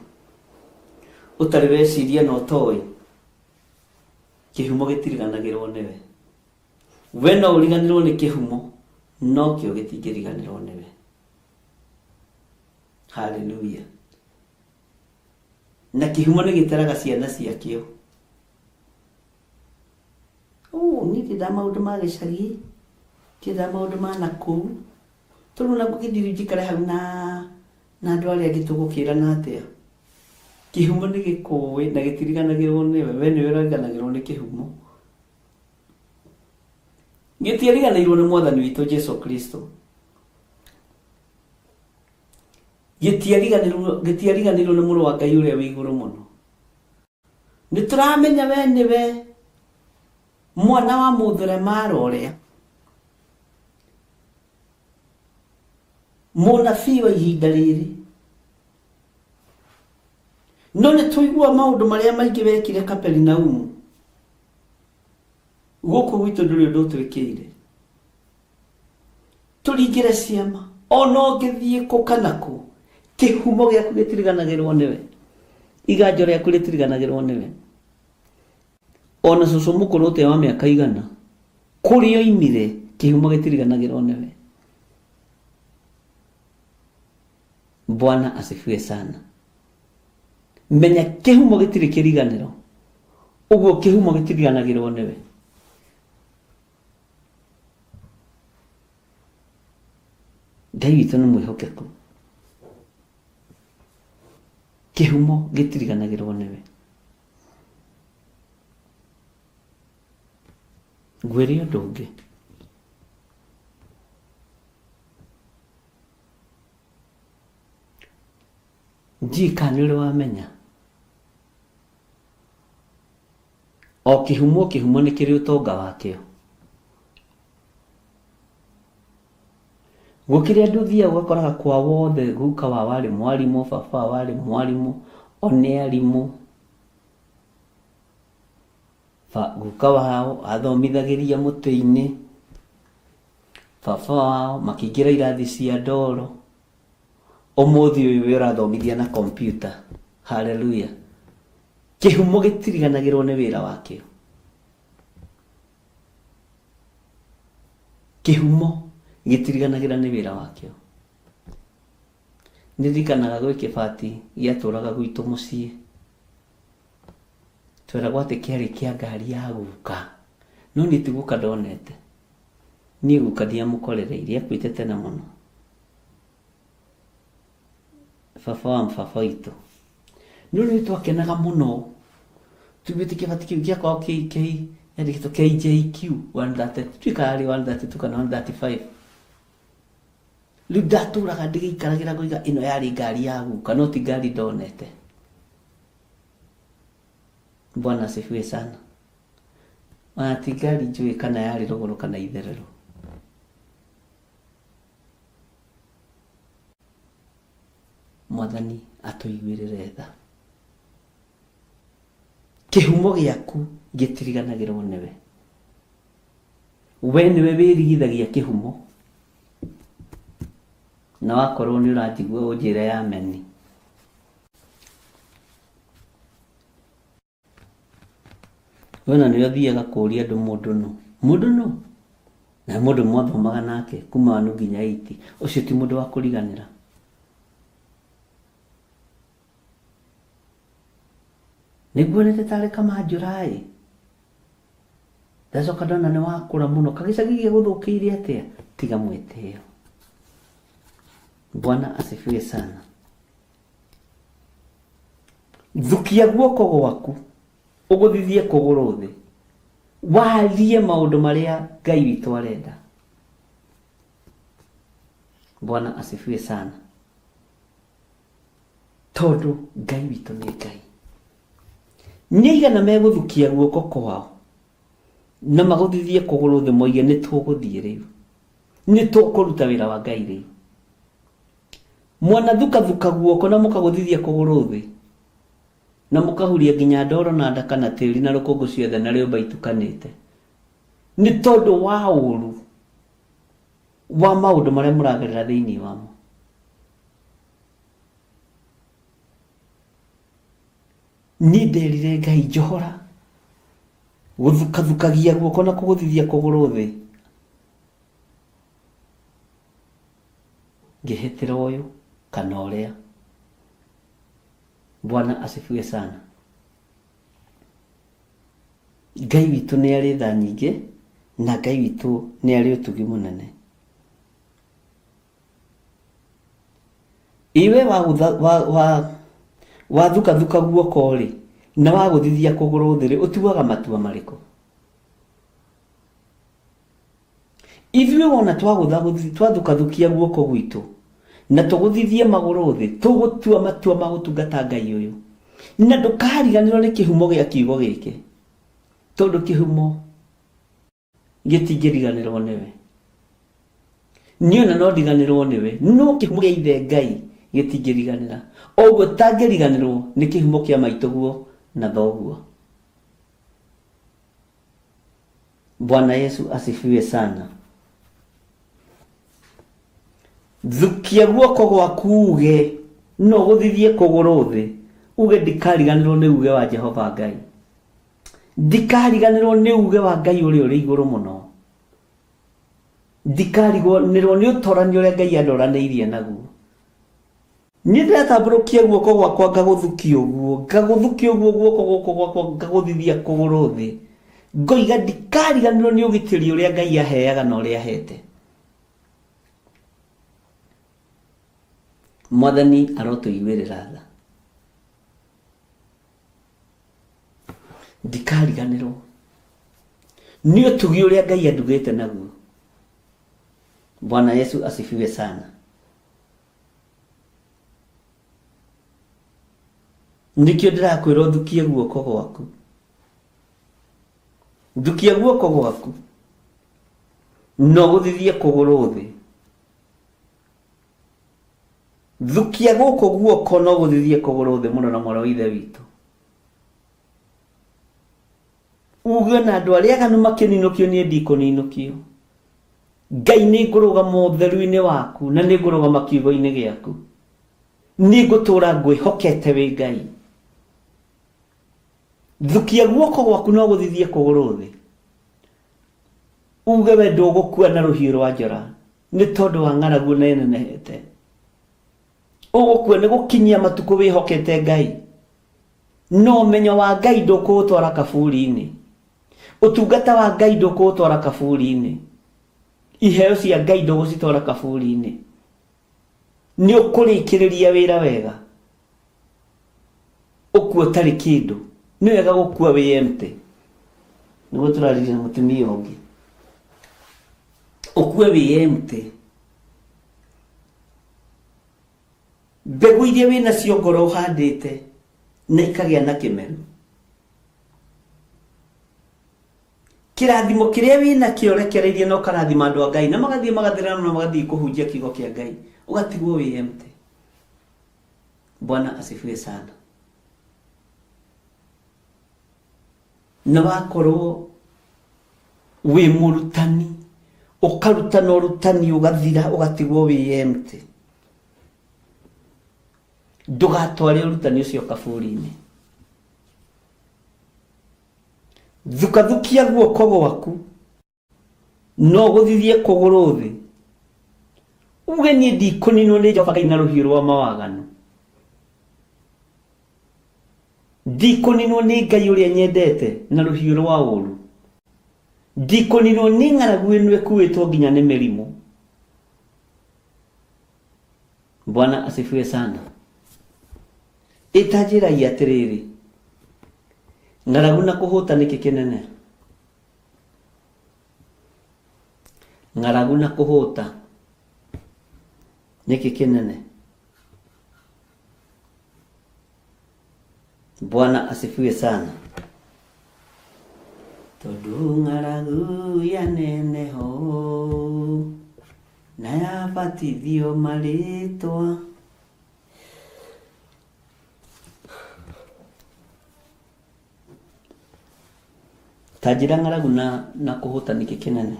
ũtarĩ weciria na ũtoĩ, kĩhumo gĩtiriganagĩrwo nĩwe. We no ũriganĩrwo nĩ kĩhumo, no kĩo gĩtingĩriganĩrwo nĩwe. Haleluya. Na kĩhumo nĩ gĩtaraga ciana ciakĩo. Oh, niĩ ndiendaga maũndũ ma gĩcagi, ndiendaga maũndũ ma nakũu. Tondũ ona ngũgĩthiĩ rĩu njikare hau na Na andũ arĩa angĩ tũgũkĩrana atĩa? Kĩhumo nĩ gĩkũĩ na gĩtiriganagĩrwo nĩwe, we nĩwe ũriganagĩrwo nĩ kĩhumo. Gĩtiariganĩirwo nĩ mwathani witũ Jesu Kristo. Gĩtiariganĩirwo gĩtiariganĩirwo nĩ mũrũ wa Ngai ũrĩa wĩ igũrũ mũno. Nĩ tũramenya we nĩwe mwana wa mũtheremara ũrĩa mũnabii wa ihinda rĩrĩ no nĩ tũigua maũndũ marĩa maingĩ wekire Kaperinaumu gũkũ gwitũ ndũrĩ ũndũ ũtwĩkĩire tũringĩre ciama ona ũngĩthiĩ kũ kana kũ kĩhumo gĩaku gĩtiriganagĩrwo nĩwe iganjo rĩaku rĩtiriganagĩrwo nĩwe ona cũcũ mũkũrũ ũtĩa wa mĩaka igana kũrĩa oimire kĩhumo gĩtiriganagĩrwo nĩwe bwana asifiwe sana menya kĩhumo gĩtirĩ kĩriganĩro ũguo kĩhumo gĩtiriganagĩrwo nĩwe Ngai witũ nĩ mwĩhokeku kĩhumo gĩtiriganagĩrwo nĩwe ngwĩre ũndũ ũngĩ ndiũĩ kana nĩ ũrĩ wamenya o kĩhumo kĩhumo nĩ kĩrĩ ũtonga wakĩo Gũkĩrĩ andũ ũthiaga ũgakoraga kwa wothe guka wao arĩ mwarimũ, baba wao arĩ mwarimũ, o nĩ arimũ. Guka wao athomithagĩria mũtĩ-inĩ, baba wao makĩingĩra irathi cia ndoro. Ũmũthĩ ũyũ we ũrathomithia na kompiuta. Hallelujah. Kĩhumo gĩtiriganagĩrwo nĩ wĩra wakĩo. Kĩhumo gĩtiriganagĩra nĩ wĩra wakĩo. Nĩndirikanaga gwĩ kĩbati gĩatũraga gwitũ mũciĩ, tweragwo atĩ kĩarĩ kĩa ngari ya guka, no niĩ ti guka ndonete, niĩ guka ndiamũkorereirie, akuĩte tene mũno. Baba wa baba witũ. No nĩ twakenaga mũno tuiguĩte kĩbati kĩu gĩakoragwo kĩ kĩ yandĩkĩtwo KJQ 130 ndiũĩ kana yarĩ 132 kana 135 rĩu ndatũraga ndĩgĩikaragĩra ngoiga ĩno yarĩ ngari ya guka no ti ngari ndonete. Bwana asifiwe sana. Ona ti ngari njũĩ kana yarĩ rũgũrũ kana itherero. Mwathani atũiguĩrĩre tha. Kĩhumo gĩaku gĩtiriganagĩrwo nĩwe. We nĩwe wĩrigithagia kĩhumo. Na wakorwo nĩ ũranjigua ũnjĩre ameni. We ona nĩwe ũthiaga kũria andũ mũndũ nũ. Mũndũ nũ? Na mũndũ mwathomaga nake kuma wanu nginya eight. Ũcio ti mũndũ wa kũriganĩra. Nĩnguonete tarĩ kamanjũra-ĩ. Ndacoka ndona nĩ wakũra mũno. Kagĩcagi gĩgũthũkĩire atĩa? Tiga mwĩtĩo. Bwana asifiwe sana. Thukia guoko gwaku ũgũthithie kũgũrũ thĩ warie maũndũ marĩa Ngai witũ arenda. Bwana asifiwe sana. Tondũ Ngai witũ nĩ Ngai. Nĩ aigana megũthukia guoko kwao na magũthithie kũgũrũ thĩ moige nĩ tũgũthiĩ rĩu, nĩ tũkũruta wĩra wa Ngai rĩu. Mwanathukathuka guoko na mũkagũthithia kũgũrũ thĩ, na mũkahuria nginya ndoro na ndaka na tĩri na rũkũngũ ciothe na rĩũmba itukanĩte, nĩ tondũ wa ũũru wa maũndũ marĩa mũragerera thĩinĩ wamo. Niĩ nderire Ngai njohora gũthukathukagia guoko na kũgũthithia kũgũrũ thĩ. Ngĩhĩtĩra ũyũ kana ũrĩa. Bwana asifiwe sana. Ngai witũ nĩ arĩ tha nyingĩ na Ngai witũ nĩ arĩ ũtugi mũnene. Ĩ we wathukathuka guoko-rĩ, na wagũthithia kũgũrũ thĩ-rĩ, ũtuaga matua marĩkũ? Ithuĩ wona twathukathukia guoko gwitũ na tũgũthithie magũrũ thĩ, tũgũtua matua ma gũtungata Ngai ũyũ. Na ndũkariganĩrwo nĩ kĩhumo gĩa kiugo gĩkĩ, tondũ kĩhumo gĩtingĩriganĩrwo nĩwe. Niĩ ona no ndiganĩrwo nĩwe, no kĩhumo gĩa ithe Ngai gĩtingĩriganĩra. Oguo tangĩriganĩrwo nĩ kĩhumo kĩa maitũguo na thoguo. Bwana Yesu asifiwe sana. Thukia guoko gwaku uge no gũthithie kũgũrũ thĩ, uge ndikariganĩrwo nĩ uge wa Jehova Ngai. Ndikariganĩrwo nĩ uge wa Ngai ũrĩa ũrĩ igũrũ mũno. Ndikariganĩrwo nĩ ũtorani ũrĩa Ngai andoranĩirie naguo. Niĩ ndĩratambũrũkia guoko gwakwa ngagũthukia ũguo, ngagũthukia ũguo guoko gũkũ gwakwa ngagũthithia kũgũrũ thĩ, ngoiga ndikariganĩrwo nĩ ũgitĩri ũrĩa Ngai aheaga na ũrĩa ahete. Mwathani arotũiguĩrĩra tha. Ndikariganĩrwo nĩ ũtugi ũrĩa Ngai andugĩte naguo. Bwana Yesu asifiwe sana. Nĩkĩo ndĩrakwĩra ũthukie guoko gwaku. Thukia guoko gwaku na ũgũthithie kũgũrũ thĩ. Thukia gũkũ guoko na ũgũthithie kũgũrũ thĩ mũno na mwarĩ wa ithe witũ. Uge na andũ arĩa aganu makĩninũkio niĩ ndikũninũkio. Ngai nĩ ngũrũgama ũtheru-inĩ waku na nĩ ngũrũgama kiugo-inĩ gĩaku. Nĩ ngũtũũra ngwĩhokete wĩ Ngai. Thukia guoko gwaku na ũgũthithie kũgũrũ thĩ. Uge we ndũgũkua na rũhiũ rwa njora nĩ tondũ wa ng'aragu na ĩnenehete. Ũgũkua nĩ gũkinyia matukũ wĩhokete Ngai. No ũmenyo wa Ngai ndũkũũtwara kaburi-inĩ. Ũtungata wa Ngai ndũkũũtwara kaburi-inĩ. Iheo cia Ngai ndũgũcitwara kaburi-inĩ. Nĩ ũkũrĩkĩrĩria wĩra wega. Ũkue ũtarĩ kĩndũ. Nĩ wega gũkua wĩ empty. Nĩguo tũraririe na mũtumia ũngĩ. Ũkue wĩ empty. Mbegũ iria wĩ nacio ngoro ũhandĩte na ikagĩa na kĩmeru. Kĩrathimo kĩrĩa wĩ nakĩo ũrekereirie na ũkarathima andũ a Ngai na magathiĩ magathirana na magathiĩ kũhunjia kiugo kĩa Ngai, ũgatigwo wĩ empty. Bwana asifiwe sana. Na wakorwo wĩ mũrutani, ũkarutana ũrutani ũgathira ũgatigwo wĩ empty. Ndũgatware ũrutani ũcio kaburi-inĩ. Thukathukia guoko gwaku na ũgũthithie kũgũrũ thĩ, uge niĩ ndikũninwo nĩ Jehova Ngai na rũhiũ rwa mawaganu. Ndikũninwo nĩ Ngai ũrĩa nyendete na rũhiũ rwa ũũru. Ndikũninwo nĩ ng'aragu ĩno ĩkuĩtwo nginya nĩ mĩrimũ. Bwana asifiwe sana. Ĩtanjĩrai atĩrĩrĩ, ng'aragu na kũhũta nĩkĩ kĩnene? Ng'aragu na kũhũta nĩkĩ kĩnene? Bwana asifiwe sana. Tondũ ng'aragu yaneneho na yabatithio marĩtwa. Ta njĩra ng'aragu na, na kũhũta nĩkĩ kĩnene?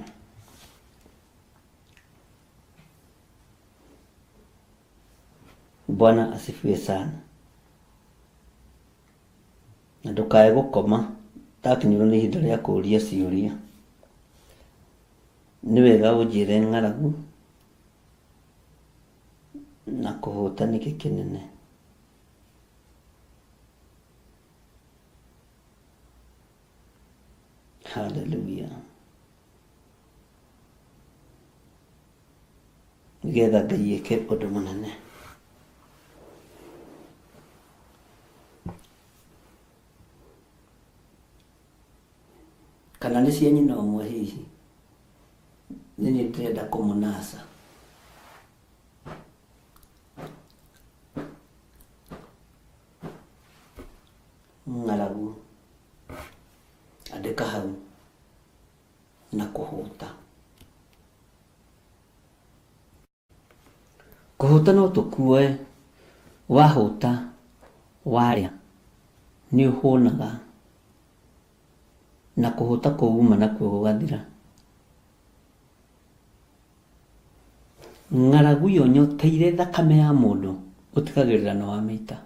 Bwana asifiwe sana. Na ndũkae gũkoma ndakinyĩrwo nĩ ihinda rĩa kũũria ciũria. Nĩ wega ũnjĩre ng'aragu na kũhũta nĩkĩ kĩnene. Hallelujah. Nĩgetha Ngai eke ũndũ mũnene. Kana nĩ cia nyina ũmwe hihi? Nĩ niĩ ndĩrenda kũmũnaca. Ng'aragu. Andĩka hau. Na kũhũta. Kũhũta no tũkuoe, wahũta warĩa nĩ ũhũnaga na kũhũta kũu uma nakuo gũgathira. Ng'aragu yonyoteire thakame ya mũndũ ũtigagĩrĩra nĩ wamĩita.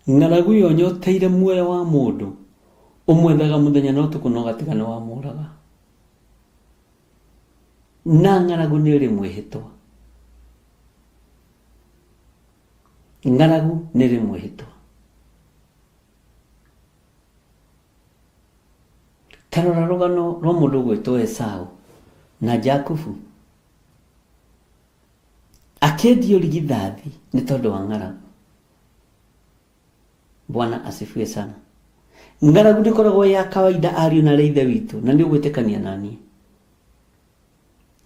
Ng'aragu yonyoteire muoyo wa mũndũ ũmwethaga mũthenya na ũtukũ na ũgatiga nĩ wamũraga. Na ng'aragu nĩ ĩrĩ mwĩhĩtwa. Ng'aragu nĩ ĩrĩ mwĩhĩtwa. Ta rora rũgano rwa mũndũ ũgwĩtwo Esau na Jakubu. Akĩendio rigithathi nĩ tondũ wa ng'aragu. Bwana asifiwe sana. Ng'aragu ndĩkoragwo ya kawaida ariũ na arĩ ithe witũ na nĩ ũgwĩtĩkania na niĩ.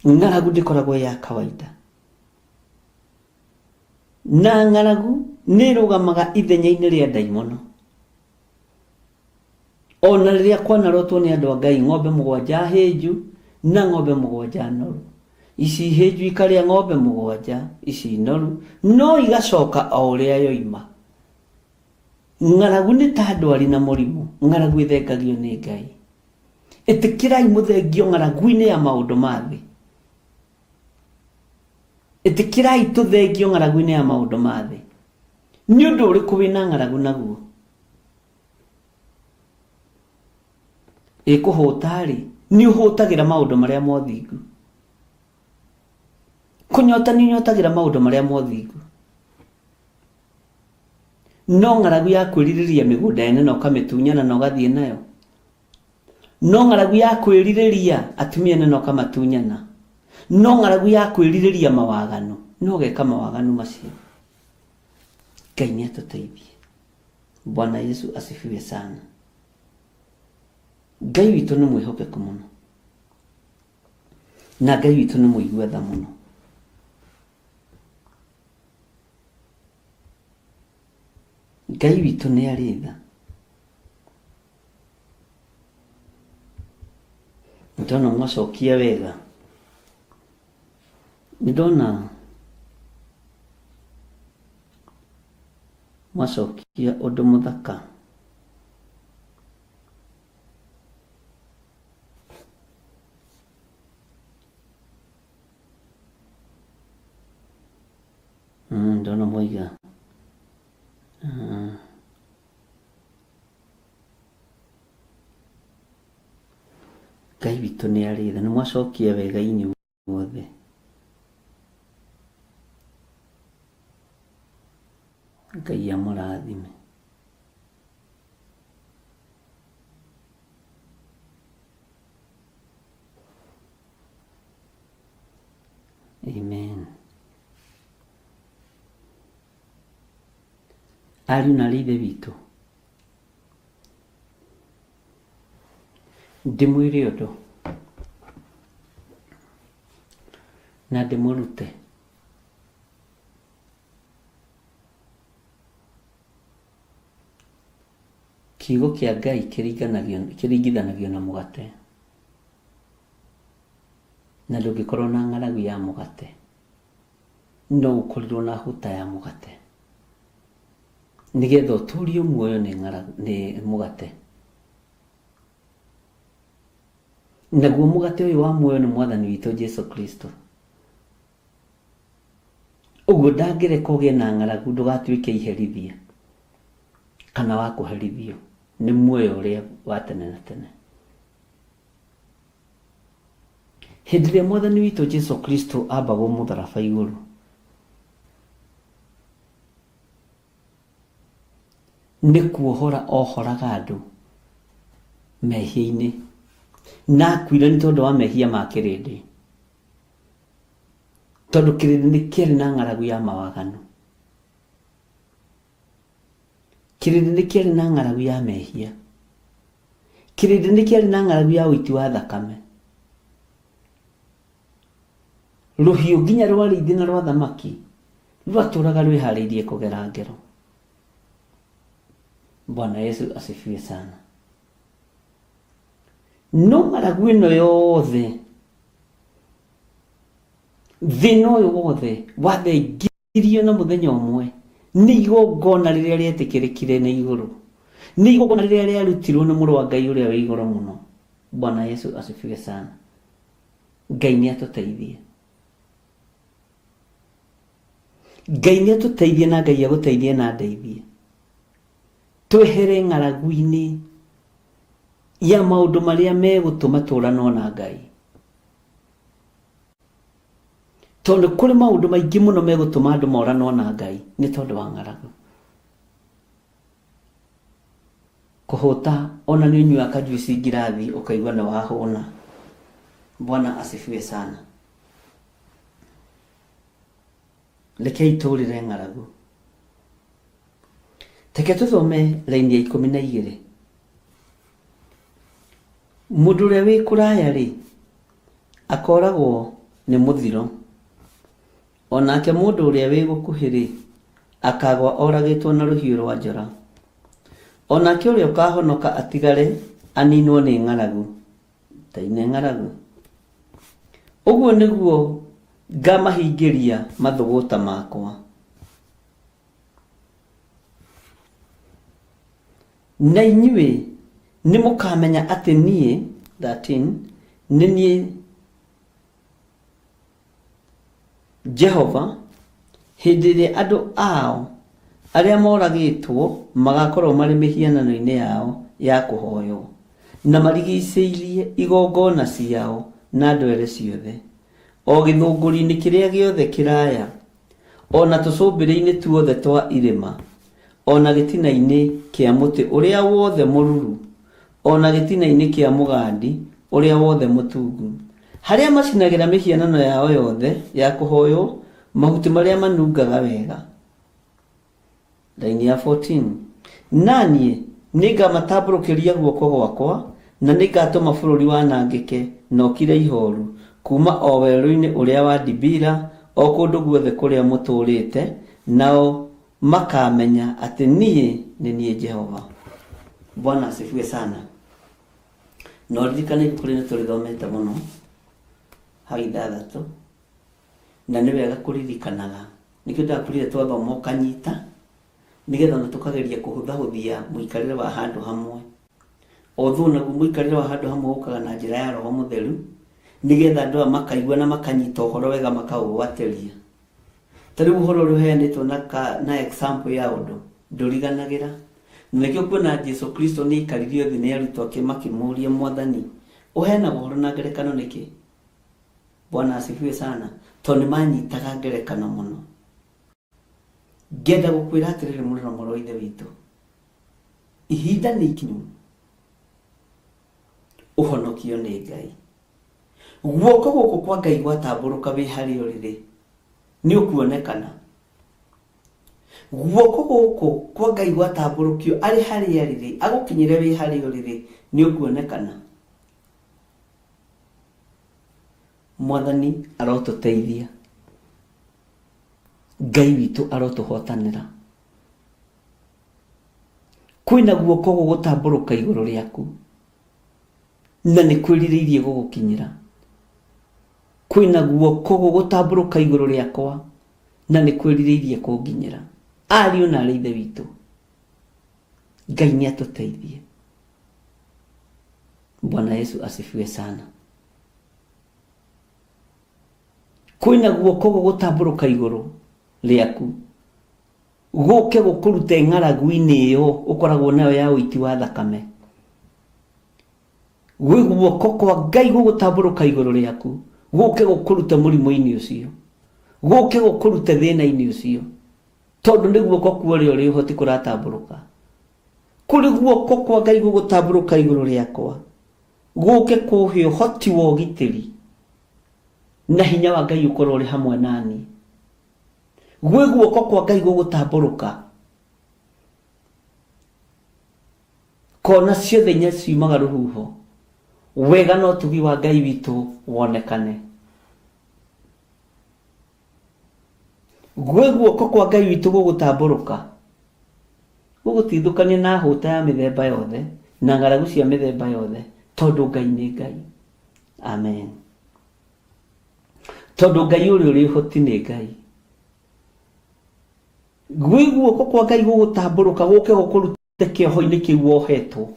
Ng'aragu ndĩkoragwo ya kawaida. Na ng'aragu nĩ ĩrũgamaga ithenya-inĩ rĩa ndaimono. Ona rĩrĩa kwanarotwo nĩ andũ a Ngai ng'ombe mũgwanja hĩnju na ng'ombe mũgwanja noru. Ici hĩnju ikarĩa ng'ombe mũgwanja ici noru no igacoka o ũrĩa yoima. Ng'aragu nĩ ta ndwari na mũrimũ, ng'aragu ĩthengagio nĩ Ngai. Ĩtĩkĩrai mũthengio ng'aragu-inĩ ya maũndũ ma thĩ. Ĩtĩkĩrai tũthengio ng'aragu-inĩ ya maũndũ ma thĩ. Nĩ ũndũ ũrĩkũ wĩna ng'aragu naguo? Ĩ kũhũta-rĩ, nĩ ũhũtagĩra maũndũ marĩa mothingu. Kũnyota nĩ ũnyotagĩra maũndũ marĩa mothingu. No ng'aragu ya kwĩrirĩria mĩgũnda ene na ũkamĩtunyana na ũgathiĩ nayo. No ng'aragu ya kwĩrirĩria atumia ene na ũkamatunyana. No ng'aragu ya kwĩrirĩria mawaganu na ũgeka mawaganu macio. Ngai nĩ atũteithie. Bwana Yesu asifiwe sana. Ngai witũ nĩ mwĩhokeku mũno na Ngai witũ nĩ mũigua tha mũno. Ngai witũ nĩ arĩ tha. Ndona mwacokia wega. Nĩndona mwacokia ũndũ mũthaka. Ndona mwaiga Ngai witũ nĩ arĩ tha. Nĩ mwacokia wega inyuothe. Ngai amũrathime. Amen. Ariũ na aarĩ a Ithe witũ, ndĩmwĩre ũndũ na ndĩmũrute. Kiugo kĩa Ngai kĩringithanagio na mũgate. Na ndũngĩkorwo na ng'aragu ya mũgate, no ũkorirwo na hũta ya mũgate. Nĩgetha ũtũrio muoyo nĩ ng'aragu, nĩ mũgate. Naguo mũgate ũyũ wa muoyo nĩ Mwathani witũ Jesu Kristo. Ũguo ndangĩreka ũgĩe na ng'aragu ndũgatuĩke iherithia kana wa kũherithio nĩ muoyo ũrĩa wa tene na tene. Hĩndĩ ĩrĩa Mwathani witũ Jesu Kristo ambagwo mũtharaba igũrũ, nĩ kuohora ohoraga andũ mehia-inĩ, na akuire nĩ tondũ wa mehia ma kĩrĩndĩ, tondũ kĩrĩndĩ nĩ kĩarĩ na ng'aragu ya mawaganu. Kĩrĩndĩ nĩ kĩarĩ na ng'aragu ya mehia. Kĩrĩndĩ nĩ kĩarĩ na ng'aragu ya ũiti wa thakame. Rũhiũ nginya rwa rĩithi na rwa thamaki rwatũraga rwĩharĩirie kũgera ngero. Bwana Yesu asifiwe sana. No ng'aragu ĩno yothe, thĩna ũyũ wothe wathengirio na mũthenya ũmwe nĩ igongona rĩrĩa rĩetĩkĩrĩkire nĩ igũrũ, nĩ igongona rĩrĩa rĩarutirwo nĩ mũrũ wa Ngai ũrĩa wĩ igũrũ mũno. Bwana Yesu asifiwe sana. Ngai nĩ atũteithie. Ngai nĩ atũteithie na Ngai agũteithie na ndeithie. Twehere ng'aragu-inĩ ya maũndũ marĩa megũtũma tũranwo na Ngai. Tondũ kũrĩ maũndũ maingĩ mũno megũtũma andũ moranwo na Ngai nĩ tondũ wa ng'aragu. Kũhũta ona nĩ ũnyuaga kajuici ngirathi ũkaigua nĩ wahũna. Bwana asifiwe sana. Rekei tũrĩre ng'aragu. Reke tũthome raini ya 12. Mũndũ ũrĩa wĩ kũraya-rĩ, akooragwo nĩ mũthiro, o nake mũndũ ũrĩa wĩ gũkuhĩ-rĩ, akaagũa oragĩtwo na rũhiũ rwa njora. O nake ũrĩa ũkahonoka atigare, aninwo nĩ ng'aragu. Taine ng'aragu. Ũguo nĩguo ngamahingĩria mathũgũta makwa. Na inyuĩ nĩmũkamenya atĩ niĩ, 13 nĩ niĩ Jehova, hĩndĩ ĩrĩa andũ ao arĩa moragĩtwo magakorwo marĩ mĩhianano-inĩ yao ya kũhoywo, na marigicĩirie igongona ciao na ndwere ciothe, o gĩthũngũri-inĩ kĩrĩa gĩothe kĩraya, o na tũcũmbĩrĩ-inĩ tuothe twa irĩma, o na gĩtina-inĩ kĩa mũtĩ ũrĩa wothe mũruru, o na gĩtina-inĩ kĩa mũgandi ũrĩa wothe mũtungu, harĩa macinagĩra mĩhianano yao yothe ya kũhoywo mahuti marĩa manungaga wega. Raini ya 14. Na niĩ nĩngamatambũrũkĩria guoko gwakwa, na nĩngatũma bũrũri wanangĩke na ũkire ihooru, kuuma o werũ-inĩ ũrĩa wa Dibila, o kũndũ guothe kũrĩa mũtũũrĩte, nao makaamenya atĩ niĩ nĩ niĩ Jehova. Bwana asifiwe sana. Na ũririkane ibuku rĩrĩ nĩtũrĩthomete mũno hau ithathatũ, na nĩ wega kũririkanaga. Nĩkĩo ndakwĩrire twathoma ũkanyita, nĩgetha ona tũkageria kũhũthahũthia mũikarĩre wa handũ hamwe. Although naguo mũikarĩre wa handũ hamwe ũkaga na njĩra ya Roho Mũtheru, nĩgetha andũ aya makaigua na makanyita ũhoro wega makaũgwatĩria. Ta rĩu ũhoro ũrĩa ũheanĩtwo na, ka, na example ya ũndũ ndũriganagĩra. Na nĩkĩo kuona Jesu Kristo nĩ aikaririo thĩ nĩ arutwo ake makĩmũria, Mwathani, ũheanaga ũhoro na ngerekano nĩkĩ? Bwana asifiwe sana. Tondũ nĩ manyitaga ngerekano mũno. Ngenda gũkwĩra atĩrĩrĩ mũrũ na mwarĩ wa Ithe witũ, ihinda nĩ ikinyu ũhonokio nĩ Ngai. Guoko gũkũ kwa Ngai gwatambũrũka wĩ harĩa ũrĩ-rĩ, nĩ ũkuonekana. Guoko gũkũ kwa Ngai gwatambũrũkio arĩ harĩa arĩ-rĩ, agũkinyĩre wĩ harĩa ũrĩ-rĩ, nĩ ũkuonekana. Mwathani arotũteithia. Ngai witũ arotũhotanĩra. Kwĩna guoko gũgũtambũrũka igũrũ rĩaku na nĩ kwĩrirĩirie gũgũkinyĩra. Kwĩna guoko gũgũtambũrũka igũrũ rĩakwa na nĩ kwĩrirĩirie kũnginyĩra. Ariũ na arĩ ithe witũ, Ngai nĩ atũteithie. Bwana Yesu asifiwe sana. Kwĩna guoko gũgũtambũrũka igũrũ rĩaku gũke gũkũrute ng'aragu-inĩ ĩyo ũkoragwo nayo ya ũiti wa thakame. Gwĩ guoko kwa Ngai gũgũtambũrũka igũrũ rĩaku gũke gũkũrute mũrimũ-inĩ ũcio, gũke gũkũrute thĩna-inĩ ũcio, tondũ nĩ guoko kwa ũrĩa ũrĩ ũhoti kũratambũrũka. Kũrĩ guoko kwa Ngai gũgũtambũrũka igũrũ rĩakwa gũke kũhe ũhoti wa ũgitĩri na hinya wa Ngai ũkorwo ũrĩ hamwe nani. Gwĩ guoko kwa Ngai gũgũtambũrũka. Kona ciothe inya ciumaga rũhuho, wega na ũtugi wa Ngai witũ wonekane. Gwĩ guoko kwa Ngai witũ gũgũtambũrũka, gũgũtigithũkania na hũta ya mĩthemba yothe na ng'aragu cia mĩthemba yothe, tondũ Ngai nĩ Ngai. Amen. Tondũ Ngai ũrĩa ũrĩ ũhoti nĩ Ngai. Gwĩ guoko kwa Ngai gũgũtambũrũka gũke gũkũrute kĩoho-inĩ kĩu wohetwo.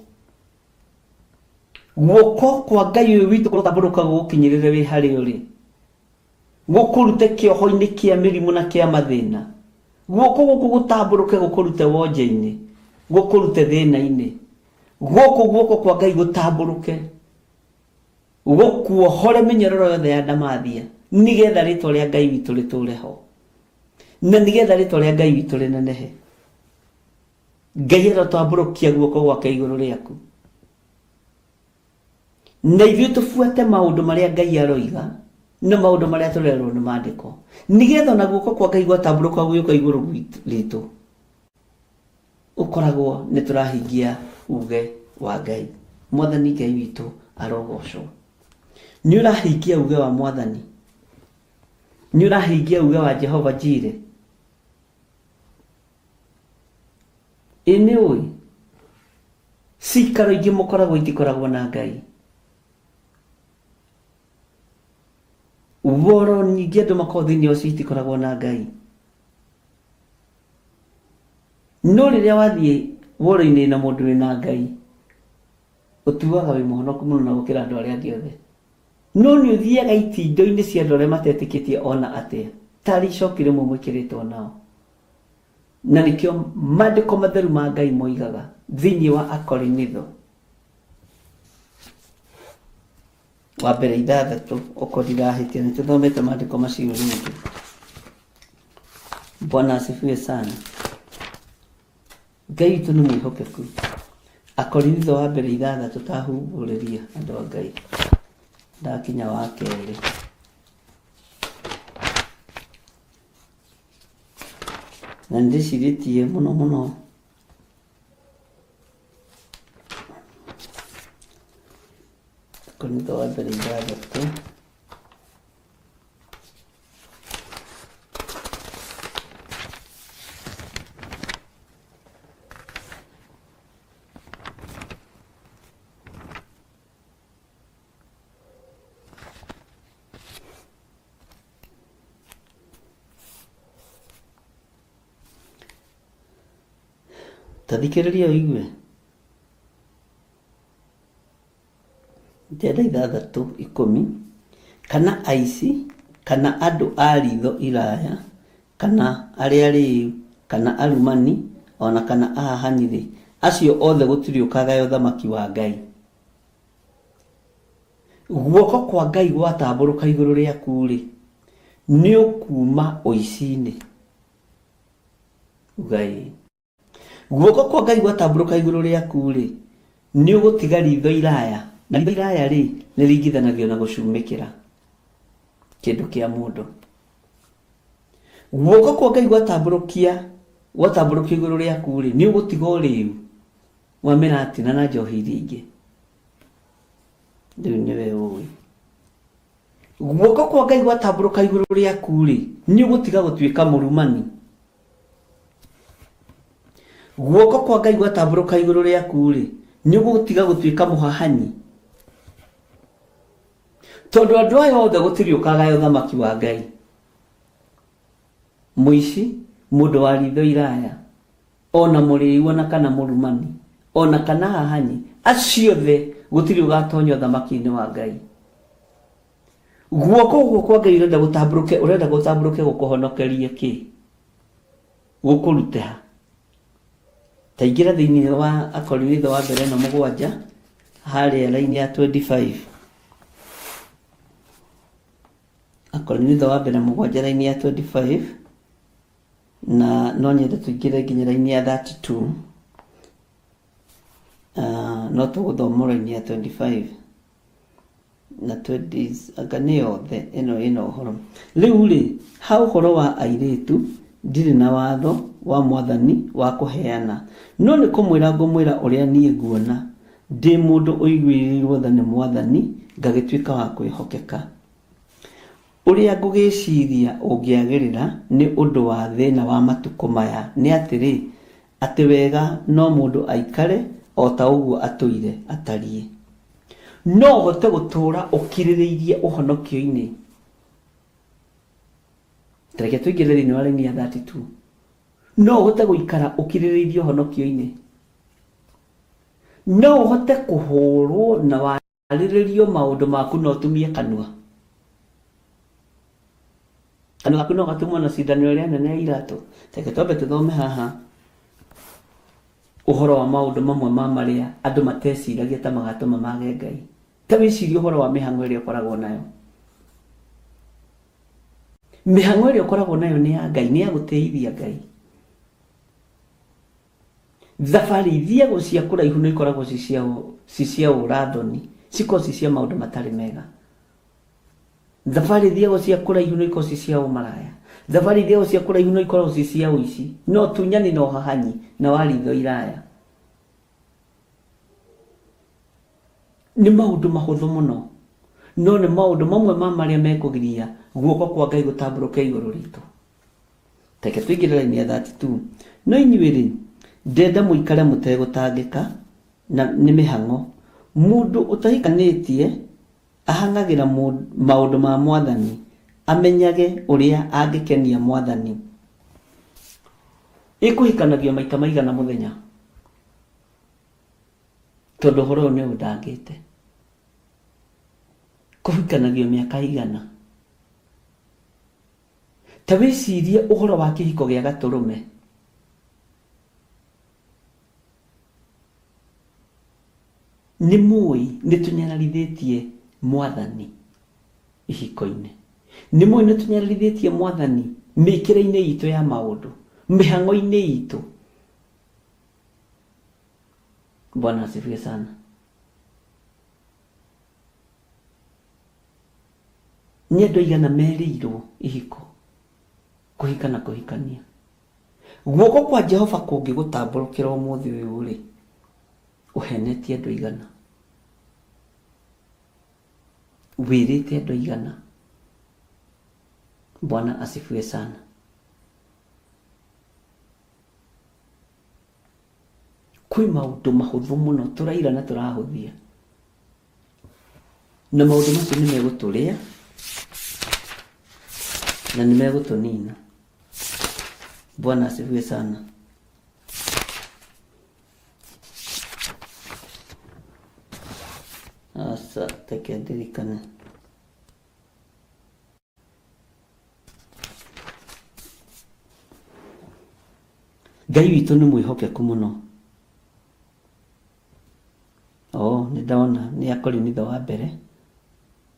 Guoko kwa Ngai ũyũ witũ kũrotambũrũka gũgũkinyĩrĩre wĩ harĩa ũrĩ. Gũkũrute kĩoho-inĩ kĩa mĩrimũ na kĩa mathĩna. Guoko gũkũ gũtambũrũke gũkũrute wonje-inĩ, gũkũrute thĩna-inĩ. Gũkũ guoko kwa Ngai gũtambũrũke gũkuohore mĩnyororo yothe ya ndamathia, nĩgetha rĩtwa rĩa Ngai witũ rĩtũre ho, na nĩgetha rĩtwa rĩa Ngai witũ rĩnenehe. Ngai arotambũrũkia guoko gwake igũrũ rĩaku, na ithuĩ tũbuate maũndũ marĩa Ngai aroiga na maũndũ marĩa tũrerwo nĩ maandĩko, nĩgetha ona guoko kwa Ngai gwatambũrũka gũgĩũka igũrũ ritũ, ũkoragwo nĩ tũrahingia uge wa Ngai. Mwathani Ngai witũ arogocwo. Nĩ ũrahingia uge wa Mwathani, nĩ ũrahingia uge wa Jehova Jire. Ĩ nĩ ũĩ cikaro ingĩ mũkoragwo itikoragwo na Ngai. Woro nyingĩ andũ makoragwo thĩinĩ wacio itikoragwo na Ngai. No rĩrĩa wathiĩ woro-inĩ na mũndũ wĩna Ngai, ũtuaga wĩ mũhonoku mũno na gũkĩra andũ arĩa angĩ othe. No nĩ ũthiaga itindo-inĩ cia andũ arĩa matetĩkĩtie ona atĩa, tarĩ icoki rĩmwe mwĩkĩrĩtwo nao. Na nĩkĩo maandĩko matheru ma Ngai moigaga thĩinĩ wa Akorinitho wa mbere ithathatũ, okorwo ndirahĩtia, nĩ tũthomete maandĩko macio rĩngĩ. Bwana asifiwe sana. Ngai witũ nĩ mwĩhokeku. Akorinitho wa mbere ithathatũ tahumbũrĩria andũ a Ngai. Ndakinya wa kerĩ. Na nĩ ndĩcirĩtie mũno mũno. Akorinitho wa mbere ithathatũ. Ta thikĩrĩria ũigue. Ndenda ithathatũ ikũmi, kana aici, kana andũ a riitho iraya, kana arĩa arĩĩu, kana arumani, o na kana ahahanyi-rĩ, acio othe gũtirĩ ũkagaya ũthamaki wa Ngai. Guoko kwa Ngai gwatambũrũka igũrũ rĩaku-rĩ, nĩũkuuma ũici-inĩ. Uga ĩĩ. Guoko kwa Ngai gwatambũrũka igũrũ rĩaku-rĩ, nĩũgũtiga ritho iraya, na ritho iraya-rĩ, rĩringithanagio na gũcumĩkĩra kĩndũ kĩa mũndũ. Guoko kwa Ngai gwatambũrũkia gwatambũrũkio igũrũ rĩaku-rĩ, nĩũgũtiga ũrĩu wa mĩratina na njohi iria ingĩ. Rĩu nĩwe ũĩ. Guoko kwa Ngai gwatambũrũka igũrũ rĩaku-rĩ, nĩũgũtiga gũtuĩka mũrumani. Guoko kwa Ngai gwatambũrũka igũrũ rĩaku-rĩ, nĩũgũtiga gũtuĩka mũhahanyi. Tondũ andũ aya othe gũtirĩ ũkagaya ũthamaki wa Ngai. Mũici, mũndũ wa ritho iraya, ona mũrĩu ona kana mũrumani, ona kana hahanyi, acio othe gũtirĩ ũgatonya ũthamaki-inĩ wa Ngai. Guoko gũkũ kwa Ngai ũrenda gũtambũrũke, ũrenda gũtambũrũke gũkũhonokerie kĩ? Gũkũrute ha? Ta ingĩra thĩinĩ wa Akorinitho wa mbere ĩno mũgwanja, harĩa raini ya 25. Akorinitho wa mbere mũgwanja raini ya 25 na no nyende tũingĩre nginya raini ya 32. Uh, no tũgũthoma raini ya 25 na 20 anga nĩ yothe ĩno ĩna ũhoro. Rĩu rĩ, ha ũhoro wa airĩtu ndirĩ na watho wa Mwathani wa kũheana, no nĩ kũmwĩra ngũmwĩra ũrĩa niĩ nguona, ndĩ mũndũ ũiguĩrĩirũo tha nĩ Mwathani, ngagĩtuĩka wa kwĩhokeka. Ũrĩa ngũgĩciria ũngĩagĩrĩra nĩ ũndũ wa thĩna wa matukũ maya nĩ atĩrĩ, atĩ wega no mũndũ aikare o ta ũguo atũire atariĩ. No ũhote gũtũũra ũkirĩrĩirie ũhonokio-inĩ. Ta reke tũingĩre thĩinĩ wa raini ya 32. No ũhote gũikara ũkirĩrĩirie ũhonokio-inĩ. No ũhote kũhũrwo na warĩrĩrio maũndũ maku na ũtumie kanua. Kanua gaku no gatumwo na cindano ĩrĩa nene ya iratũ. Reke twambe tũthome haha ũhoro wa maũndũ mamwe ma marĩa andũ mateciragia ta magatũma mage Ngai. Ta wĩcirie ũhoro wa mĩhang'o ĩrĩa ũkoragwo nayo. Mĩhang'o ĩrĩa ũkoragwo nayo nĩ ya Ngai, nĩ ya gũtĩithia Ngai. Thabarĩ ithiagwo cia kũraihu no ikoragwo ci cia ci cia ũra-thoni, cikoragwo ci cia maũndũ matarĩ mega. Thabarĩ ithiagwo cia kũraihu no ikoragwo ci cia ũmaraya. Thabarĩ ithiagwo cia kũraihu no ikoragwo ci cia ũici, na ũtunyani na ũhahanyi na wa ritho iraya. Nĩ maũndũ mahũthũ mũno, no nĩ maũndũ mamwe ma marĩa mekũgiria guoko kwa Ngai gũtambũrũke igũrũ ritũ. Reke tũingĩre raini ya 32. No inyuĩ-rĩ, ndenda mũikare mũtegũtangĩka na nĩ mĩhang'o. Mũndũ ũtahikanĩtie ahang'agĩra maũndũ ma Mwathani, amenyage ũrĩa angĩkenia Mwathani. Ĩ kũhikanagio maita maigana mũthenya? Tondũ ũhoro ũyũ nĩ ũndangĩte. Kũhikanagio mĩaka ĩigana? Ta wĩcirie ũhoro wa kĩhiko gĩa gatũrũme. Nĩ mũĩ nĩ tũnyararithĩtie Mwathani ihiko-inĩ. Nĩ mũĩ nĩ tũnyararithĩtie Mwathani mĩkĩre-inĩ itũ ya maũndũ, mĩhang'o-inĩ itũ. Bwana asifiwe sana. Nĩ andũ aigana merĩirwo ihiko, kũhika na kũhikania? Guoko kwa Jehova kũngĩgũtambũrũkĩra ũmũthĩ ũyũ-rĩ, ũhenetie andũ aigana? Wĩrĩte andũ aigana? Bwana asifiwe sana. Kwĩ maũndũ mahũthũ mũno tũraira na tũrahũthia. Na maũndũ macio nĩ megũtũrĩa na nĩ megũtũnina. Bwana asifiwe sana. Aca, reke ndirikane. Ngai witũ nĩ mwĩhokeku mũno. Oh, nĩ ndona nĩ Akorinitho wa mbere,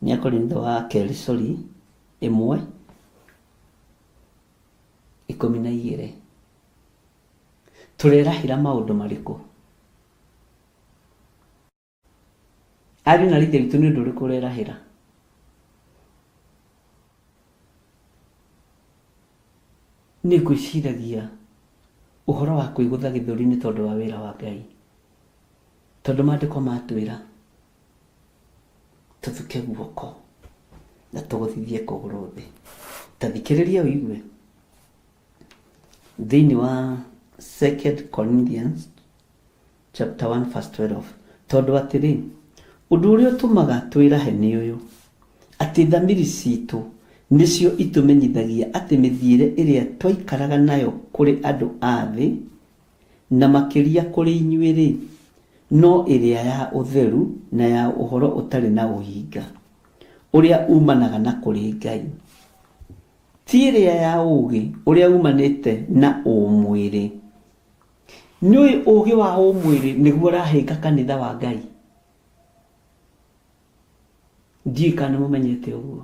nĩ Akorinitho wa kerĩ sorry, 1:12. Tũrerahĩra maũndũ marĩkũ? Ariũ na ithe witũ nĩ ũndũ ũrĩkũ ũrerahĩra? Nĩ ngwĩciragia ũhoro wa kwĩgũtha gĩthũri nĩ tondũ wa wĩra wa Ngai. Tondũ maandĩko matwĩra tũthuke guoko na tũgũthithie kũgũrũ thĩ. Ta thikĩrĩria ũigue thĩinĩ wa Second Corinthians chapter 1 verse 12 tondũ atĩrĩ ũndũ ũrĩa ũtũmaga twĩrahe nĩ ũyũ atĩ thamiri citũ nĩcio itũmenyithagia atĩ mĩthiĩre ĩrĩa twaikaraga nayo kũrĩ andũ a thĩ na makĩria kũrĩ inyuĩ-rĩ, no ĩrĩa ya ũtheru na ya ũhoro ũtarĩ na ũhinga, ũrĩa umanaga na kũrĩ Ngai, ti ĩrĩa ya ũũgĩ ũrĩa umanĩte na ũmwĩrĩ. Nĩũĩ ũũgĩ wa ũmwĩrĩ nĩguo ũrahĩnga kanitha wa Ngai? Ndiũĩ kana nĩmũmenyete ũguo.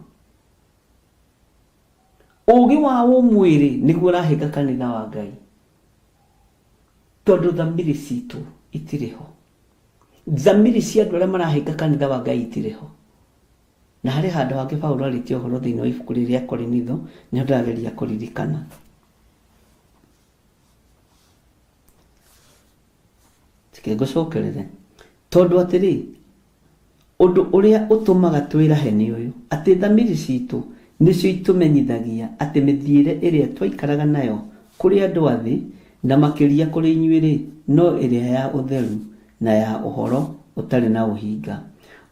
Ũũgĩ wa ũmwĩrĩ nĩguo ũrahĩnga kanitha wa Ngai. Tondũ thamiri citũ itirĩ ho. Thamiri cia andũ arĩa marahĩnga kanitha wa Ngai itirĩ ho. Na harĩ handũ hangĩ Paulo arĩtie ũhoro thĩinĩ wa ibuku rĩrĩa rĩa Korinitho, nĩho ndĩrageria kũririkana. Reke ngũcokerere. Tondũ atĩrĩ, ũndũ ũrĩa ũtũmaga twĩrahe nĩ ũyũ, atĩ thamiri citũ nĩcio itũmenyithagia atĩ mĩthiĩre ĩrĩa twaikaraga nayo kũrĩ andũ a thĩ, na makĩria kũrĩ inyuĩ-rĩ, no ĩrĩa ya ũtheru na ya ũhoro ũtarĩ na ũhinga,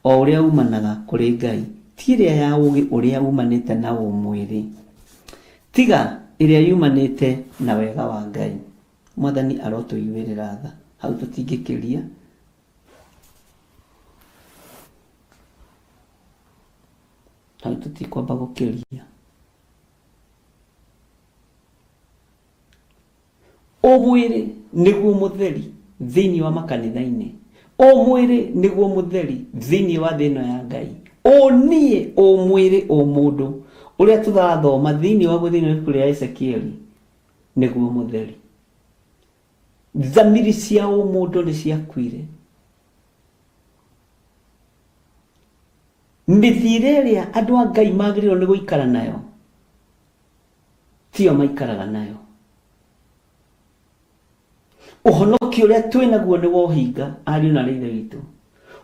o ũrĩa uumanaga kũrĩ Ngai, ti ĩrĩa ya ũũgĩ ũrĩa uumanĩte na ũmwĩrĩ, tiga ĩrĩa yumanĩte na wega wa Ngai. Mwathani arotũiguĩrĩra tha. Hau tũtingĩkĩria. Hau tũtikwamba gũkĩria. Ũmwĩrĩ nĩguo mũtheri thĩinĩ wa makanitha-inĩ. Ũmwĩrĩ nĩguo mũtheri thĩinĩ wa thĩ ĩno ya Ngai. Ũniĩ, ũmwĩrĩ, ũmũndũ ũrĩa tũrathoma thĩinĩ waguo thĩinĩ wa ibuku rĩa Ezekieli nĩguo mũtheri. Thamiri cia ũmũndũ nĩ ciakuire. Mĩthiĩre ĩrĩa andũ a Ngai magĩrĩirwo nĩ gũikara nayo tiyo maikaraga nayo. Ũhonokio ũrĩa twĩ naguo nĩ wa ũhinga, ariũ na aarĩ a Ithe witũ.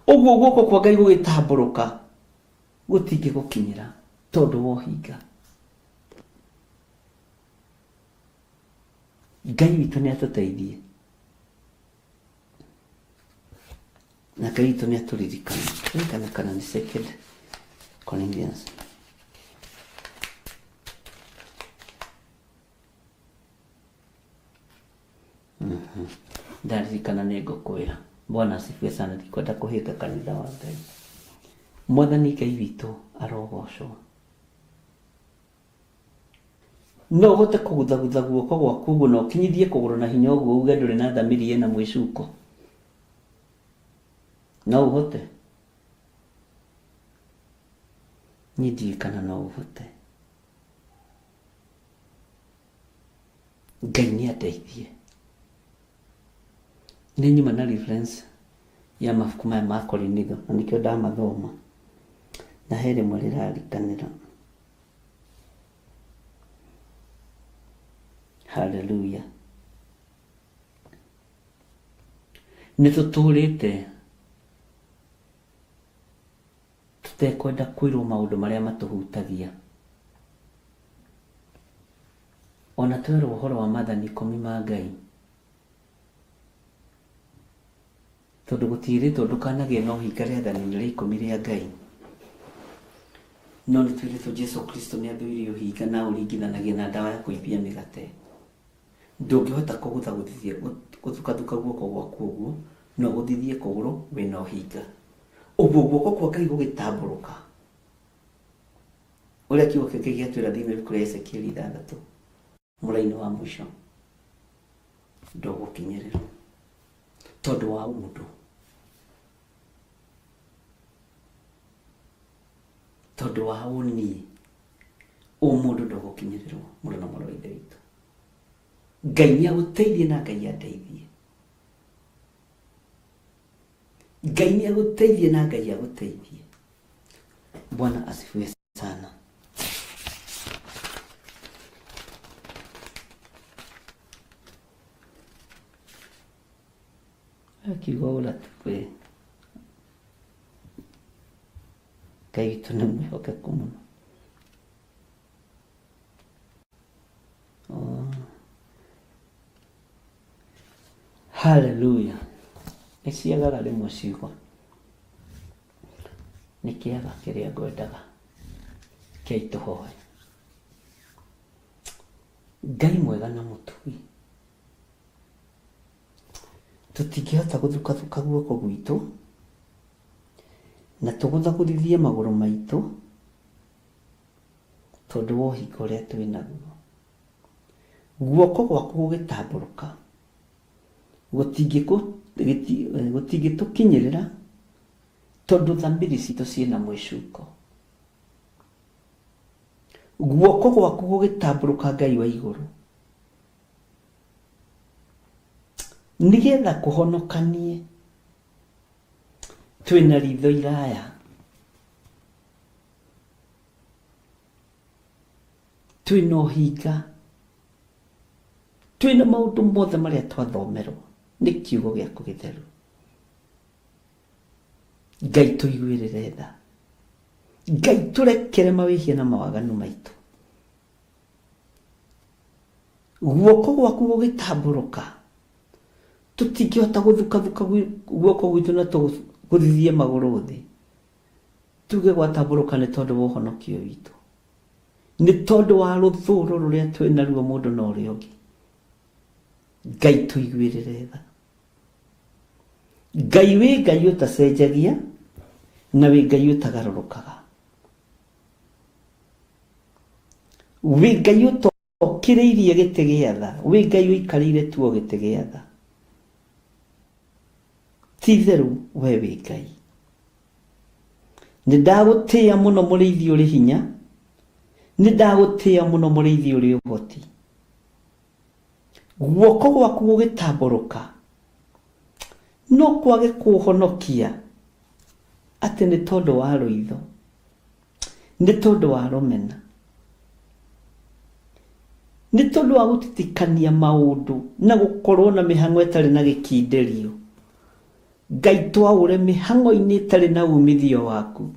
Ũguo guoko kwa Ngai gũgĩtambũrũka gũtingĩgũkinyĩra tondũ wa ũhinga. Ngai witũ nĩ atũteithie na Ngai witũ nĩ atũririkane. Ririkana kana nĩ Second Corinthians. Ndaririkana nĩ ngũkwĩra. Bwana asifiwe sana. Ndikwenda kũhĩnga kanitha wa Ngai. Mwathani Ngai witũ arogocwo. No ũhote kũguthagutha guoko gwaku ũguo na ũkinyithie kũgũrũ na hinya ũguo uge ndũrĩ na thamiri ĩna mwĩcuko? No ũhote? Niĩ ndiũĩ kana no ũhote. Ngai nĩ andeithie. Nĩ nyuma na reference ya mabuku maya ma Korinitho na nĩkĩo ndamathoma. Na he rĩmwe rĩrarikanĩra. Hallelujah. Nĩ tũtũrĩte tũtekwenda kwĩrwo maũndũ marĩa matũhutagia. Ona twerwo ũhoro wa mathani ikũmi ma Ngai, tondũ gũtiĩrĩtwo ndũkanagĩe na ũhinga rĩathani-inĩ rĩa ikũmi rĩa Ngai, no nĩ twĩrĩtwo Jesu Kristo nĩ athũire ũhinga na aũringithanagia na ndawa ya kũimbia mĩgate. Ndũngĩhota kũgũthagũthithia, gũthukathuka guoko gwaku ũguo, no ũgũthithie kũgũrũ wĩna ũhinga. Ũguo guoko kwa Ngai gũgĩtambũrũka, ũrĩa kiugo kĩa Ngai gĩatwĩra thĩinĩ wa ibuku rĩa Ezekieli ithathatũ, mũraini wa mũico, ndũgũkinyĩrĩrwo tondũ wa ũndũ, tondũ wa ũniĩ, ũmũndũ ndũgũkinyĩrĩrwo mũrũ na mwarĩ wa Ithe witũ. Ngai nĩ agũteithie na Ngai andeithie. Ngai nĩ agũteithie na Ngai agũteithie. Bwana asifiwe sana. Akiuga ũratuĩ. Ngai witũ nĩ mwĩhokeku mũno. Oh. Haleluya. Nĩ ciagaga rĩmwe ciugo. Nĩ kĩaga kĩrĩa ngwendaga. Rekei tũhoe. Ngai mwega na mũtugi. Tũtingĩhota gũthukathuka guoko gwitũ na tũgũthagũthithie magũrũ maitũ tondũ wa ũhinga ũrĩa twĩ naguo. Guoko gwaku gũgĩtambũrũka gũtingĩtũkinyĩrĩra tondũ thamiri citũ ciĩna mwĩcuko. Guoko gwaku gũgĩtambũrũka Ngai wa igũrũ nĩgetha kũhonokanie twĩna ritho iraya twĩna ũhinga twĩna maũndũ mothe marĩa twathomerwo nĩ kiugo gĩaku gĩtheru. Ngai tũiguĩrĩre tha. Ngai tũrekere mawĩhia na mawaganu maitũ. Guoko gwaku gũgĩtambũrũka, tũtingĩhota gũthukathuka guoko gwitũ na tũgũthithie magũrũ thĩ, tuge gwatambũrũka nĩ tondũ wa ũhonokio witũ, nĩ tondũ wa rũthũũro rũrĩa twĩ naruo mũndũ na ũrĩa ũngĩ. Ngai tũiguĩrĩre tha. Ngai wĩ Ngai ũtacenjagia na wĩ Ngai ũtagarũrũkaga. Wĩ Ngai ũtokĩrĩirie gĩtĩ gĩa tha, wĩ Ngai ũikarĩire tu o gĩtĩ gĩa tha. Ti-itherũ we wĩ Ngai. Nĩ ndagũtĩĩa mũno mũrĩithi ũrĩ hinya, nĩ ndagũtĩĩa mũno mũrĩithi ũrĩ ũhoti. Guoko gwaku gũgĩtambũrũka, no kwage kũũhonokia atĩ nĩ tondũ wa rũitho, nĩ tondũ wa rũmena, nĩ tondũ wa gũtitikania maũndũ na gũkorwo na mĩhang'o ĩtarĩ na gĩkindĩrio. Ngai twaũre mĩhang'o-inĩ ĩtarĩ na umithio waku.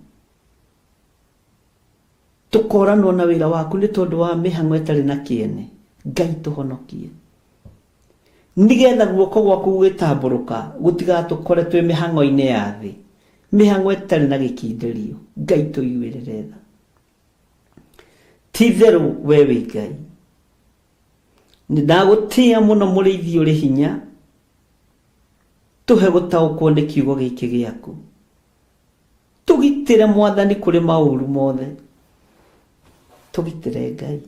Tũkoranwo na wĩra waku nĩ tondũ wa mĩhang'o ĩtarĩ na kĩene. Ngai tũhonokie. Nĩgetha guoko gwaku gũgĩtambũrũka gũtigatũkore twĩ mĩhang'o-inĩ ya thĩ, mĩhang'o ĩtarĩ na gĩkindĩrio. Ngai tũiguĩrĩre tha. Ti-itherũ we wĩ Ngai. Nĩndagũtĩĩa mũno mũrĩithi ũrĩ hinya. Tũhe gũtaũkwo nĩ kiugo gĩkĩ gĩaku. Tũgitĩre Mwathani kũrĩ maũru mothe. Tũgitĩre Ngai.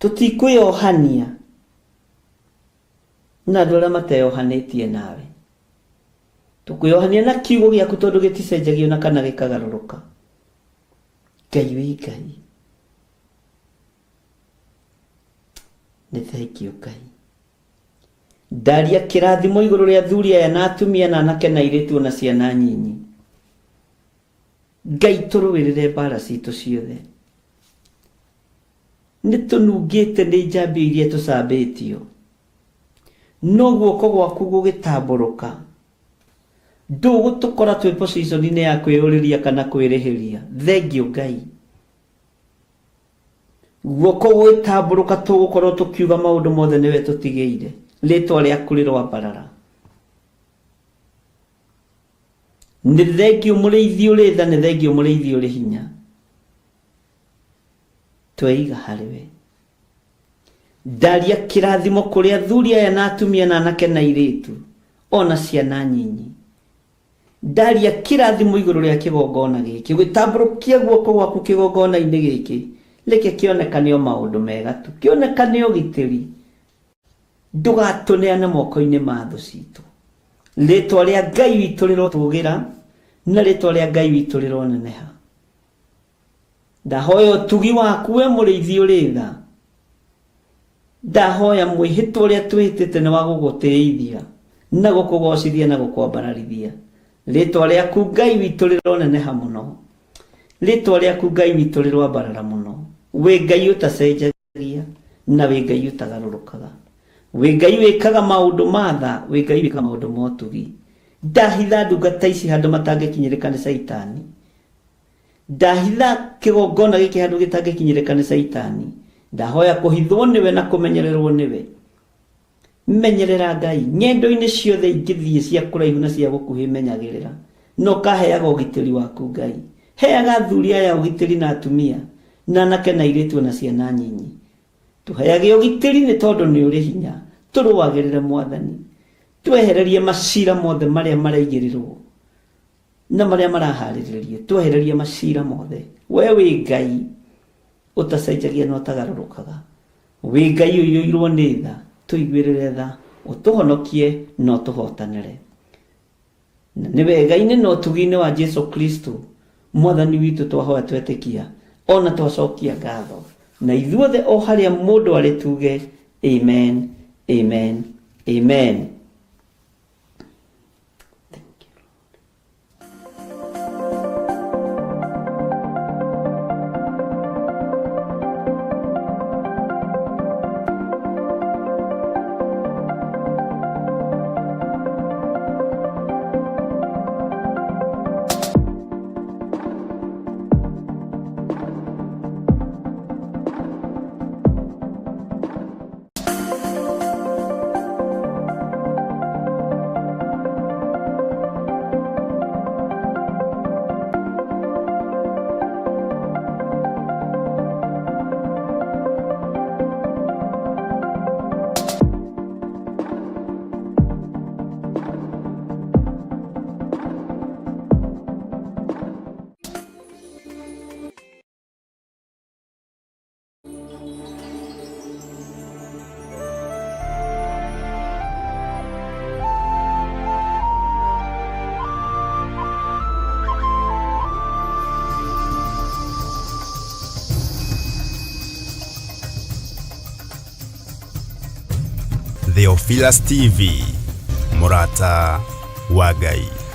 Tũtikwĩyohania na andũ arĩa mateyohanĩtie nawe. Tũkwĩyohania na kiugo gĩaku tondũ gĩticenjagio na kana gĩkagarũrũka. Ngai wĩ Ngai. Nĩ thengiũ Ngai. Ndaria kĩrathimo igũrũ rĩa athuri aya na atumia na anake na airĩtu ona ciana nyinyi. Ngai tũrũĩrĩre mbara citũ ciothe. Nĩ tũnungĩte nĩ njambio iria tũcambĩtio. No guoko gwaku gũgĩtambũrũka, ndũgũtũkora twĩ position-inĩ ya kwĩyũrĩria kana kwĩrĩhĩria. Thengiũ Ngai. Guoko gũgĩtambũrũka tũgũkorwo tũkiuga maũndũ mothe nĩwe tũtigĩire. Rĩtwa rĩaku rĩroambarara. Nĩ thengiũ mũrĩithi ũrĩ tha, nĩ thengiũ mũrĩithi ũrĩ hinya. Tweiga harĩ we. Ndaria kĩrathimo kũrĩ athuri aya na atumia na anake na airĩtu, ona ciana nyinyi. Ndaria kĩrathimo igũrũ rĩa kĩgongona gĩkĩ, ũgĩtambũrũkia guoko gwaku kĩgongona-inĩ gĩkĩ, reke kĩonekane o maũndũ mega tu, kĩonekane ũgitĩri. Ndũgatũneane moko-inĩ ma thũ citũ. Rĩĩtwa rĩa Ngai witũ rĩrotũgĩra, na rĩĩtwa rĩa Ngai witũ rĩroneneha. Ndahoya ũtugi waku we mũrĩithi ũrĩ tha. Ndahoya mwĩhĩtwa ũrĩa twĩhĩtĩte nĩ wa gũgũtĩithia na gũkũgocithia na gũkwambararithia. Rĩtwa rĩaku Ngai witũ rĩroneneha mũno. Rĩtwa rĩaku Ngai witũ rĩroambarara mũno. Wĩ Ngai ũtacenjagia na wĩ Ngai ũtagarũrũkaga. Wĩ Ngai wĩkaga maũndũ ma tha, wĩ Ngai wĩkaga maũndũ ma ũtugi. Ndahitha ndungata ici handũ matangĩkinyĩrĩka nĩ Caitani. Ndahitha kĩgongona gĩkĩ handũ gĩtangĩkinyĩrĩka nĩ Caitani. Ndahoya kũhithwo nĩwe na kũmenyererwo nĩwe. Menyerera Ngai, ng'endo-inĩ ciothe ingĩthiĩ cia kũraihu na cia gũkuhĩ menyagĩrĩra, na ũkaheaga ũgitĩri waku Ngai. Heaga athuri aya ũgitĩri na atumia, na anake na airĩtu o na ciana nyinyi. Tũheage ũgitĩri nĩ tondũ nĩ ũrĩ hinya. Tũrũagĩrĩre Mwathani. Twehererie macira mothe marĩa maraigĩrĩrwo na marĩa maraharĩrĩrio. Twehererie macira mothe. We wĩ Ngai ũtacenjagia na ũtagarũrũkaga. Wĩ Ngai ũiyũirwo nĩ tha, tũiguĩrĩre tha, ũtũhonokie na ũtũhotanĩre. Na nĩ wega-inĩ na ũtugi-inĩ wa Jesu Kristo Mwathani witũ twahoya twetĩkia ona twacokia ngatho. Na ithuothe o harĩa mũndũ arĩ tuge amen, amen, amen. Thank you. Theophilus TV, mũrata wa Ngai.